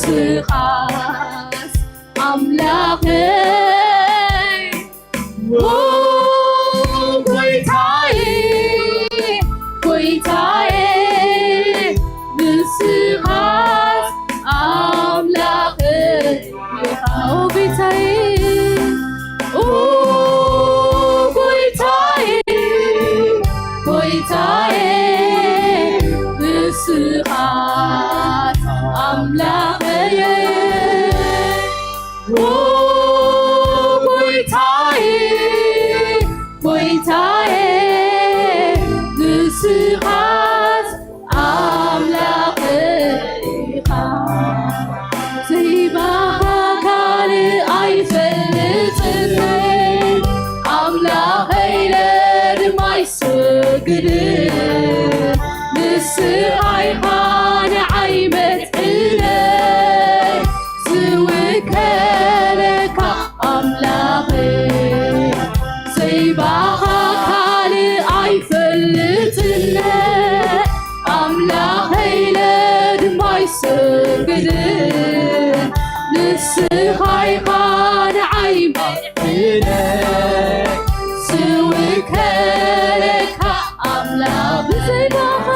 ንስኻስ ኣምላኸይ፣ ኦ ጎይታየ፣ ጎይታየ፣ ንስኻስ ኣምላኸይ ኢኻ። ኦ ጎይታየ፣ ኦ ጎይታየ፣ ጎይታየ፣ ንስኻስ ኣምላኸየ። ኦ ጎይታየ፣ ጎይታየ፣ ንስኻስ ኣምላኸይ ኢኻ። ዘይባኻ ካልእ ኣይፈልጥን፣ ኣምላኸይ ኢለ ድማ ይሰግድ። ንስኻ ኢኻ ንዓይ መድሕነይ፣ ዝውከለካ ኣምላኸይ፣ ዘይባኻ ካልእ ኣይፈልጥን፣ ኣምላኸይ ኢለ ድማ ይሰግድ። ንስኻ ኢኻ ንዓይ መድሕነይ፣ ዝውከለካ ኣምላኽ፣ ዘይባኻ፣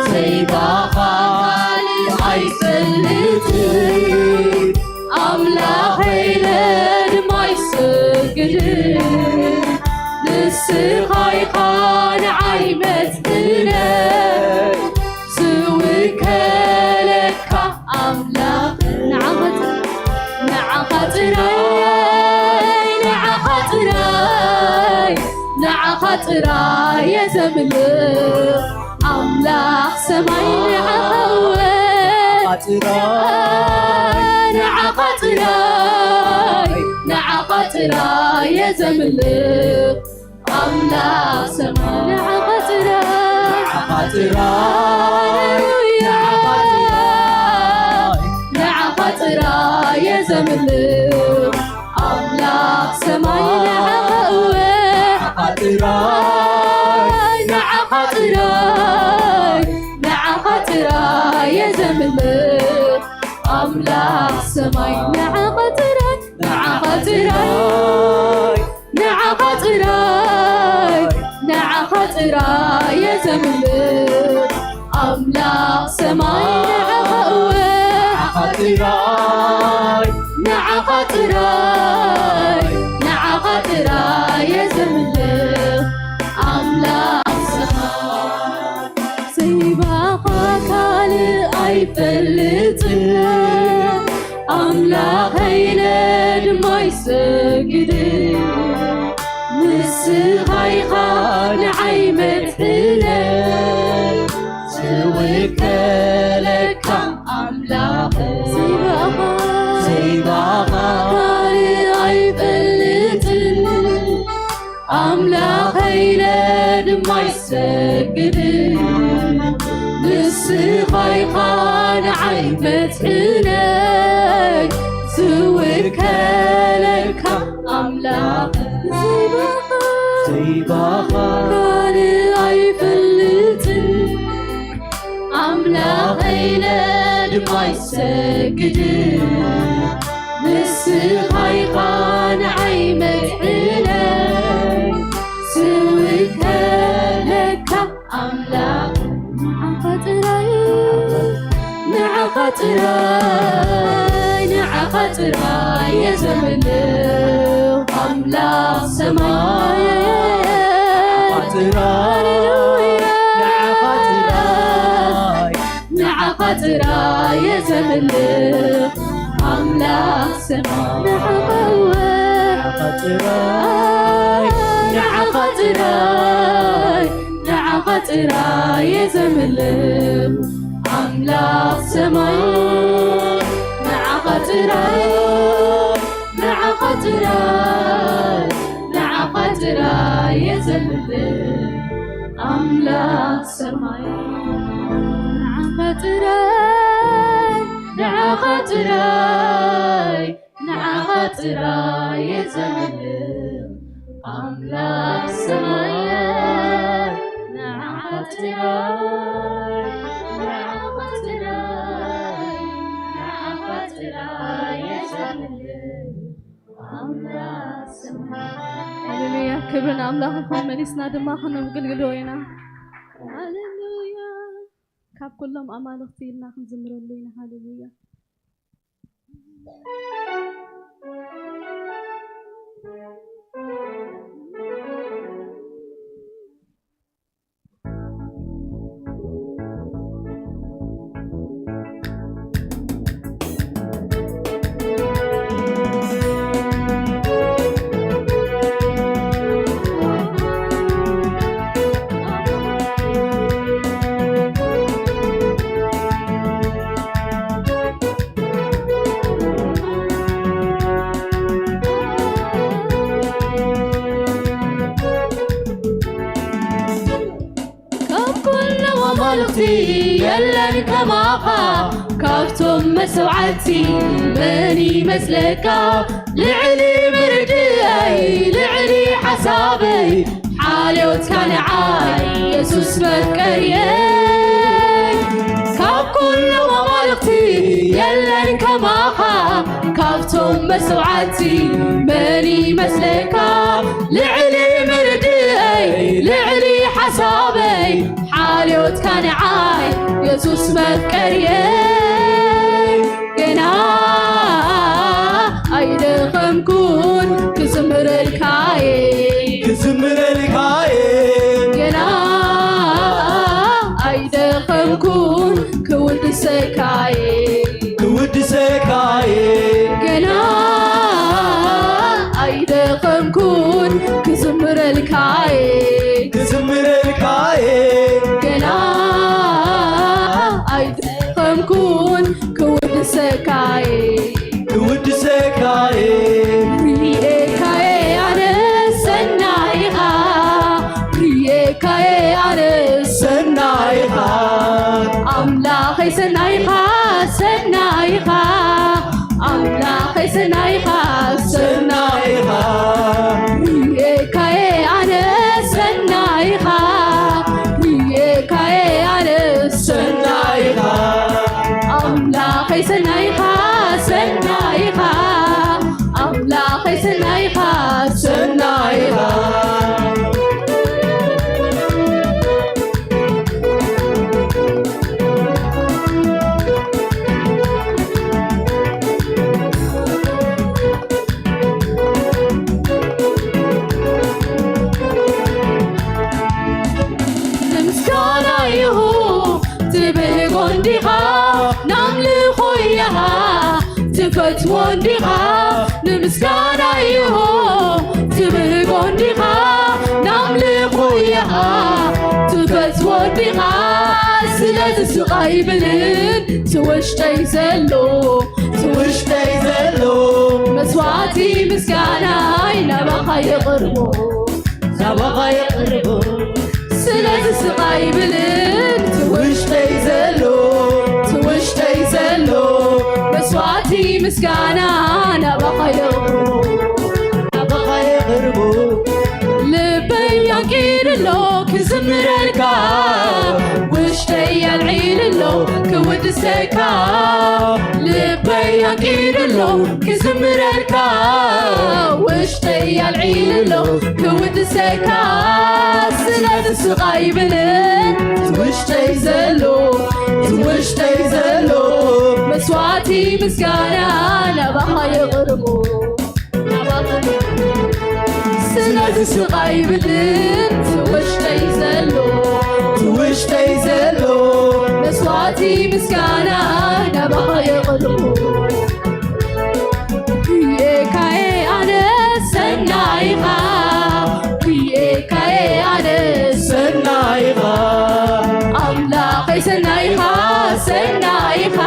ዘይባኻ ካልእ ኣይፈልጥን፣ ኣምላኸይ ኢለ ድማ ይሰግድ። ንስኻ ኢኻ ንዓይ መድሕነይ፣ ዝውከለካ ኣምላኽ፣ ንዓኻ ጥራይ፣ ንዓኻ ጥራይ፣ ንዓኻ ጥራይ፣ ንዓኻ ጥራይ እየ ዘምልኽ። ኣምላኽ ሰማይ ንዓኻ እወ፣ ንዓኻ ጥራይ፣ ንዓኻ ጥራይ፣ ንዓኻ ጥራይ እየ ዘምልኽ። ኣምላኽ ሰማይ ንዓኻ ጥራይ፣ ንዓኻ ጥራይ፣ ንዓኻ ጥራይ፣ ንዓኻ ጥራይ እየ ዘምልኽ። ኣምላኽ ሰማይ ንዓኻ እወ፣ ንዓኻ ጥራይ፣ ንዓኻ ጥራይ፣ ንዓኻ ጥራይ እየ ዘምልኽ። ኣምላኽ ሰማይ ንዓኻ ጥራይ፣ ንዓኻ ጥራይ፣ ንዓኻ ጥራይ፣ ንዓኻ ጥራይ እየ ዘምልኽ። ኣምላኽ ሰማይ ንዓኻ እወ፣ ንዓኻ ጥራይ፣ ንዓኻ ጥራይ፣ ንዓኻ ጥራይ እየ ዘምልኽ። ኣምላኽ ሰማይ ዘይባኻ ካልእ ኣይፈልጥን፣ ኣምላኸይ ኢለ ድማ ይሰግድ። ንስኻ ኢኻ ንዓይ መድሕነይ፣ ዝውከለካ ኣምላኸይ፣ ዘይባኻ፣ ዘይባኻ ካልእ ኣይፈልጥን፣ ኣምላኸይ ኢለ ድማ ይሰግድ። ንስኻ ኢኻ ንዓይ መድሕነይ፣ ዝውከለካ ኣምላኽ፣ ዘይባኻ፣ ዘይባኻ ካልእ ኣይፈልጥን፣ ኣምላኸይ ኢለ ድማ ይሰግድ። ንስኻ ኢኻ ንዓይ መድሕነይ፣ ዝውከለካ ኣምላኽ፣ ንዓኻ ጥራይ፣ ንዓኻ ጥራይ፣ ንዓኻ ጥራይ እየ ዘምልኽ። ኣምላኽ ሰማይ፣ ንዓኻ ጥራይ፣ ሃሌሉያ፣ ንዓኻ ጥራይ፣ ንዓኻ ጥራይ እየ ዘምልኽ። ኣምላኽ ሰማይ፣ ንዓኻ እወ፣ ንዓኻ ጥራይ፣ ንዓኻ ጥራይ፣ ንዓኻ ጥራይ እየ ዘምልኽ። ኣምላኽ ሰማይ፣ ንዓኻ ጥራይ፣ ንዓኻ ጥራይ፣ ንዓኻ ጥራይ እየ ዘምልኽ። ኣምላኽ ሰማይ፣ ንዓኻ ጥራይ፣ ንዓኻ ጥራይ፣ ንዓኻ ጥራይ እየ ዘምልኽ። ኣምላኽ ሰማይ፣ ንዓኻ ጥራይ፣ ንዓኻ ጥራይ፣ ንዓኻ ሃሌሉያ፣ ክብሪ ንኣምላኽ ይኹን። መሊስና ድማ ክነገልግሎ ኢና። ሃሌሉያ። ካብ ኩሎም ኣማልኽቲ ኢልና ክንዝምረሉ ኢና። ሃሌሉያ። ካብ ኩሎም ኣማልኽቲ የለን ከማኻ፣ ካብቶም መሰውዓቲ መን ይመስለካ? ልዕሊ ምርድኣይ፣ ልዕሊ ሓሳበይ፣ ሓልዮትካ ንዓይ የሱስ መፍቀርየይ። ካብ ኩሎም ኣማልኽቲ የለን ከማኻ፣ ካብቶም መሰውዓቲ መን ይመስለካ? ልዕሊ ምርድኣይ፣ ልዕሊ ሓሳበይ፣ ሓልዮትካ ንዓይ የሱስ መፍቀርየይ። ገና ኣይደኸምኩን ክዝምረልካየ፣ ክዝምረልካየ። ገና ኣይደኸምኩን ክውድሰካየ፣ ክውድሰካየ። ገና ኣይደኸምኩን ክዝምረልካየ፣ ክዝምረልካየ። ገና ኣይደኸምኩን ክውድሰካየ፣ ክውድሰካየ። ርኤካየ ኣነ ሰናይኻ፣ ርኤካየ ኣነ ሰናይኻ። ኣምላኸይ ሰናይኻ፣ ሰናይኻ። ኣምላኸይ ሰናይኻ፣ ሰናይኻ። ርኤካየ ኣነ ሰናይኻ፣ ርኤካየ ኣነ ሰናይኻ። ኣምላኸይ ሰናይኻ፣ ሰናይኻ። ኣምላኸይ ሰናይኻ፣ ሰናይኻ። ንምስጋና ይኹን ትብህጎ እንዲኻ፣ ናምልኾ እያኻ ትፈትዎ እንዲኻ። ንምስጋና ይኹን ትብህጎ እንዲኻ፣ ናምልኾ እያኻ ትፈትዎ እንዲኻ። ስለዚ ስቕ ኣይብልን ትውሽጠይ ዘሎ፣ ትውሽጠይ ዘሎ መስዋዕቲ ምስጋናይ ናባኻ የቕርቦ፣ ናባኻ የቕርቦ። ስለዚ ስቕ ኣይብልን ትውሽጠይ ዘሎ፣ ትውሽጠይ ዘሎ መስዋዕቲ ምስጋና ናባኻ የቕርቦ፣ ናባኻ የቕርቦ። ልበይ ኣንቂዱ ኣሎ ክዝምረልካ፣ ውሽጠይ ኣልዒሉ ኣሎ ክውድሰካ። ልበይ ኣንቂዱ ኣሎ ክዝምረልካ፣ ውሽጠይ ኣልዒሉ ኣሎ ክውድሰካ። ስለዚ ስቕ ኣይብልን ትውሽጠይ ዘሎ፣ ትውሽጠይ ዘሎ መስዋዕቲ ምስጋና ናባኻ የቕርቦ። ስለዚ ስቕ ኣይብልን ትውሽጠይ ዘሎ፣ ትውሽጠይ ዘሎ መስዋዕቲ ምስጋና ናባኻ የቕርቦ። ርኤካየ ኣነ ሰናይኻ፣ ርኤካየ ኣነ ሰናይኻ። ኣምላኸይ ሰናይኻ፣ ሰናይኻ።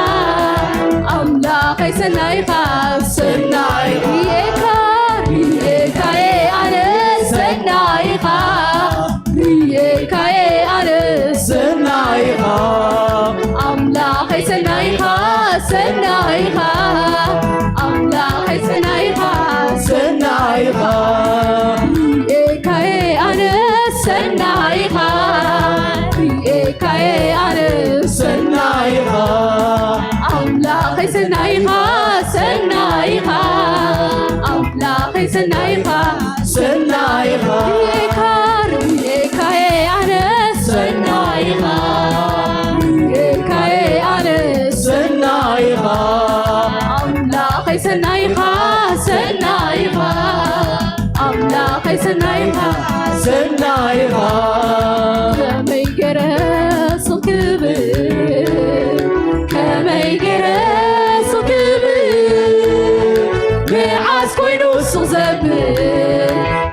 ኣምላኸይ ሰናይኻ፣ ሰናይ ርኤካ፣ ርኤካየ ኣነ ሰናይኻ። ርኤካየ ኣነ ሰናይኻ። ኣምላኸይ ሰናይኻ፣ ሰናይኻ። ኣምላኸይ ሰናይኻ፣ ሰናይኻ። ርኤካየ ኣነ ሰናይኻ። ርኤካየ ኣነ ሰናይኻ። ኣምላኸይ ሰናይኻ፣ ሰናይኻ። ሰናይኻ፣ ሰናይኻ። ርኢኻየ ኣነ ሰናይኻ፣ ርኢኻየ ኣነ ሰናይኻ። ኣምላኸይ ሰናይኻ፣ ሰናይኻ። ኣምላኸይ ሰናይኻ፣ ሰናይኻ። ከመይ ገይረ ስቕ ክብል፣ ከመይ ገይረ ስቕ ክብል፣ መዓስ ኮይኑ ስቕ ዘብል፣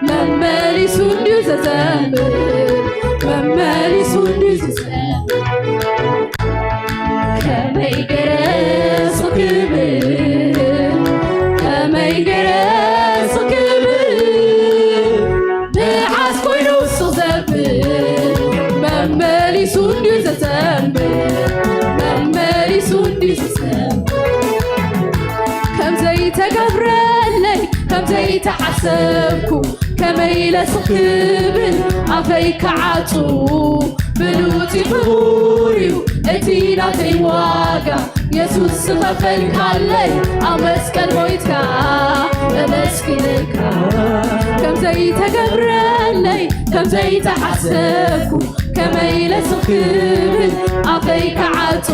መመሊሱ እንድዩ ዘዘምር፣ መመሊሱ እንድዩ ዘዘምር። ከመይ ገይረ ስቕ ክብል፣ ከመይ ገይረ ስቕ ክብል፣ መዓስ ኮይኑ ስቕ ዘብል፣ መመሊሱ እንድዩ ዘዘምር፣ መመሊሱ እንድዩ ዘዘምር። ከም ዘይተገብረለይ፣ ከም ዘይተሓሰብኩ፣ ከመይ ኢለ ስቕ ክብል ኣፈይ ክዓጹ? ብሉጽ እዩ፣ ክቡር እዩ እቲ ናተይ ዋጋ፣ የሱስ ዝኸፈልካለይ፣ ኣብ መስቀል ሞይትካ፣ እመስግነካ። ከም ዘይተገብረለይ፣ ከም ዘይተሓሰብኩ፣ ከመይ ኢለ ስቕ ክብል ኣፈይ ክዓጹ?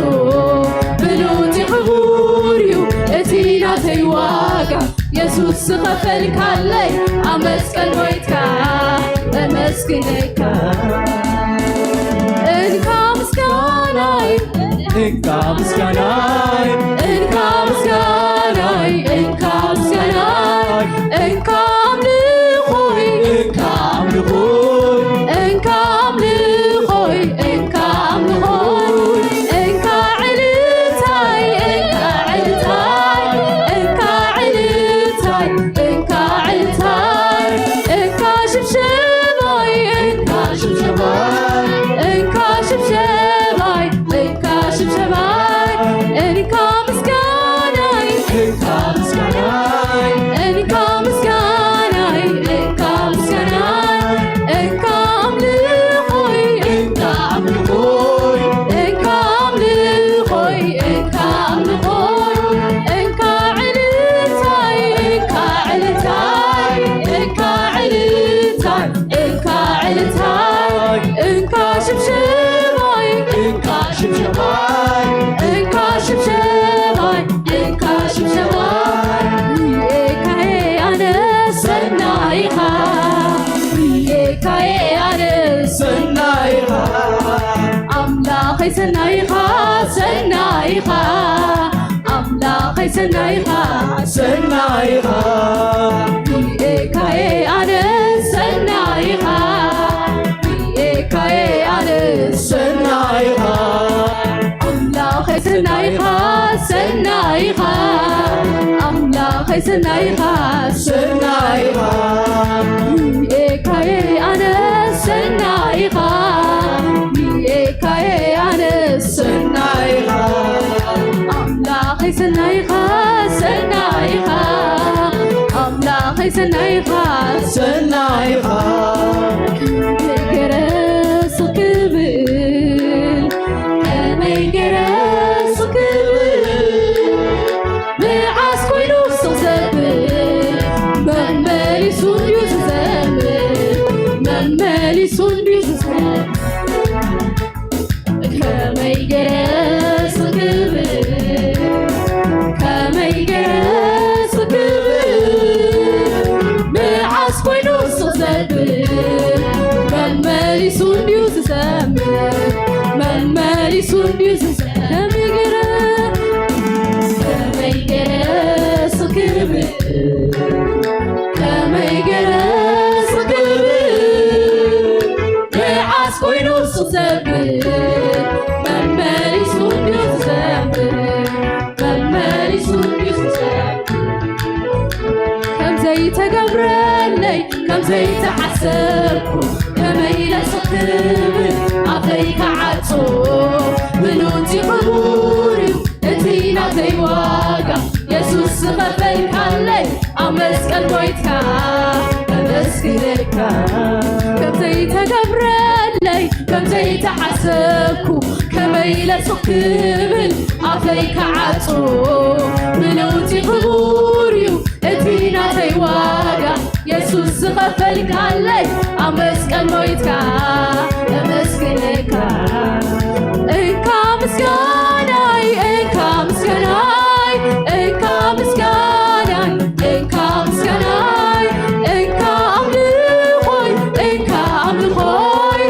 ብሉጽ እዩ፣ ክቡር እዩ እቲ ናተይ ዋጋ፣ የሱስ ዝኸፈልካለይ፣ ኣብ መስቀል ሞይትካ፣ እመስግነካ። እንካ ምስጋናይ፣ እንካ ምስጋናይ፣ እንካ ምስጋናይ፣ እንካ ምስጋናይ፣ እንካ ኣምልኾይ፣ እንካ ኣምልኾይ፣ እንካ ኣምልኾይ፣ እንካ ኣምልኾይ፣ እንካ ዕልልታይ፣ እንካ ዕልልታይ፣ እንካ ዕልልታይ፣ እንካ ዕልልታይ፣ እንካ ሽብሸባይ፣ እንካ ሽብሸባይ፣ እንካ ሽብሸባይ፣ እንካ ሽብሸባይ፣ እንካ ምስጋናይ፣ እንካ ምስጋናይ፣ እንካ ምስጋናይ፣ እንካ ምስጋናይ፣ እንካ ኣምልኾይ፣ እንካ ኣምልኾይ፣ እንካ ኣምልኾይ፣ እንካ ኣምልኾይ፣ እንካ ዕልልታይ፣ እንካ ዕልልታይ፣ እንካ ዕልልታይ፣ እንካ ዕልልታይ፣ እንካ ሽብሸባይ፣ እንካ ሽብሸባይ፣ እንካ ሽብሸባይ፣ እንካ ሽብሸባይ። ርኤካየ ኣነ ሰናይኻ፣ ርኤካየ ኣነ ሰናይኻ። ኣምላኸይ ሰናይኻ፣ ሰናይኻ። ኣምላኸይ ሰናይኻ፣ ሰናይኻ። ርኤካየ ኣነ ሰናይኻ፣ ርኤካየ ኣነ ሰናይኻ። ኣምላኸይ ሰናይኻ፣ ሰናይኻ። ኣምላኸይ ሰናይኻ፣ ሰናይኻ። ርኤካየ ኣነ ሰናይኻ፣ ርኤካየ ኣነ ሰናይኻ። ኣምላኸይ ሰናይኻ፣ ሰናይኻ። ኣምላኸይ ሰናይኻ፣ ሰናይኻ። ከመይ ገይረ ስቕ ክብል፣ ከመይ ገይረ ስቕ ክብል፣ መዓስ ኮይኑ ስቕ ዘብል፣ መመሊሱ እንድዩ ዝዘምር፣ መመሊሱ እንድዩ ዝዘምር። ከመይ ገይረ ስቕ ክብል፣ ከመይ ገይረ ስቕ ክብል፣ መዓስ ኮይኑ ስቕ ዘብል፣ መመሊሱ እንድዩ ዝዘምር፣ መመሊሱ እንድዩ ዝዘምር። ከመይ ገይረ፣ ከመይ ገይረ ስቕ ክብል፣ ከመይ ገይረ ስቕ ክብል፣ መዓስ ኮይኑ ስቕ ዘብል፣ መመሊሱ እንድዩ ዝዘምር፣ መመሊሱ እንድዩ ዝዘምር። ከም ዘይተገብረለይ፣ ከም ዘይተዓሰብኩ፣ ከመይ ኢለ ስቕ ክብል ኣፈይ ክዓጹ? ብሉጽ እዩ፣ ክቡር እዩ እቲ ናተይ ዋጋ፣ የሱስ ዝኸፈልካለይ፣ ኣብ መስቀል ሞይትካ፣ እመስግነካ። ከም ዘይተገብረለይ፣ ከም ዘይተዓሰብኩ፣ ከመይ ኢለ ስቕ ክብል ኣፈይ ክዓጹ? ብሉጽ እዩ፣ ክቡር እዩ እቲ ናተይ ዋጋ የሱስ ዝኸፈልካለይ ኣብ መስቀል ሞይትካ እመስግነካ። እንካ ምስጋናይ፣ እንካ ምስጋናይ፣ እንካ ምስጋናይ፣ እንካ ምስጋናይ፣ እንካ ኣምልኾይ፣ እንካ ኣምልኾይ፣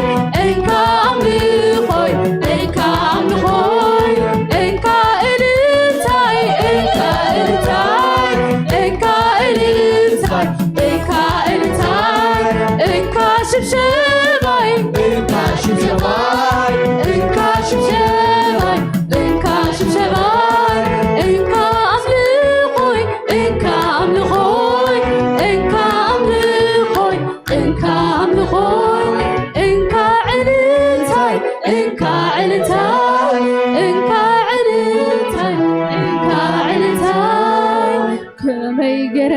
እንካ ኣምልኾይ፣ እንካ ኣምልኾይ፣ እንካ እልልታይ፣ እንካ እልልታይ፣ እንካ እልልታይ፣ እንካ እልልታይ፣ እንካ ሽብሸባይ፣ እንካ ሽብሸባይ፣ እንካ ሽብሸባይ፣ እንካ ሽብሸባይ፣ እንካ ኣምልኾይ፣ እንካ ኣምልኾይ፣ እንካ ኣምልኾይ፣ እንካ ኣምልኾይ፣ እንካ ዕልልታይ፣ እንካ ዕልልታይ፣ እንካ ዕልልታይ፣ እንካ ዕልልታይ። ከመይ ገይረ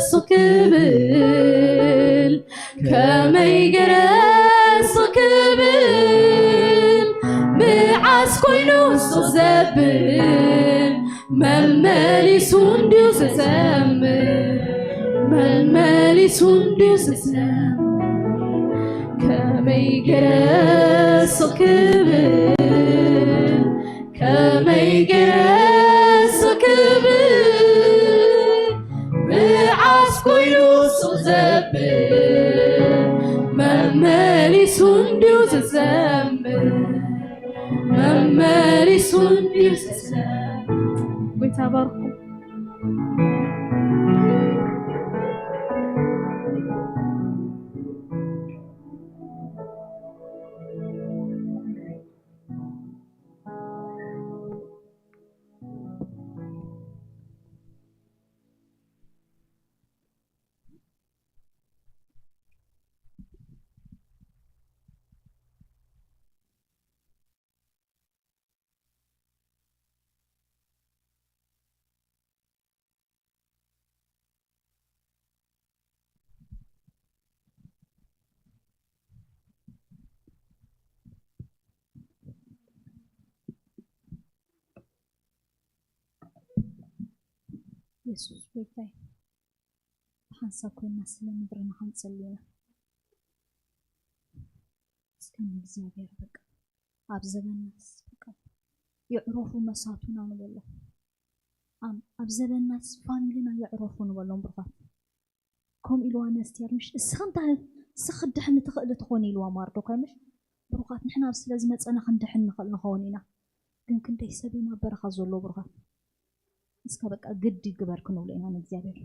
ስቕ ክብል፣ ከመይ ገይረ ስቕ ክብል፣ መዓስ ኮይኑ ስቕ ዘብል፣ መመሊሱ እንድዩ ዝዘምር፣ መመሊሱ እንድዩ ዝዘምር። ከመይ ገይረ ስቕ ክብል፣ ከመይ ገይረ ስቕ ክብል፣ መዓስ ኮይኑ ስቕ ዘብል፣ መመሊሱ እንድዩ ዝዘምር፣ መመሊሱ እንድዩ ዝዘምር። ጎይታ ባርኩም። የሱስ ጎይታይ፣ ሓንሳብ ኮይና ስለ ምድርና ክንጸሊ ኢና። እስከ ንእግዚኣብሔር በቃ ኣብ ዘበናስ በቃ የዕረፉ መሳቱና ንበሎ። ኣብ ዘበናስ ፋሚልና የዕረፉ ንበሎም ብሩኻት። ከምኡ ኢልዋ ነስቴር፣ ምሽ እስኺ እንታይ እስኺ ክትድሕኒ ትኽእሊ ትኾኒ ኢልዋ ማርዶካይ። ምሽ ብሩኻት፣ ንሕና ኣብ ስለ ዝመጸና ክንድሕን ንኽእል ንኸውን ኢና። ግን ክንደይ ሰብ እዮም ኣብ በረኻ ዘለዉ ብሩኻት። እስከ በቃ ግዲ ግበር ክንብሎ ኢና ንእግዚኣብሔር።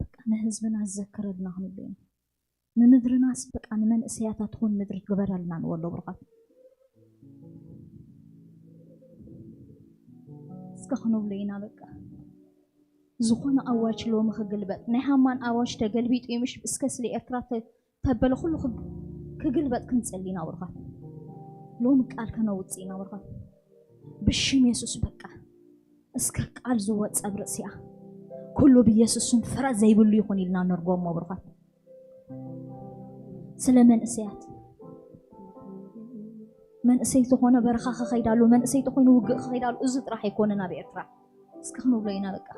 በቃ ንህዝብና ዘክረልና ክንብሎ ኢና። ንምድርናስ በቃ ንመንእሰያታ ትኹን ምድሪ ግበረልና ንበሎ ብሩኻት። እስከ ክንብሎ ኢና በቃ። ዝኾነ ኣዋጅ ሎሚ ክግልበጥ፣ ናይ ሃማን ኣዋጅ ተገልቢጡ እዩ ምሽ? እስከ ስለ ኤርትራ ተ-፣ ተበለ ኩሉ ክግ-፣ ክግልበጥ ክንጸሊ ኢና ብሩኻት። ሎሚ ቃል ከነውጽእ ኢና ብሩኻት። ብሽም የሱስ በቃ እስከ ቃል ዝወጸ ብርእሲኣ ኩሉ ብየሱስ ስም ፍረ ዘይብሉ ይኹን ኢልና ነርጎሞ ብሩኻት። ስለ መንእሰያት፣ መንእሰይ ተኾነ በረኻ ክኸይድ ኣሎ፣ መንእሰይ ተኾይኑ ውግእ ክኸይድ ኣሎ። እዚ ጥራሕ ኣይኮነን ኣብ ኤርትራ። እስከ ክንብሎ ኢና በቃ።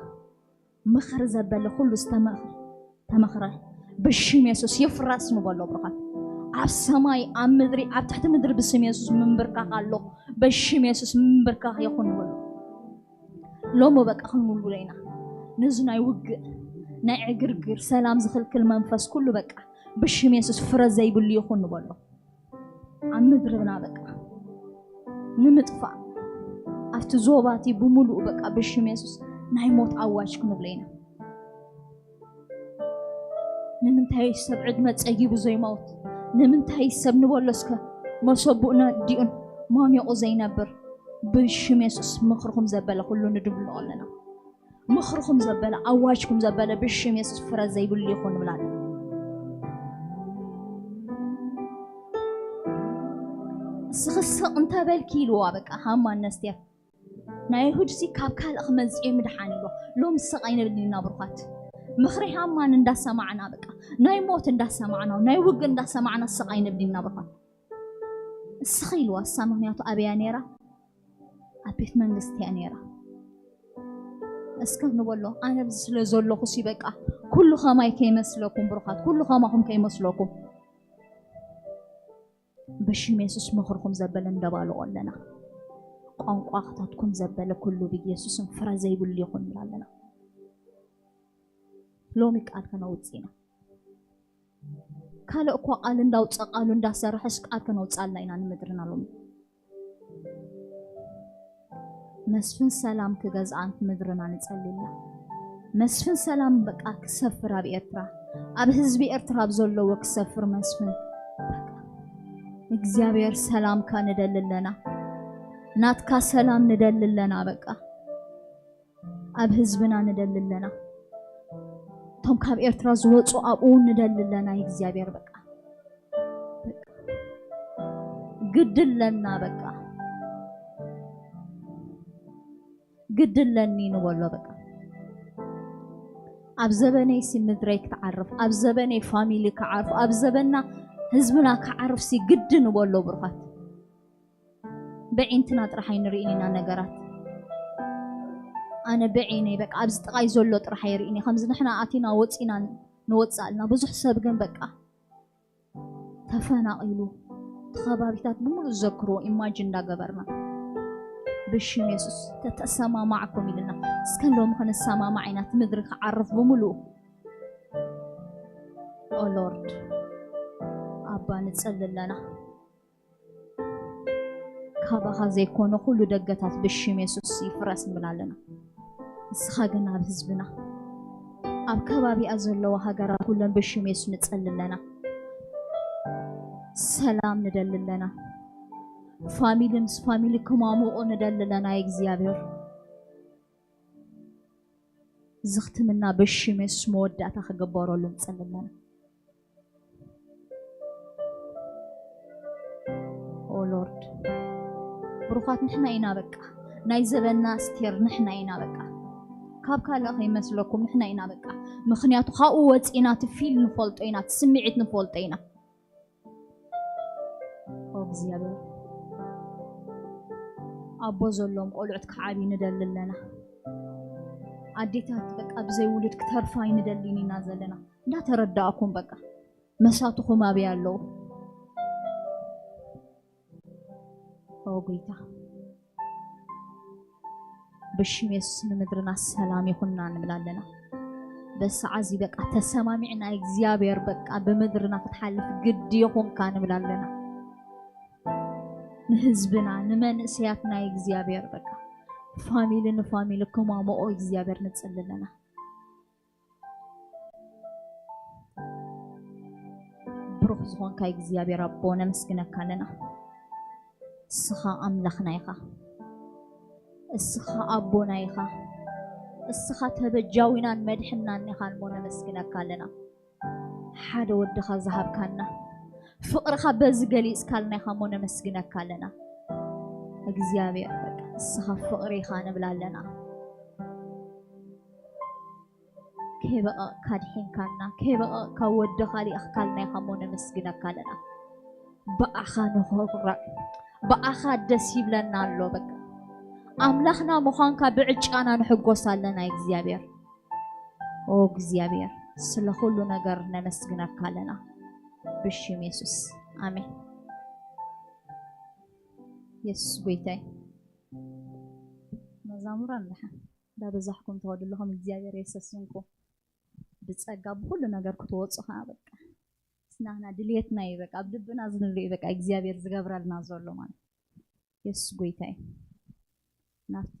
ምኽሪ ዘበለ ኩሉ ዝተመኽረ ተመኽረ ብሽም የሱስ ይፍረስ ንበሎ ብሩኻት። ኣብ ሰማይ ኣብ ምድሪ ኣብ ትሕቲ ምድሪ ብስም የሱስ ምንብርካኽ ኣሎ። ብሽም የሱስ ምንብርካኽ ይኹን ንበሎ። ሎሚ በቃ ክንውልውሎ ኢና። ነዚ ናይ ውግእ ናይ ዕግርግር ሰላም ዝኽልክል መንፈስ ኩሉ በቃ ብሽም የሱስ ፍረ ዘይብሉ ይኹን ንበሎ። ኣብ ምድርና በቃ ንምጥፋእ ኣብቲ ዞባቲ ብምሉኡ በቃ ብሽም የሱስ ናይ ሞት ኣዋጅ ክንብሎ ኢና። ንምንታይ ሰብ ዕድመ ጸጊቡ ዘይመውት? ንምንታይ ሰብ ንበሎ እስከ መሰቡእ ነዲኡን ማሚቑ ዘይነብር? ብሽም የሱስ ምኽርኹም ዘበለ ኩሉ ንድብልቖ ኣለና። ምኽርኹም ዘበለ ኣዋጅኩም ዘበለ ብሽም የሱስ ፍረ ዘይብሉ ይኹን ንብላለን። እስኺ ስቕ እንተበልኪ ኢልዋ በቃ ሃማን ነስቴር። ናይ ይሁድሲ ካብ ካልእ ክመጽእ ምድሓን ኢልዋ። ሎም ስቕ ኣይንብል ኢና ብሩኻት። ምኽሪ ሃማን እንዳሰማዕና በቃ ናይ ሞት እንዳሰማዕና ናይ ውግእ እንዳሰማዕና ስቕ ኣይንብል ኢና ብሩኻት። እስኺ ኢልዋ እሳ ምኽንያቱ ኣበያ ነይራ? ኣብ ቤት መንግስቲ እያ ነይራ። እስከ ንበሎ፣ ኣነ ኣብዚ ስለ ዘለኹ ሲ በቃ ኩሉ ከማይ ከይመስለኩም ብሩኻት፣ ኩሉ ከማኹም ከይመስለኩም። ብሽም የሱስ ምኽርኹም ዘበለ እንደባልቆ ኣለና። ቋንቋታትኩም ዘበለ ኩሉ ብኢየሱስም ፍረ ዘይብሉ ይኹን ንብል ኣለና። ሎሚ ቃል ከነውጽእ ኢና። ካልእ እኳ ቃል እንዳውፀ ቃሉ እንዳሰርሐስ ቃል ከነውፅኣልና ኢና ንምድርና ሎሚ። መስፍን ሰላም ክገዝኣን ምድርና ንጸልላ። መስፍን ሰላም በቃ ክሰፍር ኣብ ኤርትራ፣ ኣብ ህዝቢ ኤርትራ ኣብ ዘለዎ ክሰፍር መስፍን። በቃ እግዚኣብሔር ሰላምካ ንደሊ ኣለና፣ ናትካ ሰላም ንደሊ ኣለና። በቃ ኣብ ህዝብና ንደሊ ኣለና፣ እቶም ካብ ኤርትራ ዝወፁ ኣብኡ እውን ንደሊ ኣለና። እግዚኣብሔር በቃ ግድ ኣለና በቃ ግድ ኣለኒ ንበሎ በቃ። ኣብ ዘበነይ ሲ ምድረይ ክትዓርፍ፣ ኣብ ዘበነይ ፋሚሊ ክዓርፍ፣ ኣብ ዘበና ህዝብና ክዓርፍ ሲ ግድ ንበሎ ብሩኻት። ብዒንትና ጥራሕ ኣይንርእን ኢና ነገራት። ኣነ ብዒነይ በቃ ኣብዚ ጥቓይ ዘሎ ጥራሕ ኣይርእን እየ። ከምዚ ንሕና ኣቲና ወፂና ንወፅእ ኣለና። ብዙሕ ሰብ ግን በቃ ተፈናቒሉ፣ እቲ ከባቢታት ብምሉእ ዝዘክርዎ ኢማጅን እንዳገበርና ብሽም የሱስ ተተሰማማዕኩም ኢልና። እስከ ሎሚ ክንሰማማዕ ኢና፣ እቲ ምድሪ ክዓርፍ ብምሉኡ። ኦ ሎርድ ኣባ ንጸሊ ኣለና። ካባኻ ዘይኮነ ኩሉ ደገታት ብሽም የሱስ ይፍረስ ንብል ኣለና። ንስኻ ግን ኣብ ህዝብና ኣብ ከባቢኣ ዘለዋ ሃገራት ኩለን ብሽም የሱስ ንጸሊ ኣለና። ሰላም ንደሊ ኣለና። ፋሚሊ ምስ ፋሚሊ ክማሙቑ ንደሊ ኣለና። እግዚኣብሔር ዝኽትምና ብሽም የሱስ መወዳእታ ክግበረሉ ንጸሊ ኣለና። ኦ ሎርድ ብሩኻት ንሕና ኢና በቃ ናይ ዘበና ስቴር ንሕና ኢና በቃ ካብ ካልእ ከይመስለኩም ንሕና ኢና በቃ ምክንያቱ ካብኡ ወፂና እቲ ፊል ንፈልጦ ኢና እቲ ስምዒት ንፈልጦ ኢና ኦ እግዚኣብሔር ኣቦ ዘለዎም ቆልዑት ክዓብዩ ንደሊ ኣለና ኣዴታት በቃ ብዘይ ውሉድ ክተርፋ ኣይንደልን ኢና ዘለና እንዳተረዳእኩም በቃ መሳትኹም ኣበይ ኣለዉ ኦ ጎይታ ብሽም የሱስ ንምድርና ሰላም ይኹንና ንብል ኣለና በሰዓ እዚ በቃ ተሰማሚዕና እግዚኣብሔር በቃ ብምድርና ክትሓልፍ ግዲ ይኹንካ ንብል ኣለና ንህዝብና ንመንእሰያትና እግዚኣብሔር በቃ ፋሚሊ ንፋሚሊ ክማምኦ እግዚኣብሔር ንጽሊ ኣለና ብሩኽ ዝኾንካ እግዚኣብሔር ኣቦ ነመስግነካ ኣለና እስኻ ኣምላኽና ኢኻ እስኻ ኣቦና ኢኻ እስኻ ተበጃዊናን መድሕናን ኢኻ እሞ ነመስግነካ ኣለና ሓደ ወድኻ ዝሃብካና ፍቕርኻ በዚ ገሊጽካልና ኢኻ እሞ ነመስግነካ ኣለና እግዚኣብሔር በቃ እስኻ ፍቕሪ ኢኻ ንብል ኣለና ከይበቐቕካ ድሒንካና ከይበቐቕካ ወድኻ ሊእኽካልና ኢኻ እሞ ነመስግነካ ኣለና ብኣኻ ንኾርዕ ብኣኻ ደስ ይብለና ኣሎ በቃ ኣምላኽና ምዃንካ ብዕጫና ንሕጎስ ኣለና እግዚኣብሔር ኦ እግዚኣብሔር ስለ ኩሉ ነገር ነመስግነካ ኣለና ብሽም የሱስ ኣሜን የሱስ ጎይታይ መዛሙራን ደሓን እንዳበዛሕኩም ትኸዱ ኣለኹም እግዚኣብሔር የሰስንኩም ብፀጋ ብኩሉ ነገር ክትወፁ ከዓ በቃ ስናና ድልየትና እዩ በቃ ኣብ ልብና ዝንርኢ በቃ እግዚኣብሔር ዝገብረልና ዘሎ ማለት የሱስ ጎይታ እዩ ናብቲ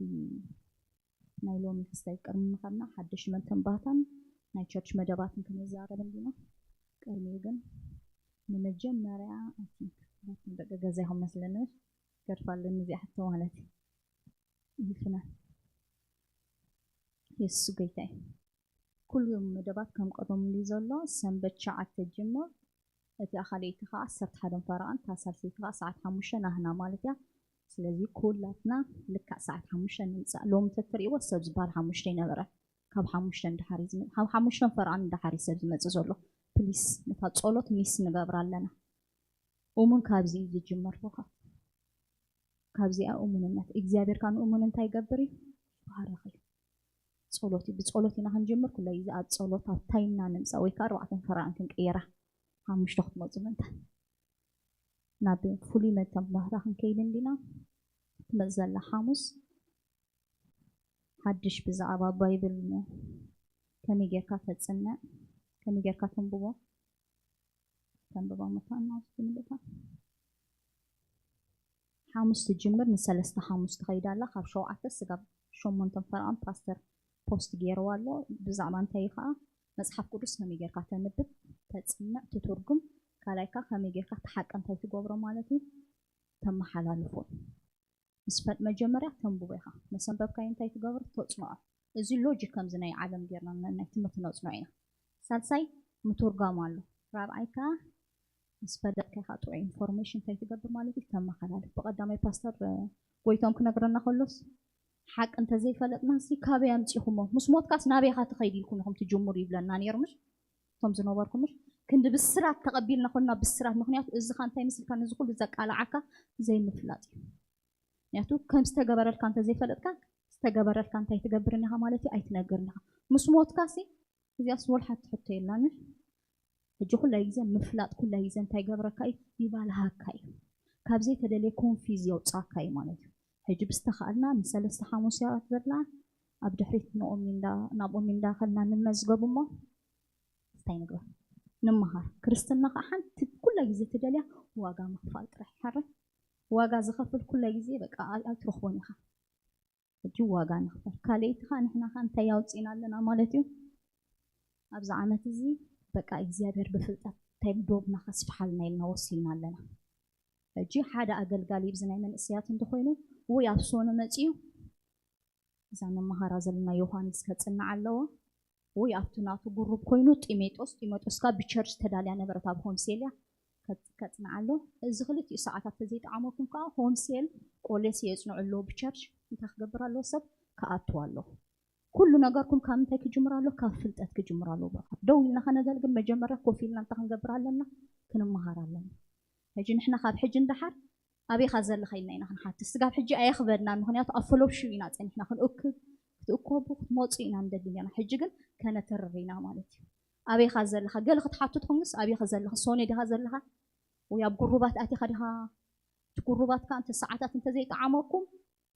ናይ ሎሚ ክስታይ ቅድሚ ምኸድና ሓደሽ መንተንባታን ናይ ቸርች መደባትን ክንዛረብ እንዲና ቅድሚኡ ግን ንመጀመርያ ደቂ ገዛ ይኹም መስለኒ ገድፋ ኣለኒ እዚኣ ሕቶ ማለት እዩ ይፍናን የሱስ ጎይታ እዩ ኩሉ መደባት ከም ቀደሙ እንዲ ዘሎ ሰንበት ሸዓተ ጅምር እቲኣ ካልኣይቲ ከዓ ዓሰርተ ሓደን ፈረቓን እታ ሳልሰይቲ ከዓ ሰዓት ሓሙሽተ ናህና ማለት እያ ስለዚ ኩላትና ልካዕ ሰዓት ሓሙሽተ ንምፃእ ሎሚ ተትሪእዎ ሰብ ዝበሃል ሓሙሽተ ይነበረ ካብ ሓሙሽተ እንድሓር ካብ ሓሙሽተን ፈረቓን እንድሓር ሰብ ዝመፅእ ዘሎ ፕሊስ ነታ ፀሎት ሚስ ንገብር ኣለና እሙን ካብዚ እዩ ዝጅመር ፎኻት ካብዚኣ እሙንነት እግዚኣብሔር ካን እሙን እንታይ ይገብር እዩ ይባረኽ እዩ ጸሎት እዩ። ብጸሎት ኢና ክንጅምር። ኩሉ ግዜ ኣብ ጸሎት ኣብ ታይምና ንምጻእ ወይ ከዓ ኣርባዕተን ፈረቓን ክንቅይራ፣ ሓሙሽተ ክትመጹ ምእንታን ናብ ፍሉይ መተንባህታ ክንከይድ እንዲና። ትመጽእ ዘላ ሓሙስ ሓድሽ ብዛዕባ ባይብል ከመይ ጌርካ ተጽንዕ፣ ከመይ ጌርካ ተንብቦ፣ ተንብባ መታና ውስጥ ምልታ ሓሙስ ትጅምር ንሰለስተ ሓሙስ ትኸይድ ኣላ። ካብ ሸውዓተ ስጋብ ሸሞንተን ፈረቓን ፓስተር ፖስት ገይርዋ ኣሎ። ብዛዕባ እንታይ እዩ ከዓ መፅሓፍ ቅዱስ ከመይ ጌርካ ተንብብ፣ ተፅንዕ፣ ትትርጉም፣ ካልኣይ ከዓ ከመይ ጌርካ እቲ ሓቂ እንታይ ትገብሮ ማለት እዩ ተመሓላልፎ። ምስ ፈ- መጀመርያ ተንብቦ ኢኻ። መሰንበብካዮ እንታይ ትገብር? ተፅንዖ። እዚ ሎጂክ ከምዚ ናይ ዓለም ጌርና ን- ናይ ትምህርቲ ነፅንዖ ኢና። ሳልሳይ ምትርጓም ኣሎ። ራብዓይ ከዓ ምስ ፈለጥካ ኢኻ ጥዑይ ኢንፎርሜሽን እንታይ ትገብር ማለት እዩ? ተመሓላልፍ። ብቐዳማይ ፓስተር እ፣ ጎይቶም ክነግረና ከሎስ ሓቂ እንተዘይፈለጥና ሲ ካበይ ኣምፂኹሞ? ምስ ሞትካስ ናበይ ኢኻ ትኸይድ ኢልኩም ኢኹም ትጅምሩ ይብለና ነይሩ ምሽ? እቶም ዝነበርኩም ምሽ? ክንዲ ብስራት ተቐቢልና ኮና ብስራት፣ ምክንያቱ እዚ ኻ እንታይ ምስልካ ነዚ ኩሉ ዘቃልዓካ ዘይምፍላጥ እዩ። ምክንያቱ ከም ዝተገበረልካ እንተዘይፈለጥካ ዝተገበረልካ እንታይ ትገብርን ኢኻ ማለት እዩ ኣይትነግርን ኢኻ። ምስ ሞትካ ሲ እዚኣስ ወልሓት ትሕቶ የላን። ሕጂ ኩላይ ግዜ ምፍላጥ ኩላይ ግዜ እንታይ ገብረካ እዩ? ይባልሃካ እዩ። ካብ ዘይተደለየ ኮንፊዝ የውፃካ እዩ ማለት እዩ። ሕጂ ብዝተኻእልና ንሰለስተ ሓሙስ እያ ዘላ ኣብ ድሕሪት ንኦም እንዳ ናብኦም እንዳኸልና ንመዝገብ እሞ እንታይ ንግበር? ንምሃር። ክርስትና ከዓ ሓንቲ ኩላ ግዜ ትደልያ ዋጋ ምኽፋል ጥራሕ ይሓረ። ዋጋ ዝኸፍል ኩላ ግዜ በቃ ኣይ- ኣይትረኽቦን ኢኻ። ሕጂ ዋጋ ንኽፈል። ካልኣይቲ ከዓ ንሕና ከዓ እንታይ ኣውፂእና ኣለና ማለት እዩ? ኣብዚ ዓመት እዚ በቃ እግዚኣብሔር ብፍልጠት እንታይ ዶብና ከስፍሓልና ኢልና ወሲንና ኣለና። ሕጂ ሓደ ኣገልጋሊ ብዚ ናይ መንእሰያት እንተኮይኑ ወይ ኣብ ሶነ መፅዩ እዛ ንመሃራ ዘለና ዮሃንስ ከጽንዓ ኣለዎ ወይ ኣብቲ ናቱ ጉሩብ ኮይኑ ጢሜጦስ ጢሜጦስ ካብ ብቸርች ተዳልያ ነበረት ኣብ ሆምሴል እያ ከጽንዓ ኣሎ። እዚ ክልቲኡ ሰዓታት ተዘይጠዓመኩም ከዓ ሆምሴል ቆሌስ የጽንዑ ኣለዎ ብቸርች እንታይ ክገብር ኣለዎ ሰብ ክኣትው ኣለዎ። ኩሉ ነገርኩም ካብ ምንታይ ክጅምር ኣለዎ? ካብ ፍልጠት ክጅምር ኣለዎ። ብርኻት ደው ኢልና ከነገልግል መጀመርያ ኮፍ ኢልና እንታይ ክንገብር ኣለና? ክንመሃር ኣለና። ሕጂ ንሕና ካብ ሕጂ እንዳሓር ኣበይኻ ዘለኻ ኢልና ኢና ክንሓትት። ስጋብ ሕጂ ኣየኽበድናን፣ ምኽንያቱ ኣብ ፈሎፕሺፕ ኢና ጸኒሕና ክንእክብ፣ ክትእከቡ፣ ክትመጹ ኢና ንደሊ ነርና። ሕጂ ግን ከነተርር ኢና ማለት እዩ። ኣበይኻ ዘለኻ? ገለ ክትሓቱ ትኾንስ ኣበይኻ ዘለኻ? ሶኔ ዲኻ ዘለኻ? ወይ ኣብ ጉሩባት ኣቲኻ ዲኻ? እቲ ጉሩባትካ እንተ ሰዓታት እንተዘይጠዓመኩም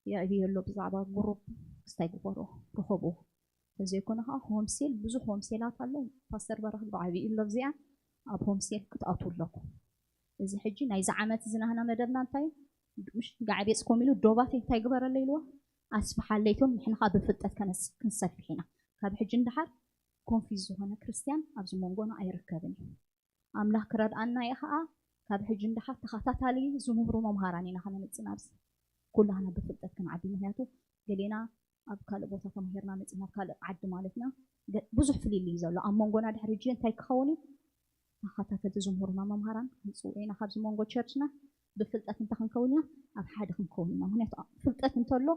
የዕብዮ ኣሎ ብዛዕባ ጉሩብ ክስታይ ግበሮ ርኸቡ። ተዘይኮነ ከዓ ሆምሴል ብዙሕ ሆምሴላት ኣሎ። ፓስተር በረኽት ብዓብዩ ኣሎ እዚኣ ኣብ ሆምሴል ክትኣትዉ ኣለኩም። እዚ ሕጂ ናይዚ ዓመት እዚ ናህና መደብና እንታይ እዩ? ምሽ ጋዕቤፅ ኮም ኢሉ ዶባት እንታይ ግበረለ ኢልዎ ኣስፍሓለይቶም ንሕንኻ ብፍልጠት ከነስ- ክንሰፍሕ ኢና። ካብ ሕጂ እንዳሓር ኮንፊዝ ዝኾነ ክርስትያን ኣብዚ መንጎና ኣይርከብን እዩ። ኣምላኽ ክረድኣና እዩ ኸዓ ካብ ሕጂ እንዳሓር ተኸታታሊ ዝምህሩ መምሃራን ኢና ከነመፅእ ናብዚ ኩላህና ብፍልጠት ክንዓቢ። ምክንያቱ ገሌና ኣብ ካልእ ቦታ ተማሂርና መፂና ኣብ ካልእ ዓዲ ማለትና ገ- ብዙሕ ፍልልይ እዩ ዘሎ ኣብ መንጎና። ድሕሪ ሕጂ እንታይ ክኸውን እዩ? ተኸታተልቲ ዝምህሩና መምሃራን ክንፅውዕ ኢና ካብዚ መንጎ ቸርችና ብፍልጠት እንታይ ክንከውን ኢና? ኣብ ሓደ ክንከውን ኢና። ምክንያቱ ፍልጠት እንተሎ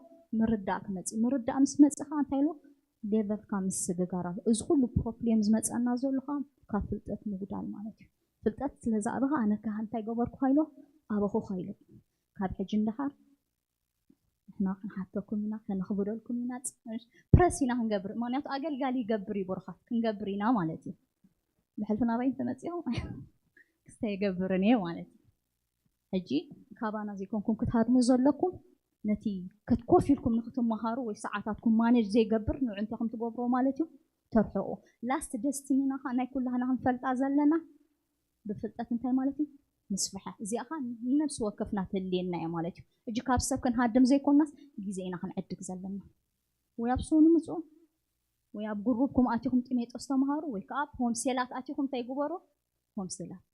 ምርዳእ ክመፅእ፣ ምርዳእ ምስ መፅእ ከዓ እንታይ ኢሉ ሌቨልካ ምስግጋር ኣሎ። እዚ ኩሉ ፕሮብሌም ዝመፀና ዘሎ ከዓ ካብ ፍልጠት ምጉዳል ማለት እዩ። ፍልጠት ስለ ዝኣበኻ ኣነ ከዓ እንታይ ገበርኩ ኢሎ ኣበኹ ኢሎ ካብ ሕጂ እንዳሓር ንሕና ክንሓተኩም ኢና ከነኽብደልኩም ኢና። ፅ- ፕረስ ኢና ክንገብር ምክንያቱ ኣገልጋሊ ይገብር እዩ ብሩኻት ክንገብር ኢና ማለት እዩ። ብሕልፊ ናባይ እንተመፂኹም ክስተ ይገብርን እየ ማለት እዩ። ሕጂ ካባና ዘይኮንኩም ክትሃድሙ ዘለኩም ነቲ ክትኮፍ ኢልኩም ንክትመሃሩ ወይ ሰዓታትኩም ማኔጅ ዘይገብር ንዑ እንታይ ከም ትገብርዎ ማለት እዩ ተርሕቑ። ላስት ደስቲኒና ከዓ ናይ ኩላህና ክንፈልጣ ዘለና ብፍልጠት እንታይ ማለት እዩ ምስፍሐ። እዚኣ ከዓ ንነብሲ ወከፍና ትህልየና እያ ማለት እዩ። እጂ ካብ ሰብ ክንሃድም ዘይኮናስ ግዜ ኢና ክንዕድግ ዘለና። ወይ ኣብ ሶኑ ምፅኡ ወይ ኣብ ጉሩብኩም ኣቲኹም ጢሜጦስ ተምሃሩ ወይ ከዓ ኣብ ሆምሴላት ኣቲኹም እንታይ ግበሩ ሆምሴላት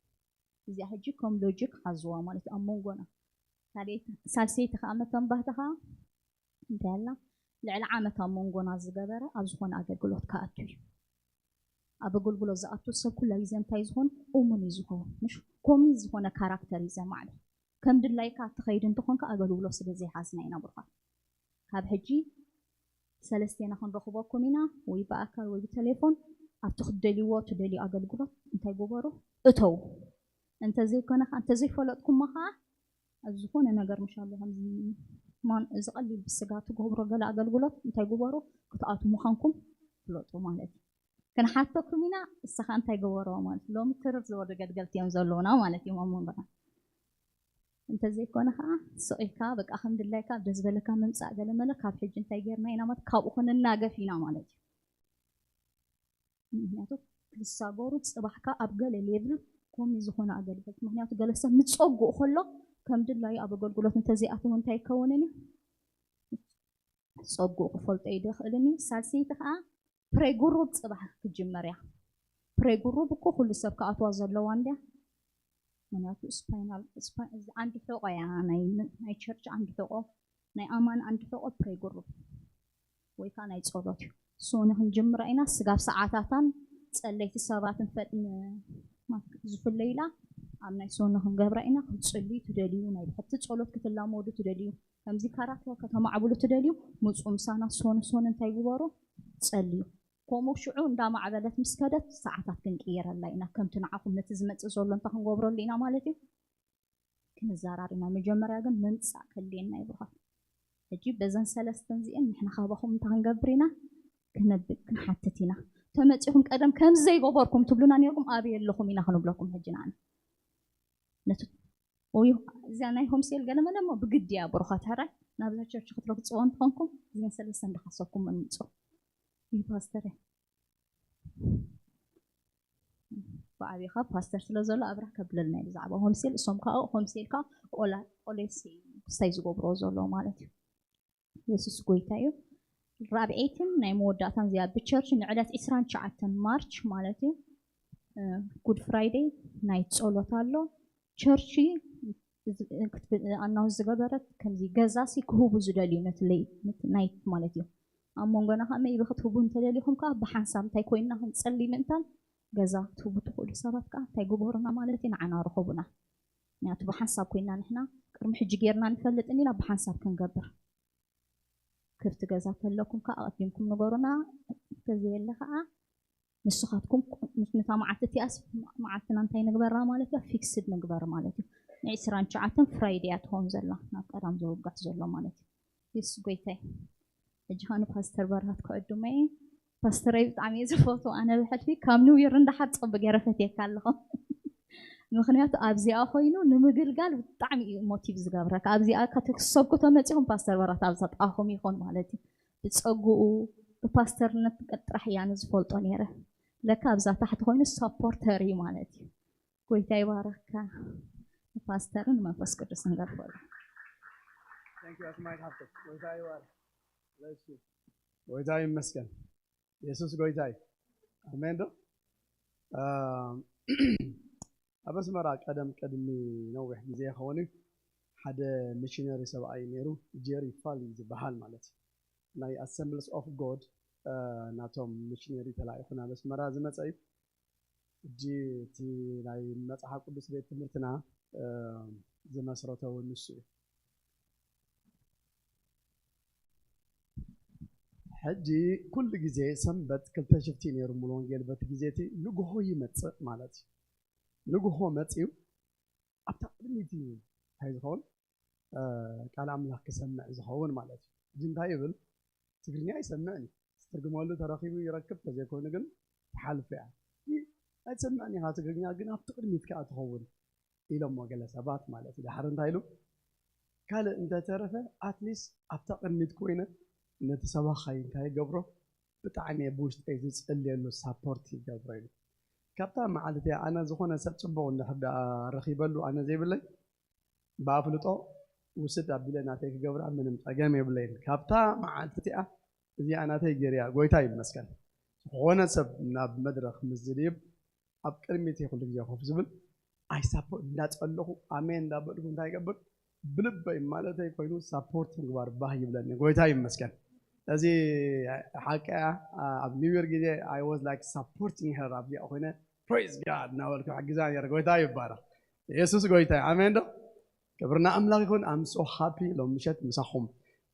እዚኣ ሕጂ ከም ሎጂክ ሓዝዋ ማለት እዩ ኣብ መንጎና። ካልኣይቲ ሳልሰይቲ ከዓ መተንባህቲ ከዓ እንታይ ኣላ ልዕሊ ዓመት ኣብ መንጎና ዝገበረ ኣብ ዝኾነ ኣገልግሎት ክኣቱ እዩ። ኣብ ኣገልግሎት ዝኣቱ ሰብ ኩላ ግዜ እንታይ ዝኾን እሙን እዩ ዝኸውን ምሽ ኮሚ ዝኾነ ካራክተር እዩ ዘማዕብል። ከም ድላይካ ትኸይድ እንተኾንካ ኣገልግሎት ስለ ዘይሓዝና ኢና ብርኻት። ካብ ሕጂ ሰለስቴና ክንረኽበኩም ኢና ወይ ብኣካል ወይ ብቴሌፎን ኣብቲ ክትደልይዎ ትደልዩ ኣገልግሎት እንታይ ግበሩ እተው። እንተዘይኮነ ከዓ እንተዘይፈለጥኩሞ ከዓ ኣብ ዝኾነ ነገር ምሻሎ ከምዚ ማን እዚ ቀሊል ብስጋ ትገብሮ ገለ ኣገልግሎት እንታይ ግበሩ ክትኣቱ ምዃንኩም ፍለጡ ማለት እዩ። ክንሓተኩም ኢና። እሳ ከዓ እንታይ ገበርዋ ማለት እዩ። ሎሚ ትርር ዝበሉ ገልገልቲ እዮም ዘለውና ማለት እዮም ኣብ መንጎና። እንተዘይኮነ ከዓ ስቕ ኢልካ በቃ ከም ድላይካ ደስ ዝበለካ ምምፃእ ገለ መለ ካብ ሕጂ እንታይ ጌርና ኢና ማለት ካብኡ ክንናገፍ ኢና ማለት እዩ። ምክንያቱ ክሳገሩ ፅባሕካ ኣብ ገለ ሌቭል ኮሚ ዝኾነ ኣገልግሎት ምክንያቱ ገለ ሰብ ምፀጉኡ ከሎ ከም ድላዩ ኣብ ኣገልግሎት እንተዘይኣተው እንታይ ይከውንን እዩ? ፀጉኡ ክፈልጦ እዩ ደኽእልን እዩ። ሳልሰይቲ ከዓ ፕሬ ጉሩብ ፅባሕ ክጅመር እያ። ፕሬ ጉሩብ እኮ ኩሉ ሰብ ክኣትዋ ዘለዋ እንድያ። ምክንያቱ ስፓይናል ስፓ- እዚ ዓንዲ ሕቆ እያ ናይ ናይ ቸርች ዓንዲ ሕቆ ናይ ኣማን ዓንዲ ሕቆ ፕሬ ጉሩብ ወይ ከዓ ናይ ጸሎት እዩ። ሶኒ ክንጅምራ ኢና። ስጋብ ሰዓታታን ጸለይቲ ሰባትን ፈጥን ዝፍለዩላ ኣብ ናይ ሶኒ ክንገብራ ኢና። ክትጽልዩ ትደልዩ ናይ ብሕቲ ጸሎት ክትላመዱ ትደልዩ ከምዚ ካራክተር ከተማዕብሉ ትደልዩ ምጹ ምሳና ሶኒ ሶኒ እንታይ ግበሩ ጸልዩ። ከምኡ ሽዑ እንዳማዕበለት ምስ ከደት ሰዓታት ክንቅይረላ ኢና። ከምቲ ንዓኹም ነቲ ዝመጽእ ዘሎ እንተ ክንገብረሉ ኢና ማለት እዩ። ክንዘራር ኢና። መጀመርያ ግን ምምጻእ ከድልየና ይብርሃት። ሕጂ በዘን ሰለስተን እዚአን ንሕና ካባኹም እንታይ ክንገብር ኢና? ክነብ ክንሓትት ኢና። ተመጺኹም ቀደም ከምዚ ዘይገበርኩም ትብሉና ነርኩም ኣበይ ኣለኹም ኢና ክንብለኩም ሕጂ ንዓና። ነቲ ወይ እዚኣ ናይ ሆምሴል ገለ መለ እሞ ብግዲ እያ ብሩኻት ሕራይ ናብዛ ቸርች ክትረግጽዎ እንተኾንኩም እዚን ሰለስተን እንዳሓሰብኩም ምምጹ እዩ ፓስተር። ብዓቢኻ ፓስተር ስለ ዘሎ ኣብራህ ከብለልና እዩ ብዛዕባ ሆምሴል እሶም ከዓ ሆምሴል ከዓ ቆላ ቆሌሴ ክስታይ ዝገብርዎ ዘለዉ ማለት እዩ። የሱስ ጎይታ እዩ። ራብዐይትን ናይ መወዳእታን እዚኣ ብቸርች ንዕለት ዕስራን ትሽዓተን ማርች ማለት እዩ። ጉድ ፍራይደይ ናይ ጸሎት ኣሎ። ቸርች ኣናውንስ ዝገበረት ከምዚ ገዛ ሲ ክህቡ ዝደልዩ ነቲ ናይት ማለት እዩ። ኣብ መንጎና ከዓ መይቢ ክትህቡ እንተደሊኹም ከዓ ብሓንሳብ እንታይ ኮይንና ክንጸሊ ምእንታን ገዛ ክትህቡ ትኽእሉ ሰባት ከዓ እንታይ ግበሩና ማለት እዩ ንዓና ርኸቡና። ምክንያቱ ብሓንሳብ ኮይንና ንሕና ቅድሚ ሕጂ ጌርና ንፈልጥን ኢና ብሓንሳብ ክንገብር ክፍቲ ገዛ ተለኩም ከዓ ኣቐዲምኩም ንገሩና። እንተዘየለ ከዓ ንስኻትኩም ነታ መዓልቲ እቲኣስ መዓልትና እንታይ ንግበራ ማለት እያ ፊክስድ ንግበር ማለት እዩ። ንዕስራን ትሽዓተን ፍራይደይ እያ ትኸውን ዘላ ናብ ቀዳም ዝውጋሕ ዘሎ ማለት እዩ። የሱስ ጎይታይ። ሕጂ ኸ ንፓስተር በርሃት ክዕድሞ እየ። ፓስተረይ ብጣዕሚ እየ ዝፈቱ ኣነ ብሕልፊ ካብ ኒው ይር እንዳሓር ፀቡ ገይረ ፈትየካ ኣለኹ። ምክንያቱ ኣብዚኣ ኮይኑ ንምግልጋል ብጣዕሚ እዩ ሞቲቭ ዝገብረካ ኣብዚኣ ከተክሰብኩ ተመፂኹም ፓስተር በርሃት ኣብ ዘጣኹም ይኾን ማለት እዩ። ብፀጉኡ ብፓስተርነት ጥራሕ እያ ንዝፈልጦ ነይረ። ለካ ኣብዛ ታሕቲ ኮይኑ ሰፖርተር እዩ ማለት እዩ። ጎይታ ይባረካ። ንፓስተርን መንፈስ ቅዱስን ገርፈሉ። ጎይታ ይመስገን። የሱስ ጎይታ እዩ። ኣሜን ዶ? ኣብ ኣስመራ ቀደም ቅድሚ ነዊሕ ግዜ ይኸውን እዩ ሓደ ሚሽነሪ ሰብኣይ ነይሩ፣ ጄሪ ፋል እዩ ዝበሃል ማለት እዩ። ናይ ኣሰምብልስ ኦፍ ጎድ ናቶም ሚሽነሪ ተላኢኹ ናብ ኣስመራ ዝመፀ እዩ። ሕጂ እቲ ናይ መፅሓፍ ቅዱስ ቤት ትምህርትና ዝመስረተ እውን ንሱ እዩ። ሕጂ ኩሉ ግዜ ሰንበት ክልተ ሽፍቲ ነይሩ ሙሉ ወንጌል በቲ ግዜ እቲ ንግሆ ይመፅእ ማለት እዩ። ንግሆ መፅዩ ኣብታ ቅድሚት እዩ እንታይ ዝኸውን ቃል ኣምላኽ ክሰምዕ ዝኸውን ማለት እዩ። ሕጂ እንታይ ይብል? ትግርኛ ይሰምዕን እዩ ትርጉመሉ ተረኺቡ ይረክብ ተዘይኮይኑ ግን ትሓልፍ እያ። ኣይትሰምዕን ኢኻ ትግርኛ ግን ኣብቲ ቅድሚት ከዓ ትኸውን ኢሎሞ ገለ ሰባት ማለት እዩ። ድሓር እንታይ ኢሉ ካልእ እንተተረፈ ኣትሊስ ኣብታ ቅድሚት ኮይነ ነቲ ሰባኻይ እንታይ ይገብሮ ብጣዕሚ እየ ብውሽጠይ ዝፅልየሉ ሳፖርት ይገብሮ ኢሉ። ካብታ መዓልቲ እቲኣ ኣነ ዝኾነ ሰብ ፅቡቕ እንድሕር ደኣ ረኺበሉ ኣነ ዘይብለይ ብኣፍልጦ ውስድ ኣቢለ ናተይ ክገብራ ምንም ፀገም የብለይን። ካብታ መዓልቲ እቲኣ እዚኣ ናተይ ገይረያ ጎይታ ይመስገን። ዝኾነ ሰብ ናብ መድረኽ ምስ ዝድይብ ኣብ ቅድሚት ኩሉ ግዜ ኮፍ ዝብል ኣይሳፖ እንዳፀለኹ ኣሜን እንዳበልኩ እንታይ ይገብር ብልበይ ማለተይ ኮይኑ ሳፖርት ምግባር ባህ ይብለኒ። ጎይታ ይመስገን። እዚ ሓቂ እያ። ኣብ ኒው ዮርክ ግዜ I was like supporting her ኣብዚኣ ኮይነ praise God እናበልኩ ሕግዛ ነረ። ጎይታ ይባረክ። የሱስ ጎይታ እዩ። ኣሜን ዶ? ክብርና ኣምላኽ ይኹን። I'm so happy ሎም ምሸት ምሳኹም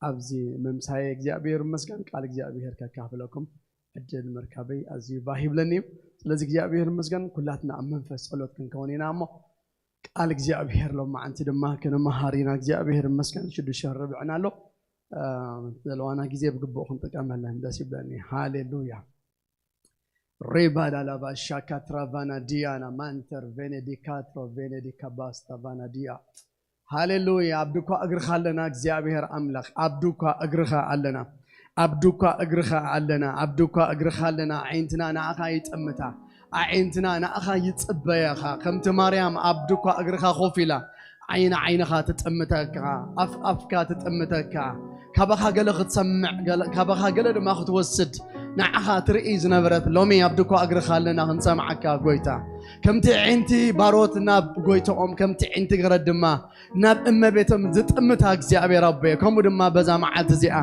ኣብዚ ምምሳየ እግዚኣብሔር ይመስገን። ቃል እግዚኣብሔር ከካፍለኩም ዕድል ምርካበይ ኣዝዩ ባህ ይብለኒ እዩ። ስለዚ እግዚኣብሔር ይመስገን። ኩላትና ኣብ መንፈስ ጸሎት ክንከውን ኢና እሞ ቃል እግዚኣብሔር ሎማዓንቲ ድማ ክንመሃር ኢና። እግዚኣብሔር ይመስገን። ሽዱሽተ ርብዕና ኣሎ። ዘለዋና ግዜ ብግቡእ ክንጥቀመለን ደስ ይብለኒ። ሃሌሉያ። ሬባዳላባ ሻካትራቫና ዲያና ማንተር ቬኔዲካትሮ ቬኔዲካ ባስታቫና ዲያ። ሃሌሉያ። ኣብ ድኳ እግርኻ ኣለና እግዚኣብሔር ኣምላኽ፣ ኣብ ድኳ እግርኻ ኣለና። ኣብ ድኳ እግርኻ ኣለና። ኣብ ድኳ እግርኻ ኣለና። ኣዒንትና ንኣኻ ይጥምታ። ኣዒንትና ንኣኻ ይጽበያኻ። ከምቲ ማርያም ኣብ ድኳ እግርኻ ኮፍ ኢላ ዓይኒ ዓይንኻ ትጥምተካ፣ ኣፍ ኣፍካ ትጥምተካ፣ ካባኻ ገለ ክትሰምዕ፣ ገለ- ካባኻ ገለ ድማ ክትወስድ ንዓኻ ትርኢ ዝነበረት፣ ሎሚ ኣብ ድኳ እግርኻ ኣለና ክንሰምዓካ ጎይታ። ከምቲ ዒንቲ ባሮት ናብ ጎይታኦም፣ ከምቲ ዒንቲ ገረድ ድማ ናብ እመቤቶም ዝጥምታ እግዚኣብሔር ኣቦየ፣ ከምኡ ድማ በዛ መዓልቲ እዚኣ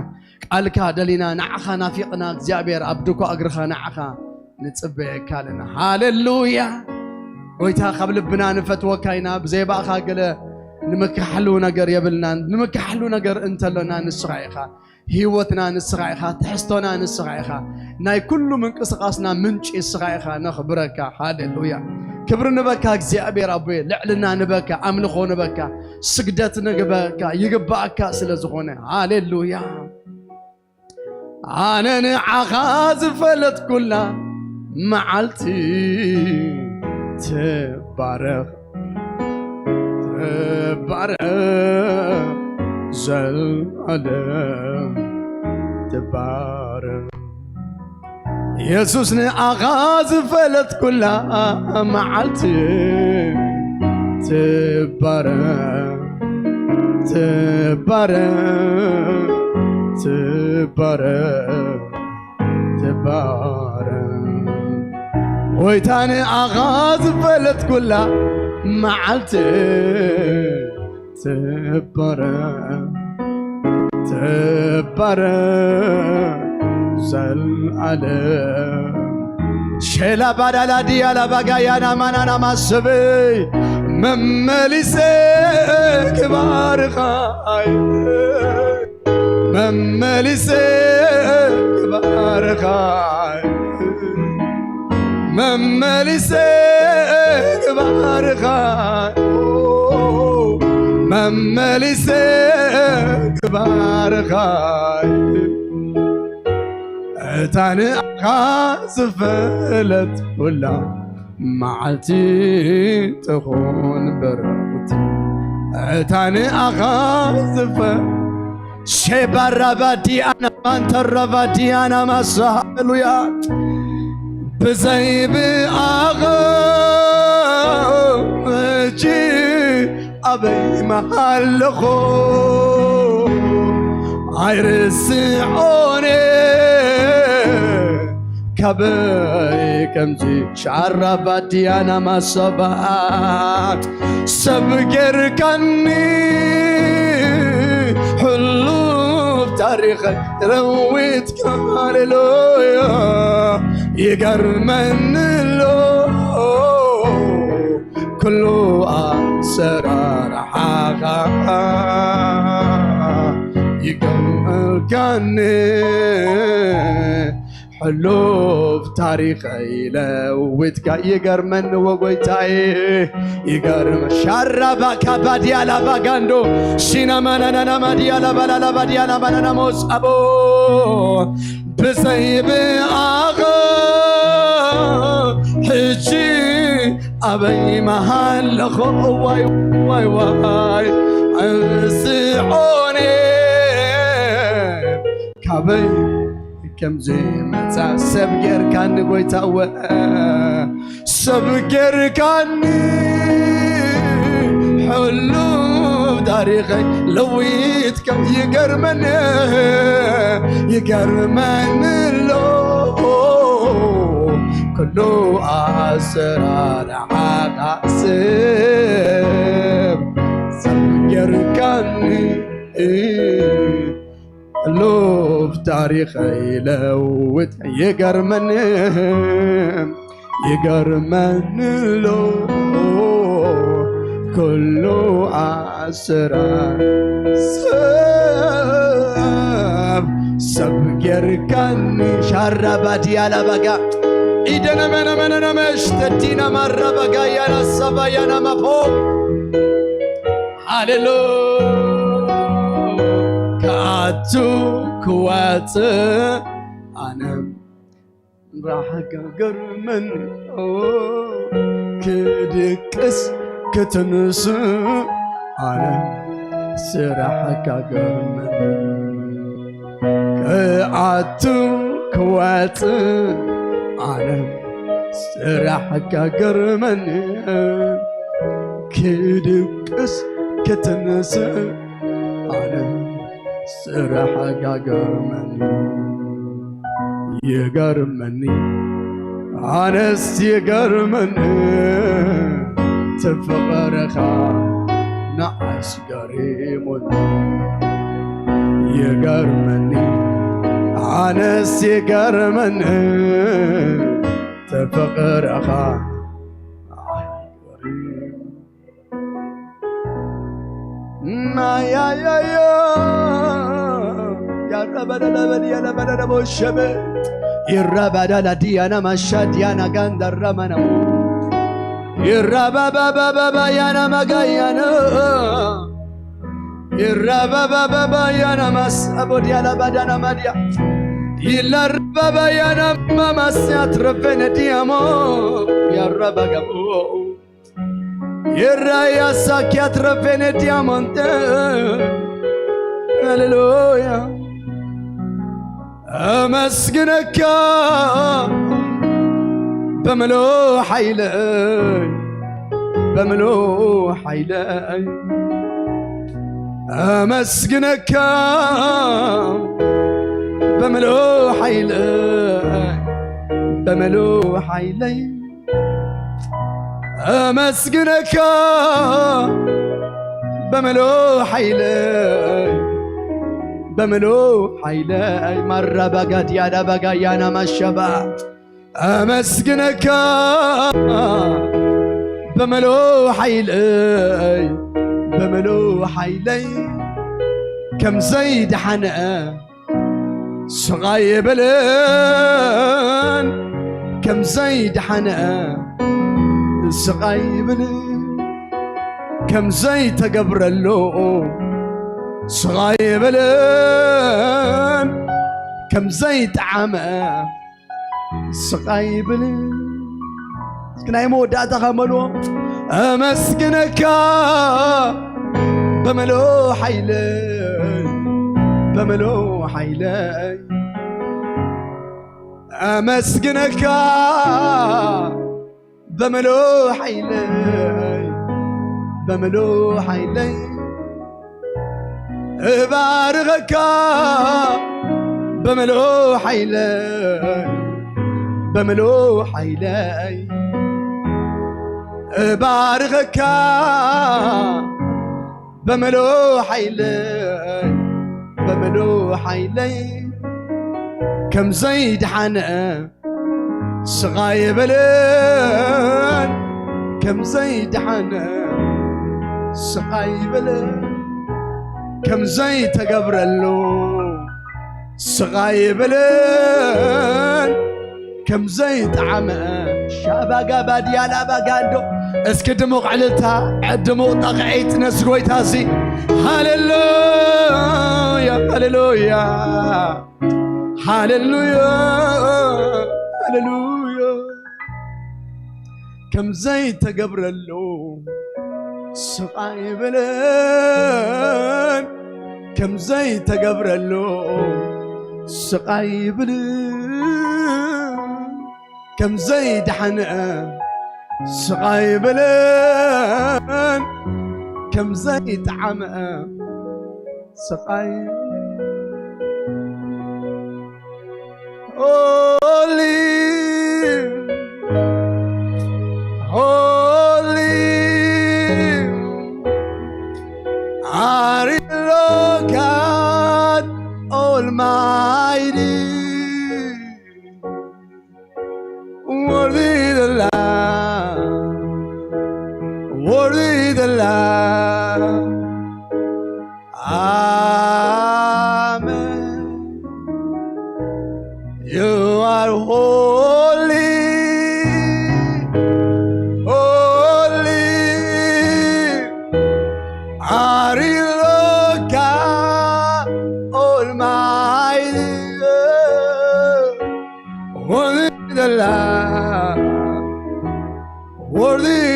ቃልካ ደሊና ንዓኻ ናፊቕና እግዚኣብሔር ኣብ ድኳ እግርኻ ንዓኻ ንጽበየካ ኣለና። ሃሌሉያ። ጎይታ ካብ ልብና ንፈትወካ ኢና። ብዘይ ባእኻ ገለ ንምካሕሉ ነገር የብልናን። ንምካሕሉ ነገር እንተሎና ንስኻ ኢኻ። ህይወትና ንስኻ ኢኻ። ትሕዝቶና ንስኻ ኢኻ። ናይ ኩሉ ምንቅስቓስና ምንጪ ንስኻ ኢኻ። ነኽብረካ። ሃሌሉያ። ክብሪ ንበካ እግዚኣብሔር ኣቦየ። ልዕልና ንበካ። ኣምልኾ ንበካ። ስግደት ንግበካ። ይግባእካ ስለ ዝኾነ። ሃሌሉያ። ኣነ ንዓኻ ዝፈለጥኩላ መዓልቲ ትባረኽ፣ ትባረኽ፣ ዘልኣለም ትባረኽ። የሱስ ንዓኻ ዝፈለጥኩላ መዓልቲ ትባረኽ፣ ትባረኽ፣ ትባረኽ፣ ትባረኽ። ጎይታ ንዓኻ ዝፈለጥኩላ መዓልቲ ትባረኽ፣ ትባረኽ፣ ዘልኣለም። ሼላ ባዳላ ዲያላ ባጋያና ማናና ማሰበይ መመሊሰ ክባርኻ መመሊሰ ክባርኻ መመሊሰ ክባርኻ መመሊሰ ክባርኻ እታ ንኣኻ ዝፈለት ኩላ መዓልቲ ትኹን ብርኽቲ እታ ንኣኻ ዝፈ ሼባራባዲያና ማንተራባዲያና ማሳ ሃሌሉያ ብዘይ ብኣኻ ሕጂ ኣበይ መሃለኹ ኣይርስዖን ካበይ ከምዚ ሻራ ባድያና ማሰባ ሰብ ጌርካኒ ሕሉፍ ታሪኸይ ረዊትካ ሃሌሉያ ይገርመኒ ኣሎ ኩሉ ኣሰራርሓኻ ይገርመልካኒ ሕሉፍ ታሪኸይ ለዊጥካ ይገርመኒ ወጎይታይ ይገርም ሻራባካ ባዲያላ ባጋንዶ ሲናማናናና ማዲያላ ባላላ ባዲያላ ባናና ሞጻቦ ብዘይ ብኣኻ ሕጂ ኣበይ መሃለኹ ዋይ ዋይ ዋይ እንስዖኔ ካበይ ከምዚ መጻ ሰብ ጌርካኒ ጎይታወ ሰብ ጌርካኒ ሕሉፍ ታሪኸይ ለዊጥካ ይገርመኒ ይገርመኒ ኣሎ ኩሉ ኣሰራርሓኻ ሰብ ሰብ ጌርካኒ ሕሉፍ ታሪኸይ ለውጥ ይገርመኒ ይገርመኒ ኣሎ ኩሉ ኣሰራር ሰብ ሰብ ጌርካኒ ሻራ ባድያላ ባጋ ኢደነመነመነነመሽ ተዲና ማራባጋያና ሰባያና ማፎ ሃሌሉ ክኣቱ ክወፅእ ኣነ ራሕካ ገርመኒ ክድቅስ ክትንስ ኣነ ስራሕካ ገርመኒ ክኣቱ ክወፅእ ኣነ ስራሕካ ገርመኒ ክድቅስ ክትንስ ኣነ ስራሕካ ገርመኒ ይገርመኒ ኣነስ ይገርመኒ ትፍቕርኻ ንዓይስ ገሪሙኒ ይገርመኒ ኣነስ ይገርመኒ ትፍቕርኻ ንዓይስ ገሪሙኒ ናያያዮ ያረበደለበድ የለበደደቦሸበ ይረባዳላ ዲያና ማሻ ዲያና ጋንዳራማናሙ ይረባባባባባ ያና ማጋያነ ይረባባባባ ያና ማሳቦ ዲያላ ባዳና ማዲያ ይለረባባ ያና ማማስያ ትረበነ ዲያሞ ያረባጋቦ የራያ ሳኪያ ትረፌነ ዲያሞንተ ሃሌሉያ ኣመስግነካ በምሎ ሓይለይ በምሎ ሓይለይ ኣመስግነካ በምሎ ሓይለይ በምሎ ሓይለይ ኣመስግነካ በምሎ ሓይለይ በምሎ ሓይለይ ማራባጋድያዳ ባጋያና ማሸባ ኣመስግነካ በምሎ ሓይለይ በምሎ ሓይለይ ከምዘይ ደሓነ ስቓይ የብልን ከምዘይ ደሓነ ስቓይ የብልን ከምዘይ ተገብረሉ ስቓይ የብልን ከምዘይ ጠዓመ ስቓይ ይብል እስኪ ናይ መወዳእታ ከመልዎ ኣመስግነካ በመሎ ሓይለይ በመሎ ሓይለይ ኣመስግነካ በመሎ ሓይለይ በመሎ ሓይለይ እባርኸካ በመሎ ሓይለይ በመሎ ሓይለይ እባርኸካ በመሎ ሓይለይ በመሎ ሓይለይ ከምዘይ ደሓነ ስቓይ የብልን ከምዘይ ደሓነ ስቓይ የብልን ከምዘይ ተገብረሉ ስቓይ የብልን ከምዘይ ጠዓመ ሻባጋ ባድያላ ባጋንዶ እስኪ ድሙቕ ዕልልታ ድሙቕ ጣቕዒት ነዚ ጎይታ እዚ ሃሌሉያ ሃሌሉያ ሃሌሉያ ሃሌሉያ ከም ዘይተገብረሉ ስቓይ ይብልን ከም ዘይተገብረሉ ስቓይ ይብልን ከም ዘይደሓነ ስቓይ ይብልን ከም ዘይጠዓመ ስቓይ Holy, holy are you, Lord God Almighty. Worthy the Lamb, worthy the Lamb. Amen. You are holy.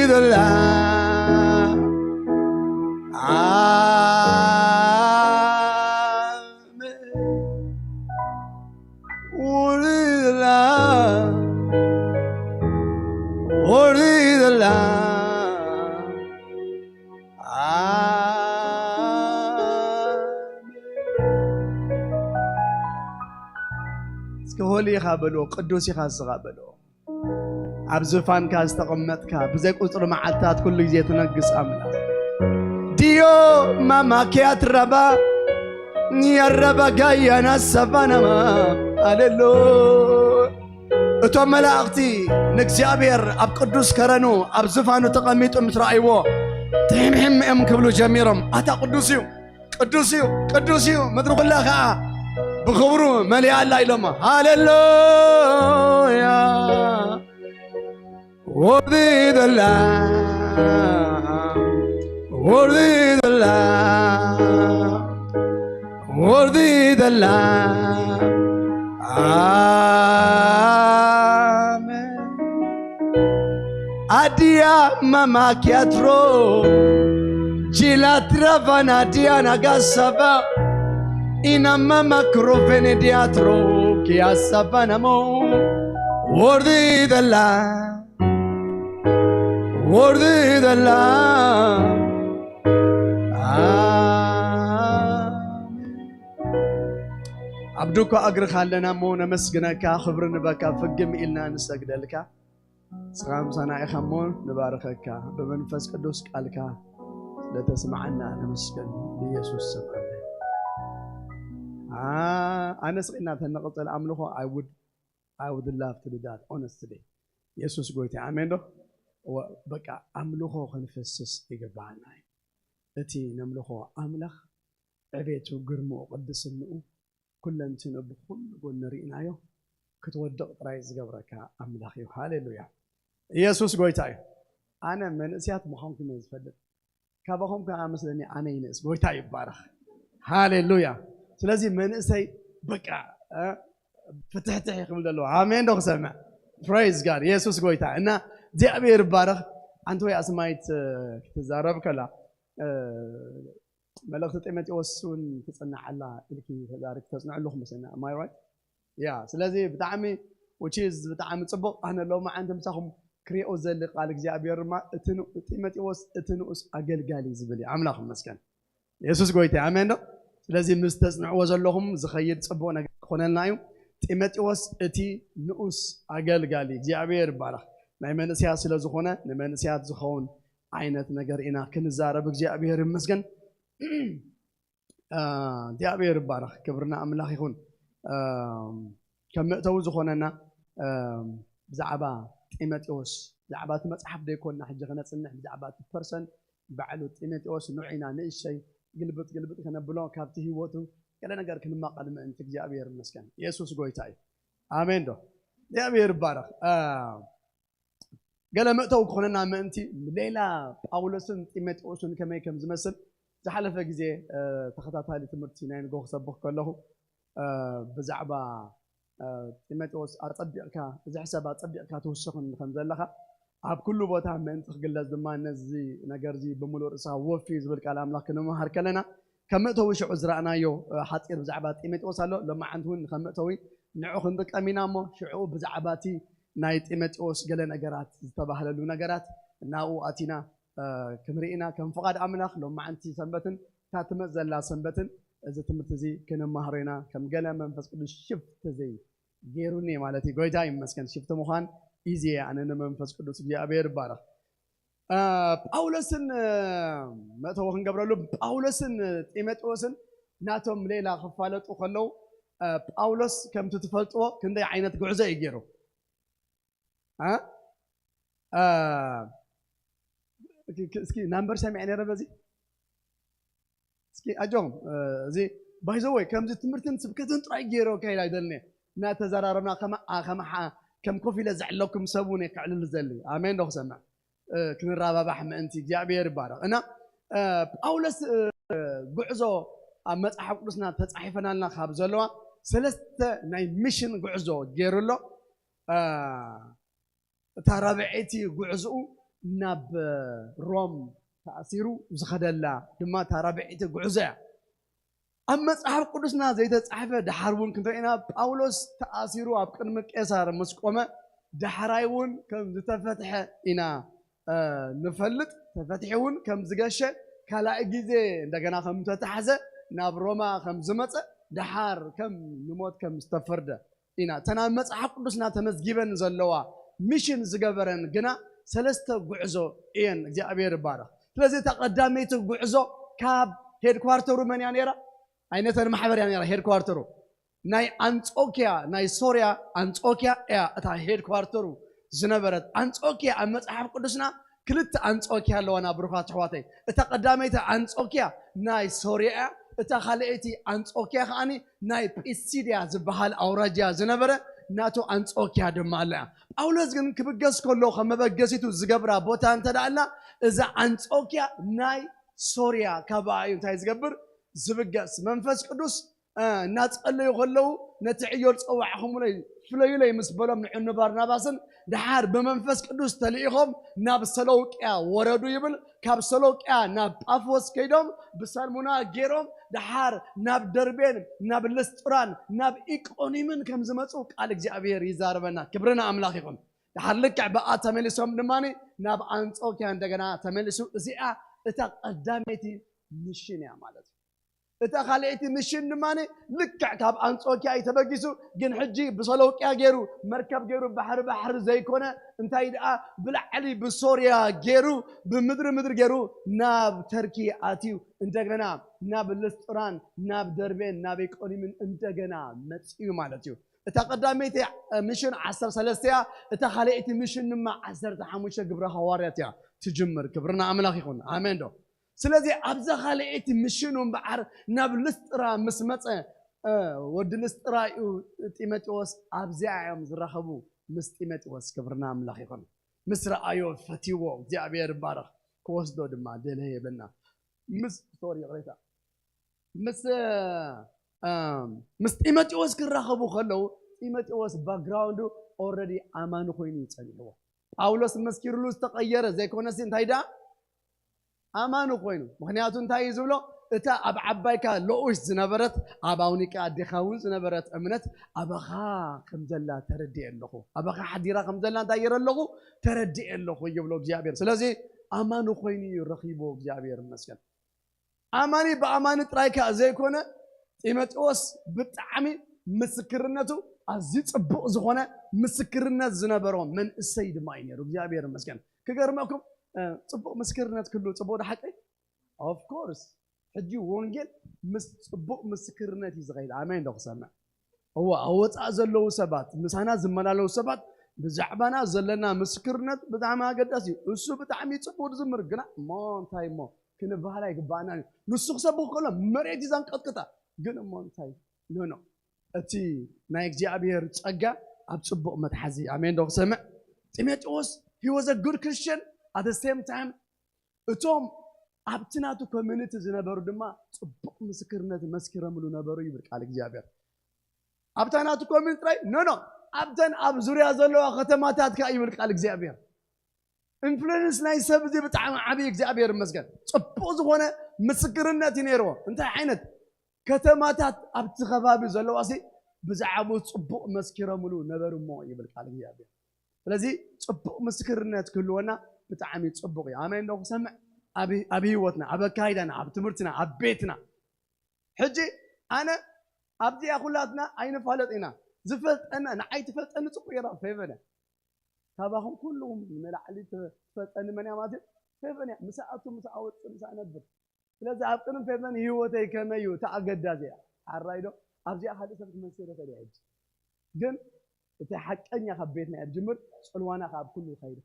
the Lamb. Amen. Worthy the Lamb. Worthy the Lamb. Amen. እስኪ ሆሊ ኢኻ በልዎ፣ ቅዱስ ኢኻ እስኻ በልዎ። ኣብ ዙፋንካ ዝተቐመጥካ፣ ብዘይ ቁጽሪ መዓልታት ኩሉ ግዜ ትነግስ ኣምላኽ። ዲዮ ማማኪያት ረባ፣ ያረባ ጋያና ሰባናማ። ኣሌሉ። እቶም መላእኽቲ ንእግዚኣብሔር ኣብ ቅዱስ ከረኑ ኣብ ዙፋኑ ተቐሚጡ ምስ ረኣይዎ፣ ትሕምሕም እዮም ክብሉ ጀሚሮም። ኣታ ቅዱስ እዩ፣ ቅዱስ እዩ፣ ቅዱስ እዩ፣ ምድሪ ኩላ ኸዓ ብኽብሩ መሊኣ ኣላ ኢሎሞ። ሃሌሉያ። Worthy the Lamb, worthy the Lamb, worthy the Lamb. Amen. Adia mama kiatro, jilatrava nadia nagasava, ina mama krovene diatro, kiasava namo. Worthy the Lamb, worthy the Lamb. ኣሜን። ኣብ ድኳ እግርኻ ኣለና እሞ ነመስግነካ፣ ክብሪ ንበካ፣ ፍግም ኢልና ንሰግደልካ። ንስኻ ምሳና ኢኻ እሞ ንባርኸካ፣ ብመንፈስ ቅዱስ ቃልካ ስለተስማዓና ነመስግን፣ ብኢየሱስ ስም ኣሜን። ኣ-፣ ኣነ ስቕ ኢልና ተንቕጽል ኣምልኾ I would I would love to do that, honestly. የሱስ ጎይታ፣ ኣሜን ዶ? ወ-፣ በቃ ኣምልኾ ክንፍስስ ይግባኣና እዩ። እቲ ነምልኾ ኣምላኽ ዕቤቱ፣ ግርምኡ፣ ቅድስንኡ፣ ኩለንትንኡ ብኹሉ ጎኒ ርኢናዮ፣ ክትወድቕ ጥራይ ዝገብረካ ኣምላኽ እዩ። ሃሌሉያ። ኢየሱስ ጎይታ እዩ። ኣነ መንእስያት ምዃንኩም እየ ዝፈልጥ። ካባኹም ከኣ መስለኒ ኣነ ይንእስ። ጎይታ ይባረኽ። ሃሌሉያ። ስለዚ መንእሰይ በቃ፣ እ፣ ፍትሕትሕ ይኽብል ዘለዎ። ኣሜን ዶ ክሰምዕ? Praise God። የሱስ ጎይታ። እና እግዚኣብሔር ይባረኽ። ኣንቲ ወይ ኣስማይት፣ እ፣ ክትዛረብ ከላ፣ እ፣ መልእኽቲ ጢሞቴዎስ እውን ትጽናዕ ኣላ ኢልኪ ተዛሪ-፣ ተጽንዑ ኣለኹም መሰለኒ። Am I right? ያ፣ ስለዚ ብጣዕሚ፣ which is ብጣዕሚ ጽቡቕ። ኣነ ሎማዓንቲ ምሳኹም ክሪኦ ዘሊ ቃል እግዚኣብሔር ድማ እቲ ን-፣ ጢሞቴዎስ እቲ ንኡስ ኣገልጋሊ ዝብል እዩ። ኣምላኽ ይመስገን። የሱስ ጎይታ፣ ኣሜን ዶ? ስለዚ ምስ ተጽንዕዎ ዘለኹም ዝኸይድ ጽቡቕ ነገር ክኾነልና እዩ። ጢሞቴዎስ እቲ ንኡስ ኣገልጋሊ፣ እግዚኣብሔር ይባረኽ። ናይ መንእስያት ስለ ዝኾነ ንመንእስያት ዝኸውን ዓይነት ነገር ኢና ክንዛረብ። እግዚኣብሔር ይመስገን። እ፣ እግዚኣብሔር ይባረኽ፣ ክብሪ ንኣምላኽ ይኹን። እ፣ ከም መእተዊ ዝኾነና፣ እ፣ ብዛዕባ ጢሞቴዎስ፣ ብዛዕባ እቲ መጽሓፍ ደይኮንና ሕጂ ከነጽንሕ፣ ብዛዕባ እቲ ፐርሰን ባዕሉ ጢሞቴዎስ ንዑ ኢና ንእሽተይ ግልብጥ ግልብጥ ከነብሎ፣ ካብቲ ህይወቱ ገለ ነገር ክንማቐል ምእንቲ እግዚኣብሔር ይመስገን። የሱስ ጎይታ እዩ። ኣሜን ዶ? እግዚኣብሔር ይባረኽ። እ፣ ገለ መእተዊ ክኾነና ምእንቲ ሌላ ጳውሎስን ጢሞቴዎስን ከመይ ከም ዝመስል ዝሓለፈ ግዜ፣ እ፣ ተኸታታሊ ትምህርቲ ናይ ንጎ ክሰብኽ ከለኹ፣ እ፣ ብዛዕባ፣ እ፣ ጢሞቴዎስ ኣጸቢቕካ፣ እዚ ሕሳብ ኣጸቢቕካ ትውስኽን ከም ዘለኻ፣ ኣብ ኩሉ ቦታ ምእንቲ ክግለጽ ድማ ነዚ ነገር እዚ ብምሉእ ርእስኻ ወፊ ዝብል ቃል ኣምላኽ ክንመሃር ከለና፣ ከም መእተዊ ሽዑ ዝረኣናዮ፣ እ፣ ሓጺር ብዛዕባ ጢሞቴዎስ ኣሎ። ሎማዓንቲ እውን ከም መእተዊ ንዑ ክንጥቀም ኢና እሞ፣ ሽዑ ብዛዕባ እቲ ናይ ጢሞቴዎስ ገለ ነገራት ዝተባህለሉ ነገራት ናብኡ ኣቲና፣ እ፣ ክንርኢ ኢና። ከም ፍቓድ ኣምላኽ ሎማዓንቲ ሰንበትን እታ ትመጽእ ዘላ ሰንበትን እዚ ትምህርቲ እዚ ክንመሃሮ ኢና። ከም ገለ መንፈስ ቅዱስ ሽፍት ዘይ ገይሩኒ ማለት እዩ። ጎይታ ይመስገን። ሽፍት ምዃን ኢዚ እየ ኣነ ንመንፈስ ቅዱስ እግዚኣብሔር ይባረኽ። እ፣ ጳውሎስን፣ እ፣ መእተዊ ክንገብረሉ፣ ጳውሎስን ጢሞቴዎስን ናቶም ሌላ ክፋለጡ ከለዉ፣ እ፣ ጳውሎስ ከምቲ ትፈልጥዎ ክንደይ ዓይነት ጉዕዞ እዩ ገይሩ? እ? እ፣ እስኪ፣ እስኪ ናምበር ሰሚዐ ነይረ በዚ። እስኪ ኣጆኹም፣ እ፣ እዚ by the way ከምዚ ትምህርትን ስብከትን ጥራይ ገይረ ከይድ ኣይደልን እየ። እናተዘራረብና ከማ-፣ ኣ-፣ ከማሓ-፣ ከም ኮፍ ኢለ ዘዕለኩም ሰብ እውን እየ ከዕልል ዘሊ። ኣሜን ዶ ክሰምዕ? እ፣ ክንራባባሕ ምእንቲ እግዚኣብሔር ይባረኽ። እና፣ እ፣ ጳውሎስ፣ እ፣ ጉዕዞ ኣብ መጽሓፍ ቅዱስና ተጻሒፈናልና ካብ ዘለዋ ሰለስተ ናይ ሚሽን ጉዕዞ ገይሩ ኣሎ። እ፣ እታ ራብዐይቲ ጉዕዞኡ ናብ ሮም ተኣሲሩ ዝኸደላ ድማ እታ ራብዐይቲ ጉዕዞ እያ። ኣብ መጽሓፍ ቅዱስና ዘይተጻሕፈ፣ ደሓር እውን ክንርኢ ኢና፣ ጳውሎስ ተኣሲሩ ኣብ ቅድሚ ቄሳር ምስ ቆመ፣ ዳሕራይ እውን ከም ዝተፈትሐ ኢና ንፈልጥ። ተፈትሒ እውን ከም ዝገሸ፣ ካልኣይ ግዜ እንደገና ከም ዝተታሕዘ፣ ናብ ሮማ ከም ዝመጸ፣ ደሓር ከም ንሞት ከም ዝተፈርደ ኢና። እተን ኣብ መጽሓፍ ቅዱስና ተመዝጊበን ዘለዋ፣ ሚሽን ዝገበረን ግና ሰለስተ ጉዕዞ እየን። እግዚኣብሔር ይባረኽ። ስለዚ እታ ቀዳመይቲ ጉዕዞ ካብ ሄድኳርተሩ መን እያ ነይራ? ኣይነተን ማሕበር እያ ነይራ ሄድኳርተሩ። ናይ ኣንጾኪያ፣ ናይ ሶርያ ኣንጾኪያ እያ እታ ሄድኳርተሩ ዝነበረት። ኣንጾኪያ ኣብ መጽሓፍ ቅዱስና ክልተ ኣንጾኪያ ኣለዋና ብሩኻት ኣሕዋተይ። እታ ቀዳመይቲ ኣንጾኪያ ናይ ሶርያ እያ። እታ ካልኣይቲ ኣንጾኪያ ከኣኒ ናይ ጲሲድያ ዝበሃል ኣውራጃ ዝነበረ ናቱ ኣንጾኪያ ድማ ኣለ እያ። ጳውሎስ ግን ክብገስ ከሎ ከም መበገሲቱ ዝገብራ ቦታ እንተ ደኣ ኣላ፣ እዛ ኣንጾኪያ ናይ ሶርያ ካባኣ እዩ እንታይ ዝገብር? ዝብገስ። መንፈስ ቅዱስ እናጸለዩ ከለዉ ነቲ ዕዮ ዝጸዋዕኹምለይ ፍለዩለይ ምስ በሎም ንዑ ንባርናባስን ደሓር ብመንፈስ ቅዱስ ተልኢኾም ናብ ሰሎንቅያ ወረዱ ይብል። ካብ ሰሎንቅያ ናብ ጳፎስ ከይዶም ብሳልሙና ገይሮም ደሓር ናብ ደርቤን ናብ ልስጥራን ናብ ኢቆኒምን ከም ዝመጹ ቃል እግዚኣብሔር ይዛረበና። ክብርና ኣምላኽ ይኹን። ደሓር ልክዕ ብኣ ተመሊሶም ድማ ናብ ኣንጾኪያ እንደገና ተመሊሱ። እዚኣ እታ ቀዳመይቲ ሚሽን እያ ማለት እዩ። እታ ካልኣይቲ ምሽን ድማ ልክዕ ካብ ኣንጾኪያ እዩ ተበጊሱ፣ ግን ሕጂ ብሰሎንቅያ ገይሩ መርከብ ገይሩ ባሕሪ ባሕሪ ዘይኮነ እንታይ ደኣ ብላዕሊ ብሶርያ ገይሩ ብምድሪ ምድሪ ገይሩ ናብ ተርኪ ኣትዩ፣ እንደገና ናብ ልስጥራን ናብ ደርቤን ናብ ኢቆኒምን እንደገና መጽዩ ማለት እዩ። እታ ቀዳመይቲ ምሽን ዓሰርተ ሰለስተ እያ። እታ ካልኣይቲ ምሽን ድማ ዓሰርተ ሓሙሽተ ግብረ ሃዋርያት እያ ትጅምር። ክብርና ኣምላኽ ይኹን። ኣሜን ዶ? ስለዚ ኣብዛ ካልኣይቲ ምሽኑ እምበኣር ናብ ልስጥራ ምስ መጸ፣ ወዲ ልስጥራ እዩ ጢሞቴዎስ ኣብዚኣ እዮም ዝራኸቡ ምስ ጢሞቴዎስ። ክብርና ኣምላኽ ይኹን። ምስ ረኣዮ ፈትዎ እግዚኣብሔር ይባረኽ። ክወስዶ ድማ ደለየ ይብለና። ምስ ሶሪ ይቕሬታ ምስ ምስ ጢሞቴዎስ ክራኸቡ ከለዉ ጢሞቴዎስ ባክግራውንዱ ኦረዲ ኣማኒ ኮይኑ እዩ ጸኒሕዎ። ጳውሎስ መስኪርሉ ዝተቐየረ ዘይኮነሲ እንታይ ደኣ ኣማኒ ኮይኑ። ምኽንያቱ እንታይ እዩ ዝብሎ? እታ ኣብ ዓባይካ ሎኡሽ ዝነበረት ኣብ ኣውኒቃ ኣዴኻ እውን ዝነበረት እምነት ኣባኻ ከም ዘላ ተረዲኤ ኣለኹ። ኣባኻ ሓዲራ ከም ዘላ እንታይ ገይረ ኣለኹ? ተረዲኤ ኣለኹ ይብሎ እግዚኣብሔር። ስለዚ ኣማኒ ኮይኑ እዩ ረኺብዎ። እግዚኣብሔር ይመስገን። ኣማኒ ብኣማኒ ጥራይ ከኣ ዘይኮነ ጢሞቴዎስ ብጣዕሚ ምስክርነቱ ኣዝዩ ጽቡቕ ዝኾነ ምስክርነት ዝነበሮ መንእሰይ ድማ እዩ ነይሩ። እግዚኣብሔር ይመስገን። ክገርመኩም ጽቡቕ ምስክርነት ክህሉ ጽቡቕ ዶ ሓቀይ? ኦፍ ኮርስ ሕጂ ወንጌል ምስ ጽቡቕ ምስክርነት እዩ ዝኸይድ። ኣሜን ዶ ክሰምዕ? እዋ ኣብ ወጻኢ ዘለዉ ሰባት ምሳና ዝመላለሱ ሰባት ብዛዕባና ዘለና ምስክርነት ብጣዕሚ ኣገዳሲ እዩ። እሱ ብጣዕሚ ጽቡቕ ዝምር ግና እሞ እንታይ እሞ ክንበሃል ኣይግባኣናን እዩ። ንሱ ክሰብኽ ከሎ መሬት እዩ ዘንቀጥቅጣ። ግን እሞ እንታይ ኖ ኖ እቲ ናይ እግዚኣብሔር ጸጋ ኣብ ጽቡቕ መትሓዚ። ኣሜን ዶ ክሰምዕ? ጢሞቴዎስ he was a good Christian at the same time እቶም ኣብቲ ናቱ ኮሚኒቲ ዝነበሩ ድማ ጽቡቕ ምስክርነት መስኪሮምሉ ነበሩ ይብል ቃል እግዚኣብሔር። ኣብታ ናቱ ኮሚኒቲ ጥራይ ኖ ኖ ኣብተን ኣብ ዙርያ ዘለዋ ከተማታት ከኣ ይብል ቃል እግዚኣብሔር። ኢንፍሉንስ ናይ ሰብ እዚ ብጣዕሚ ዓብዪ እግዚኣብሔር ይመስገን። ጽቡቕ ዝኾነ ምስክርነት እዩ ነይርዎ። እንታይ ዓይነት ከተማታት ኣብቲ ከባቢ ዘለዋ ሲ ብዛዕባኡ ጽቡቕ መስኪሮምሉ ነበሩ እሞ ይብል ቃል እግዚኣብሔር። ስለዚ ጽቡቕ ምስክርነት ክህልወና ብጣዕሚ ጽቡቕ እዩ። ኣሜን ዶ ክሰምዕ? ኣብ ኣብ ህይወትና፣ ኣብ ኣካይዳና፣ ኣብ ትምህርትና፣ ኣብ ቤትና። ሕጂ ኣነ ኣብዚኣ ኩላትና ኣይንፋለጥ ኢና። ዝፈልጠና ንዓይ ትፈልጠኒ ጽቡቕ ጌራ ፌቨን እያ። ካባኹም ኩልኹም ንላዕሊ ትፈልጠኒ መን እያ ማለት እዩ? ፌቨን እያ። ምስኣ ኣቱ ምስኣ ወጽእ ምስኣ ነብር። ስለዚ ኣብ ቅድሚ ፌቨን ህይወተይ ከመይ እዩ? እቲ ኣገዳሲ እያ። ሓራይ ዶ ኣብዚኣ ካልእ ሰብ ክትመስል ይኽእል እያ። ሕጂ ግን እቲ ሓቀኛ ካብ ቤትና እያ ትጅምር። ጽልዋና ካብ ኩሉ ክኸይድ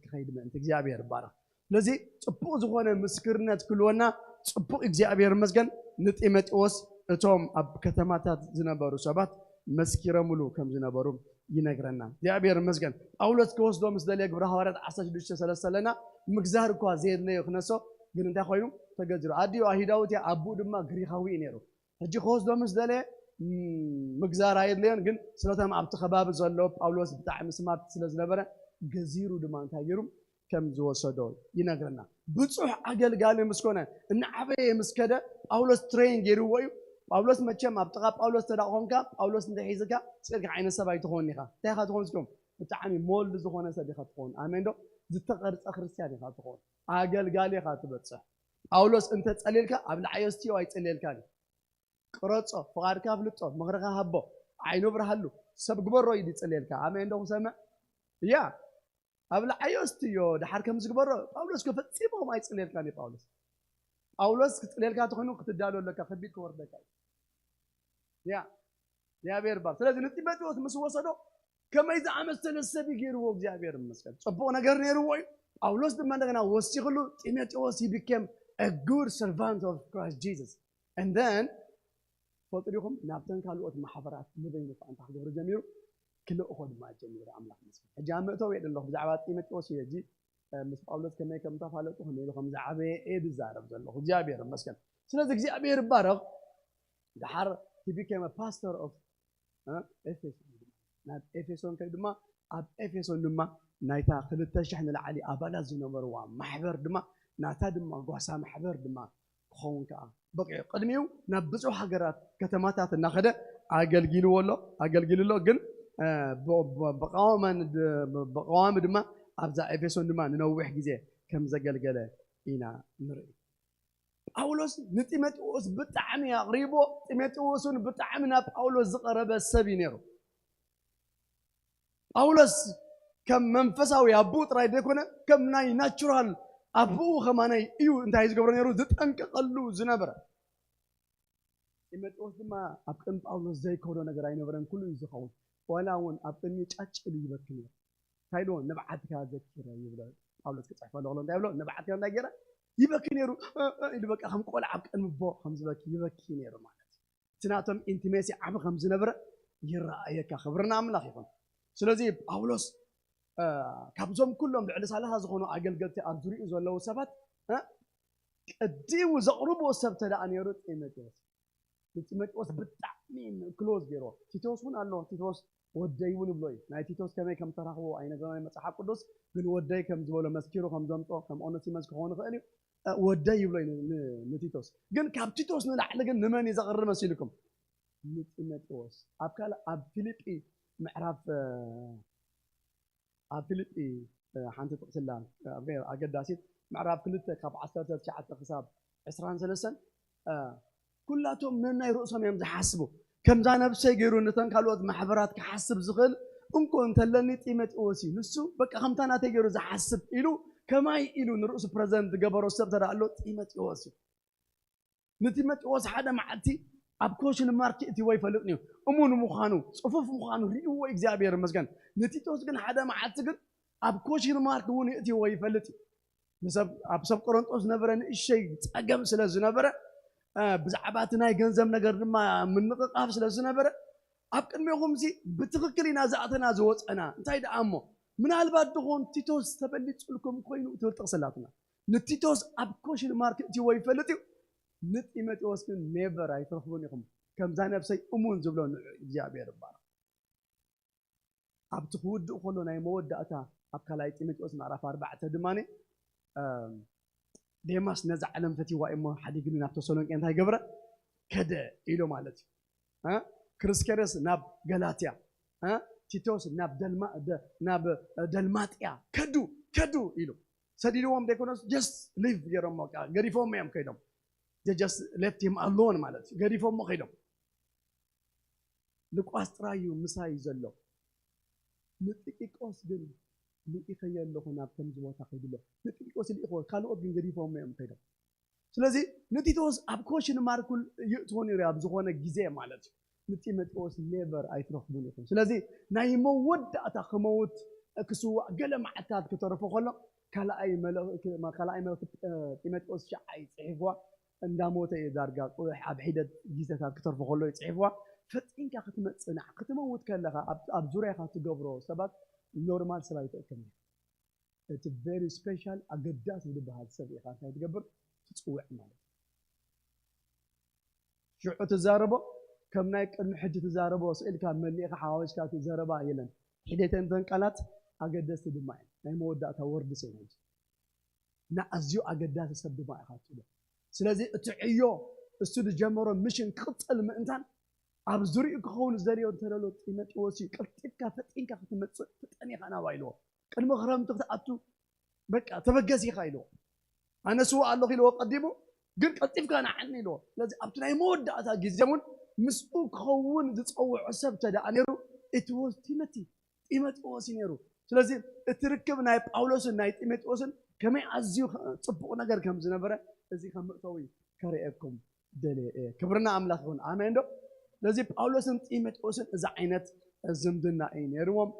ክኸይድ ምእንቲ እግዚኣብሔር ይባረኽ። ስለዚ ጽቡቕ ዝኾነ ምስክርነት ክህልወና ጽቡቕ እግዚኣብሔር ይመስገን። ንጢሞቴዎስ እቶም ኣብ ከተማታት ዝነበሩ ሰባት መስኪረምሉ ከም ዝነበሩ ይነግረና። እግዚኣብሔር ይመስገን። ጳውሎስ ክወስዶ ምስ ደለየ ግብረ ሃዋርያት ዓሰርተ ሽዱሽተ ሰለስተ ኣለና ምግዛር እኳ ዘየድለዮ ክነሶ ግን እንታይ ኮይኑ ተገዚሩ። ኣዲኡ ኣይሁዳዊት እያ፣ ኣቡኡ ድማ ግሪኻዊ እዩ ነይሩ። ሕጂ ክወስዶ ምስ ደለየ ምግዛር ኣየድለዮን፣ ግን ስለቶም ኣብቲ ከባቢ ዘሎ ጳውሎስ ብጣዕሚ ስማርት ስለ ዝነበረ ገዚሩ ድማ እንታይ ገይሩ ከም ዝወሰዶ ይነግረና። ብፁሕ ኣገልጋሊ ምስ ኮነ፣ እናዓበየ ምስ ከደ፣ ጳውሎስ ትሬን ገይርዎ እዩ። ጳውሎስ መቸም ኣብ ጥቓ ጳውሎስ ተዳ ኾንካ፣ ጳውሎስ እንተሒዝካ ስእልካ ዓይነት ሰብ ኣይትኾን ኢኻ። እንታይ ኢኻ ትኾን እስኩም? ብጣዕሚ ሞልድ ዝኾነ ሰብ ኢኻ ትኾን። ኣሜን ዶ? ዝተቐርጸ ክርስትያን ኢኻ ትኾን። ኣገልጋሊ ኢኻ ትበጽሕ። ጳውሎስ እንተጸልየልካ፣ ኣብ ላዕዮ ስትዮ ኣይጸልየልካን እዩ። ቅረጾ፣ ፍቓድካ ኣፍልጦ፣ ምኽርኻ ሃቦ፣ ዓይኑ ብርሃሉ፣ ሰብ ግበሮ እዩ ዝጸልየልካ። ኣሜን ዶ ክሰምዕ? እያ። ኣብ ላዕዮ ስትዮ፣ ድሓር ከም ዝግበሮ፣ ጳውሎስ ከፈጺሞም ኣይጸልየልካን እዩ ጳውሎስ። ጳውሎስ ክጸልየልካ ተኾይኑ ክትዳሎ ኣለካ፣ ከቢድ ክወርደካ እዩ። ያ፣ እግዚኣብሔር ይባርክ። ስለዚ ንጢሞቴዎስ ምስ ወሰዶ ከመይ ዝኣመሰለ ሰብ እዩ ገይርዎ፣ እግዚኣብሔር ይመስገን። ጽቡቕ ነገር ነይርዎ እዩ። ጳውሎስ ድማ እንደገና ወሲኽሉ፣ ጢሞቴዎስ he became a good servant of Christ Jesus. And then ፈልጡ ዲኹም? ናብተን ካልኦት ማሕበራት ንበይኑ ከዓ እንታይ ክገብር ጀሚሩ? ክልእኾ ድማ ጀሚሩ። ኣምላኽ ይመስገን። ሕጂ ኣብ መእተዊ እየ ዘለኹ። ብዛዕባ ጢሞቴዎስ እዩ ሕጂ፣ እ፣ ምስ ጳውሎስ ከመይ ከም ተፋለጡ፣ ከመይ ኢሉ ከም ዝዓበየ እየ ዝዛረብ ዘለኹ። እግዚኣብሔር ይመስገን። ስለዚ እግዚኣብሔር ይባረኽ። ድሓር he became a pastor of፣ እ፣ ኤፌሶን። ናብ ኤፌሶን ከይዱ ድማ፣ ኣብ ኤፌሶን ድማ ናይታ ክልተ ሽሕ ንላዕሊ ኣባላት ዝነበርዋ ማሕበር ድማ፣ ናታ ድማ ጓሳ ማሕበር ድማ ክኸውን ከዓ በቂዑ። ቅድሚኡ ናብ ብዙሕ ሃገራት፣ ከተማታት እናኸደ ኣገልጊልዎ ኣሎ፣ ኣገልጊሉ ኣሎ። ግን፣ እ፣ ብ-፣ ብ-፣ ብቐዋሚ ድ-፣ ብ-፣ ብቐዋሚ ድማ ኣብዛ ኤፌሶን ድማ ንነዊሕ ግዜ ከም ዘገልገለ ኢና ንርኢ። ጳውሎስ ንጢሞቴዎስ ብጣዕሚ ኣቕሪቦ፣ ጢሞቴዎስ እውን ብጣዕሚ ናብ ጳውሎስ ዝቐረበ ሰብ እዩ ነይሩ። ጳውሎስ ከም መንፈሳዊ ኣቦኡ ጥራይ ዘይኮነ፣ ከም ናይ ናቹራል ኣቦኡ ከማናይ እዩ እንታይ ዝገብሮ ነይሩ? ዝጠንቀቐሉ ዝነበረ። ጢሞቴዎስ ድማ ኣብ ቅድሚ ጳውሎስ ዘይከዶ ነገር ኣይነበረን፣ ኩሉ እዩ ዝኸውን። ዋላ እውን ኣብ ቅድሚ ጫጭ ኢሉ ይበኪ ነይሩ። እንታይ ኢልዎ? ንብዓትካ ዘኪረ ይብሎ። ጳውሎስ ክጽሕፈሉ ከሎ እንታይ ይብሎ? ንብዓትካ እንታይ ገይረ? ይበኪ ነይሩ። እ፣ እ፣ ኢሉ በቃ ከም ቆልዓ ኣብ ቅድሚ ኣቦ ከም ዝበኪ ይበኪ ነይሩ ማለት እዩ። እቲ ናቶም ኢንቲሜሲ ዓቢ ከም ዝነበረ ይረኣየካ። ክብሪ ንኣምላኽ ይኹን። ስለዚ ጳውሎስ፣ እ፣ ካብዞም ኩሎም ልዕሊ ሰላሳ ዝኾኑ ኣገልገልቲ ኣብ ዙሪኡ ዘለዉ ሰባት፣ እ፣ ቀዲሙ ዘቕርብዎ ሰብ ተደኣ ነይሩ ጢሞቴዎስ። ንጢሞቴዎስ ብጣዕሚ ክሎዝ ገይርዎ። ቲቶስ እውን ኣሎ። ቲቶስ ወደይ እውን ይብሎ እዩ። ናይ ቲቶስ ከመይ ከም ተራኽቦ ኣይነገረናይ መጽሓፍ ቅዱስ፣ ግን ወደይ ከም ዝበሎ መስኪሩ ከም ዘምጾ፣ ከም ኦነሲመስ ክኸውን ይኽእል እዩ። እ፣ ወደይ ይብሎ እዩ ን-፣ ን-፣ ንቲቶስ። ግን ካብ ቲቶስ ንላዕሊ ግን ንመን እዩ ዘቕርብ መሲልኩም? ንጢሞቴዎስ። ኣብ ካልእ፣ ኣብ ፊልጲ ምዕራፍ፣ እ፣ ኣብ ፊልጲ፣ እ፣ ሓንቲ ጥቕሲ ኣላ፣ እ፣ ኣብ ገ-፣ ኣገዳሲት ምዕራፍ ክልተ ካብ ዓሰርተ ትሽዓተ ክሳብ ዕስራን ሰለስተን፣ እ፣ ኩላቶም ነናይ ርእሶም እዮም ዝሓስቡ። ከምዛ ነብሰይ ገይሩ ነተን ካልኦት ማሕበራት ክሓስብ ዝኽእል እንኮ እንተለኒ ጢሞቴዎስ እዩ። ንሱ በቃ ከምታ ናተይ ገይሩ ዝሓስብ ኢሉ ከማይ ኢሉ ንርእሱ ፕረዘንት ዝገበሮ ሰብ ተደኣ ኣሎ ጢሞቴዎስ እዩ። ንጢሞቴዎስ ሓደ መዓልቲ ኣብ ኮሽን ማርክ እትዎ ይፈልጥ እዩ። እሙን ምዃኑ፣ ጽፉፍ ምዃኑ ርእይዎ እግዚኣብሔር ይመስገን። ንቲቶስ ግን ሓደ መዓልቲ ግን ኣብ ኮሽን ማርክ እውን እትዎ ይፈልጥ እዩ። ንሰብ-፣ ኣብ ሰብ ቆሮንጦስ ዝነበረ ንእሸይ ጸገም ስለ ዝነበረ፣ እ፣ ብዛዕባ እቲ ናይ ገንዘብ ነገር ድማ ምንቕቓፍ ስለ ዝነበረ፣ ኣብ ቅድሜኹምሲ ብትኽክል ኢና ዝኣተና ዝወጸና። እንታይ ደኣ እሞ፣ ምናልባት ድኾን ቲቶስ ተበሊጹልኩም ኮይኑ ትብል ጥቕሲ ኣላትና። ንቲቶስ ኣብ ኮሽን ማርክ እትዎ ይፈልጥ እዩ። ንጢሞቴዎስ ግን ኔቨር ኣይትረኽቡን ኢኹም። ከምዛ ነብሰይ እሙን ዝብሎ ንዑ እግዚኣብሔር ይባረኽ። ኣብቲ ክውድእ ከሎ ናይ መወዳእታ ኣብ ካልኣይ ጢሞቴዎስ ምዕራፍ ኣርባዕተ ድማ፣ እም፣ ዴማስ ነዛ ዓለም ፈቲዋ እሞ ሓዲግኒ ናብ ተሰሎንቄ እንታይ ገብረ? ከደ ኢሉ ማለት እዩ። እ? ክርስኬደስ ናብ ገላትያ፣ እ? ቲቶስ ናብ ደልማ-፣ ደ-፣ ናብ፣ እ፣ ደልማጥያ ከዱ፣ ከዱ ኢሉ። ሰዲድዎም ዘይኮነስ just leave ገይሮም፣ በቃ ገዲፎም እዮም ከይዶም። They just left him alone ማለት እዩ። ገዲፎሞ ከይዶም። ሉቃስ ጥራይ እዩ ምሳይ ዘሎ። ንጥቂቆስ ግን ልኢኸዮ ኣለኹ ናብ ከምዚ ቦታ ከይዱ ኣሎ። ንጥቂቆስ ልኢኽዎ፣ ካልኦት ግን ገዲፎሞ እዮም ከይዶም። ስለዚ ንቲቶስ ኣብ ኮሽን ማርክ የእትዎ ነይሩ ኣብ ዝኾነ ግዜ ማለት እዩ። ንጢሞቴዎስ ኔቨር ኣይትረኽቡን ኢኹም። ስለዚ ናይ መወዳእታ ክመውት ክስዋእ ገለ መዓልታት ክተርፎ ከሎ ካልኣይ መልእኽ-፣ ካልኣይ መልእኽቲ ጢሞቴዎስ ሸዓይ ጽሒፍዋ እንዳሞተ እዩ ዳርጋ ቁ-፣ ኣብ ሒደት ግዜታት ክተርፎ ከሎ እዩ ጽሒፍዋ። ፈጢንካ ክትመጽእ ንዓ ክትመውት ከለኻ ኣብ፣ ኣብ ዙርያኻ ትገብሮ ሰባት ኖርማል ሰብ ኣይትእክብን። እቲ ቨሪ ስፔሻል ኣገዳሲ ዝበሃል ሰብ ኢኻ እንታይ ትገብር? ትጽውዕ ማለት እዩ። ሽዑ ትዛረቦ ከም ናይ ቅድሚ ሕጂ ትዛረቦ ስኢልካ መሊእኻ ሓዋዊስካ እቲ ዘረባ የለን። ሒደተን እተን ቃላት ኣገደስቲ ድማ እየን። ናይ መወዳእታ ወርድስ እየ ሕጂ። እና ኣዝዩ ኣገዳሲ ሰብ ድማ ኢኻ ትብሎ። ስለዚ እቲ ዕዮ እሱ ዝጀመሮ ሚሽን ክቕጽል ምእንታን ኣብ ዙሪኡ ክኸውን ዝደልዮ እንተደሎ ጢሞቴዎስ እዩ። ቀልጢፍካ ፈጢንካ ክትመጽእ ፍጠን ኢኻ ናባ ኢልዎ። ቅድሚ ክረምቲ ክትኣቱ በቃ ተበገስ ኢኻ ኢልዎ። ኣነ ስዋ ኣለኹ ኢልዎ ቀዲሙ፣ ግን ቀልጢፍካ ንዓኒ ኢልዎ። ስለዚ ኣብቲ ናይ መወዳእታ ግዜ እውን ምስኡ ክኸውን ዝጸውዖ ሰብ ተደኣ ነይሩ፣ it was ቲሞቲ፣ ጢሞቴዎስ እዩ ነይሩ። ስለዚ እቲ ርክብ ናይ ጳውሎስን ናይ ጢሞቴዎስን ከመይ ኣዝዩ ጽቡቕ ነገር ከም ዝነበረ እዚ ከም መእተዊ ከርእየኩም ደልየ እየ። ክብርና ኣምላኽ ይኹን። ኣሜን ዶ? ስለዚ ጳውሎስን ጢሞቴዎስን እዚ ዓይነት ዝምድና እዩ ነይርዎም።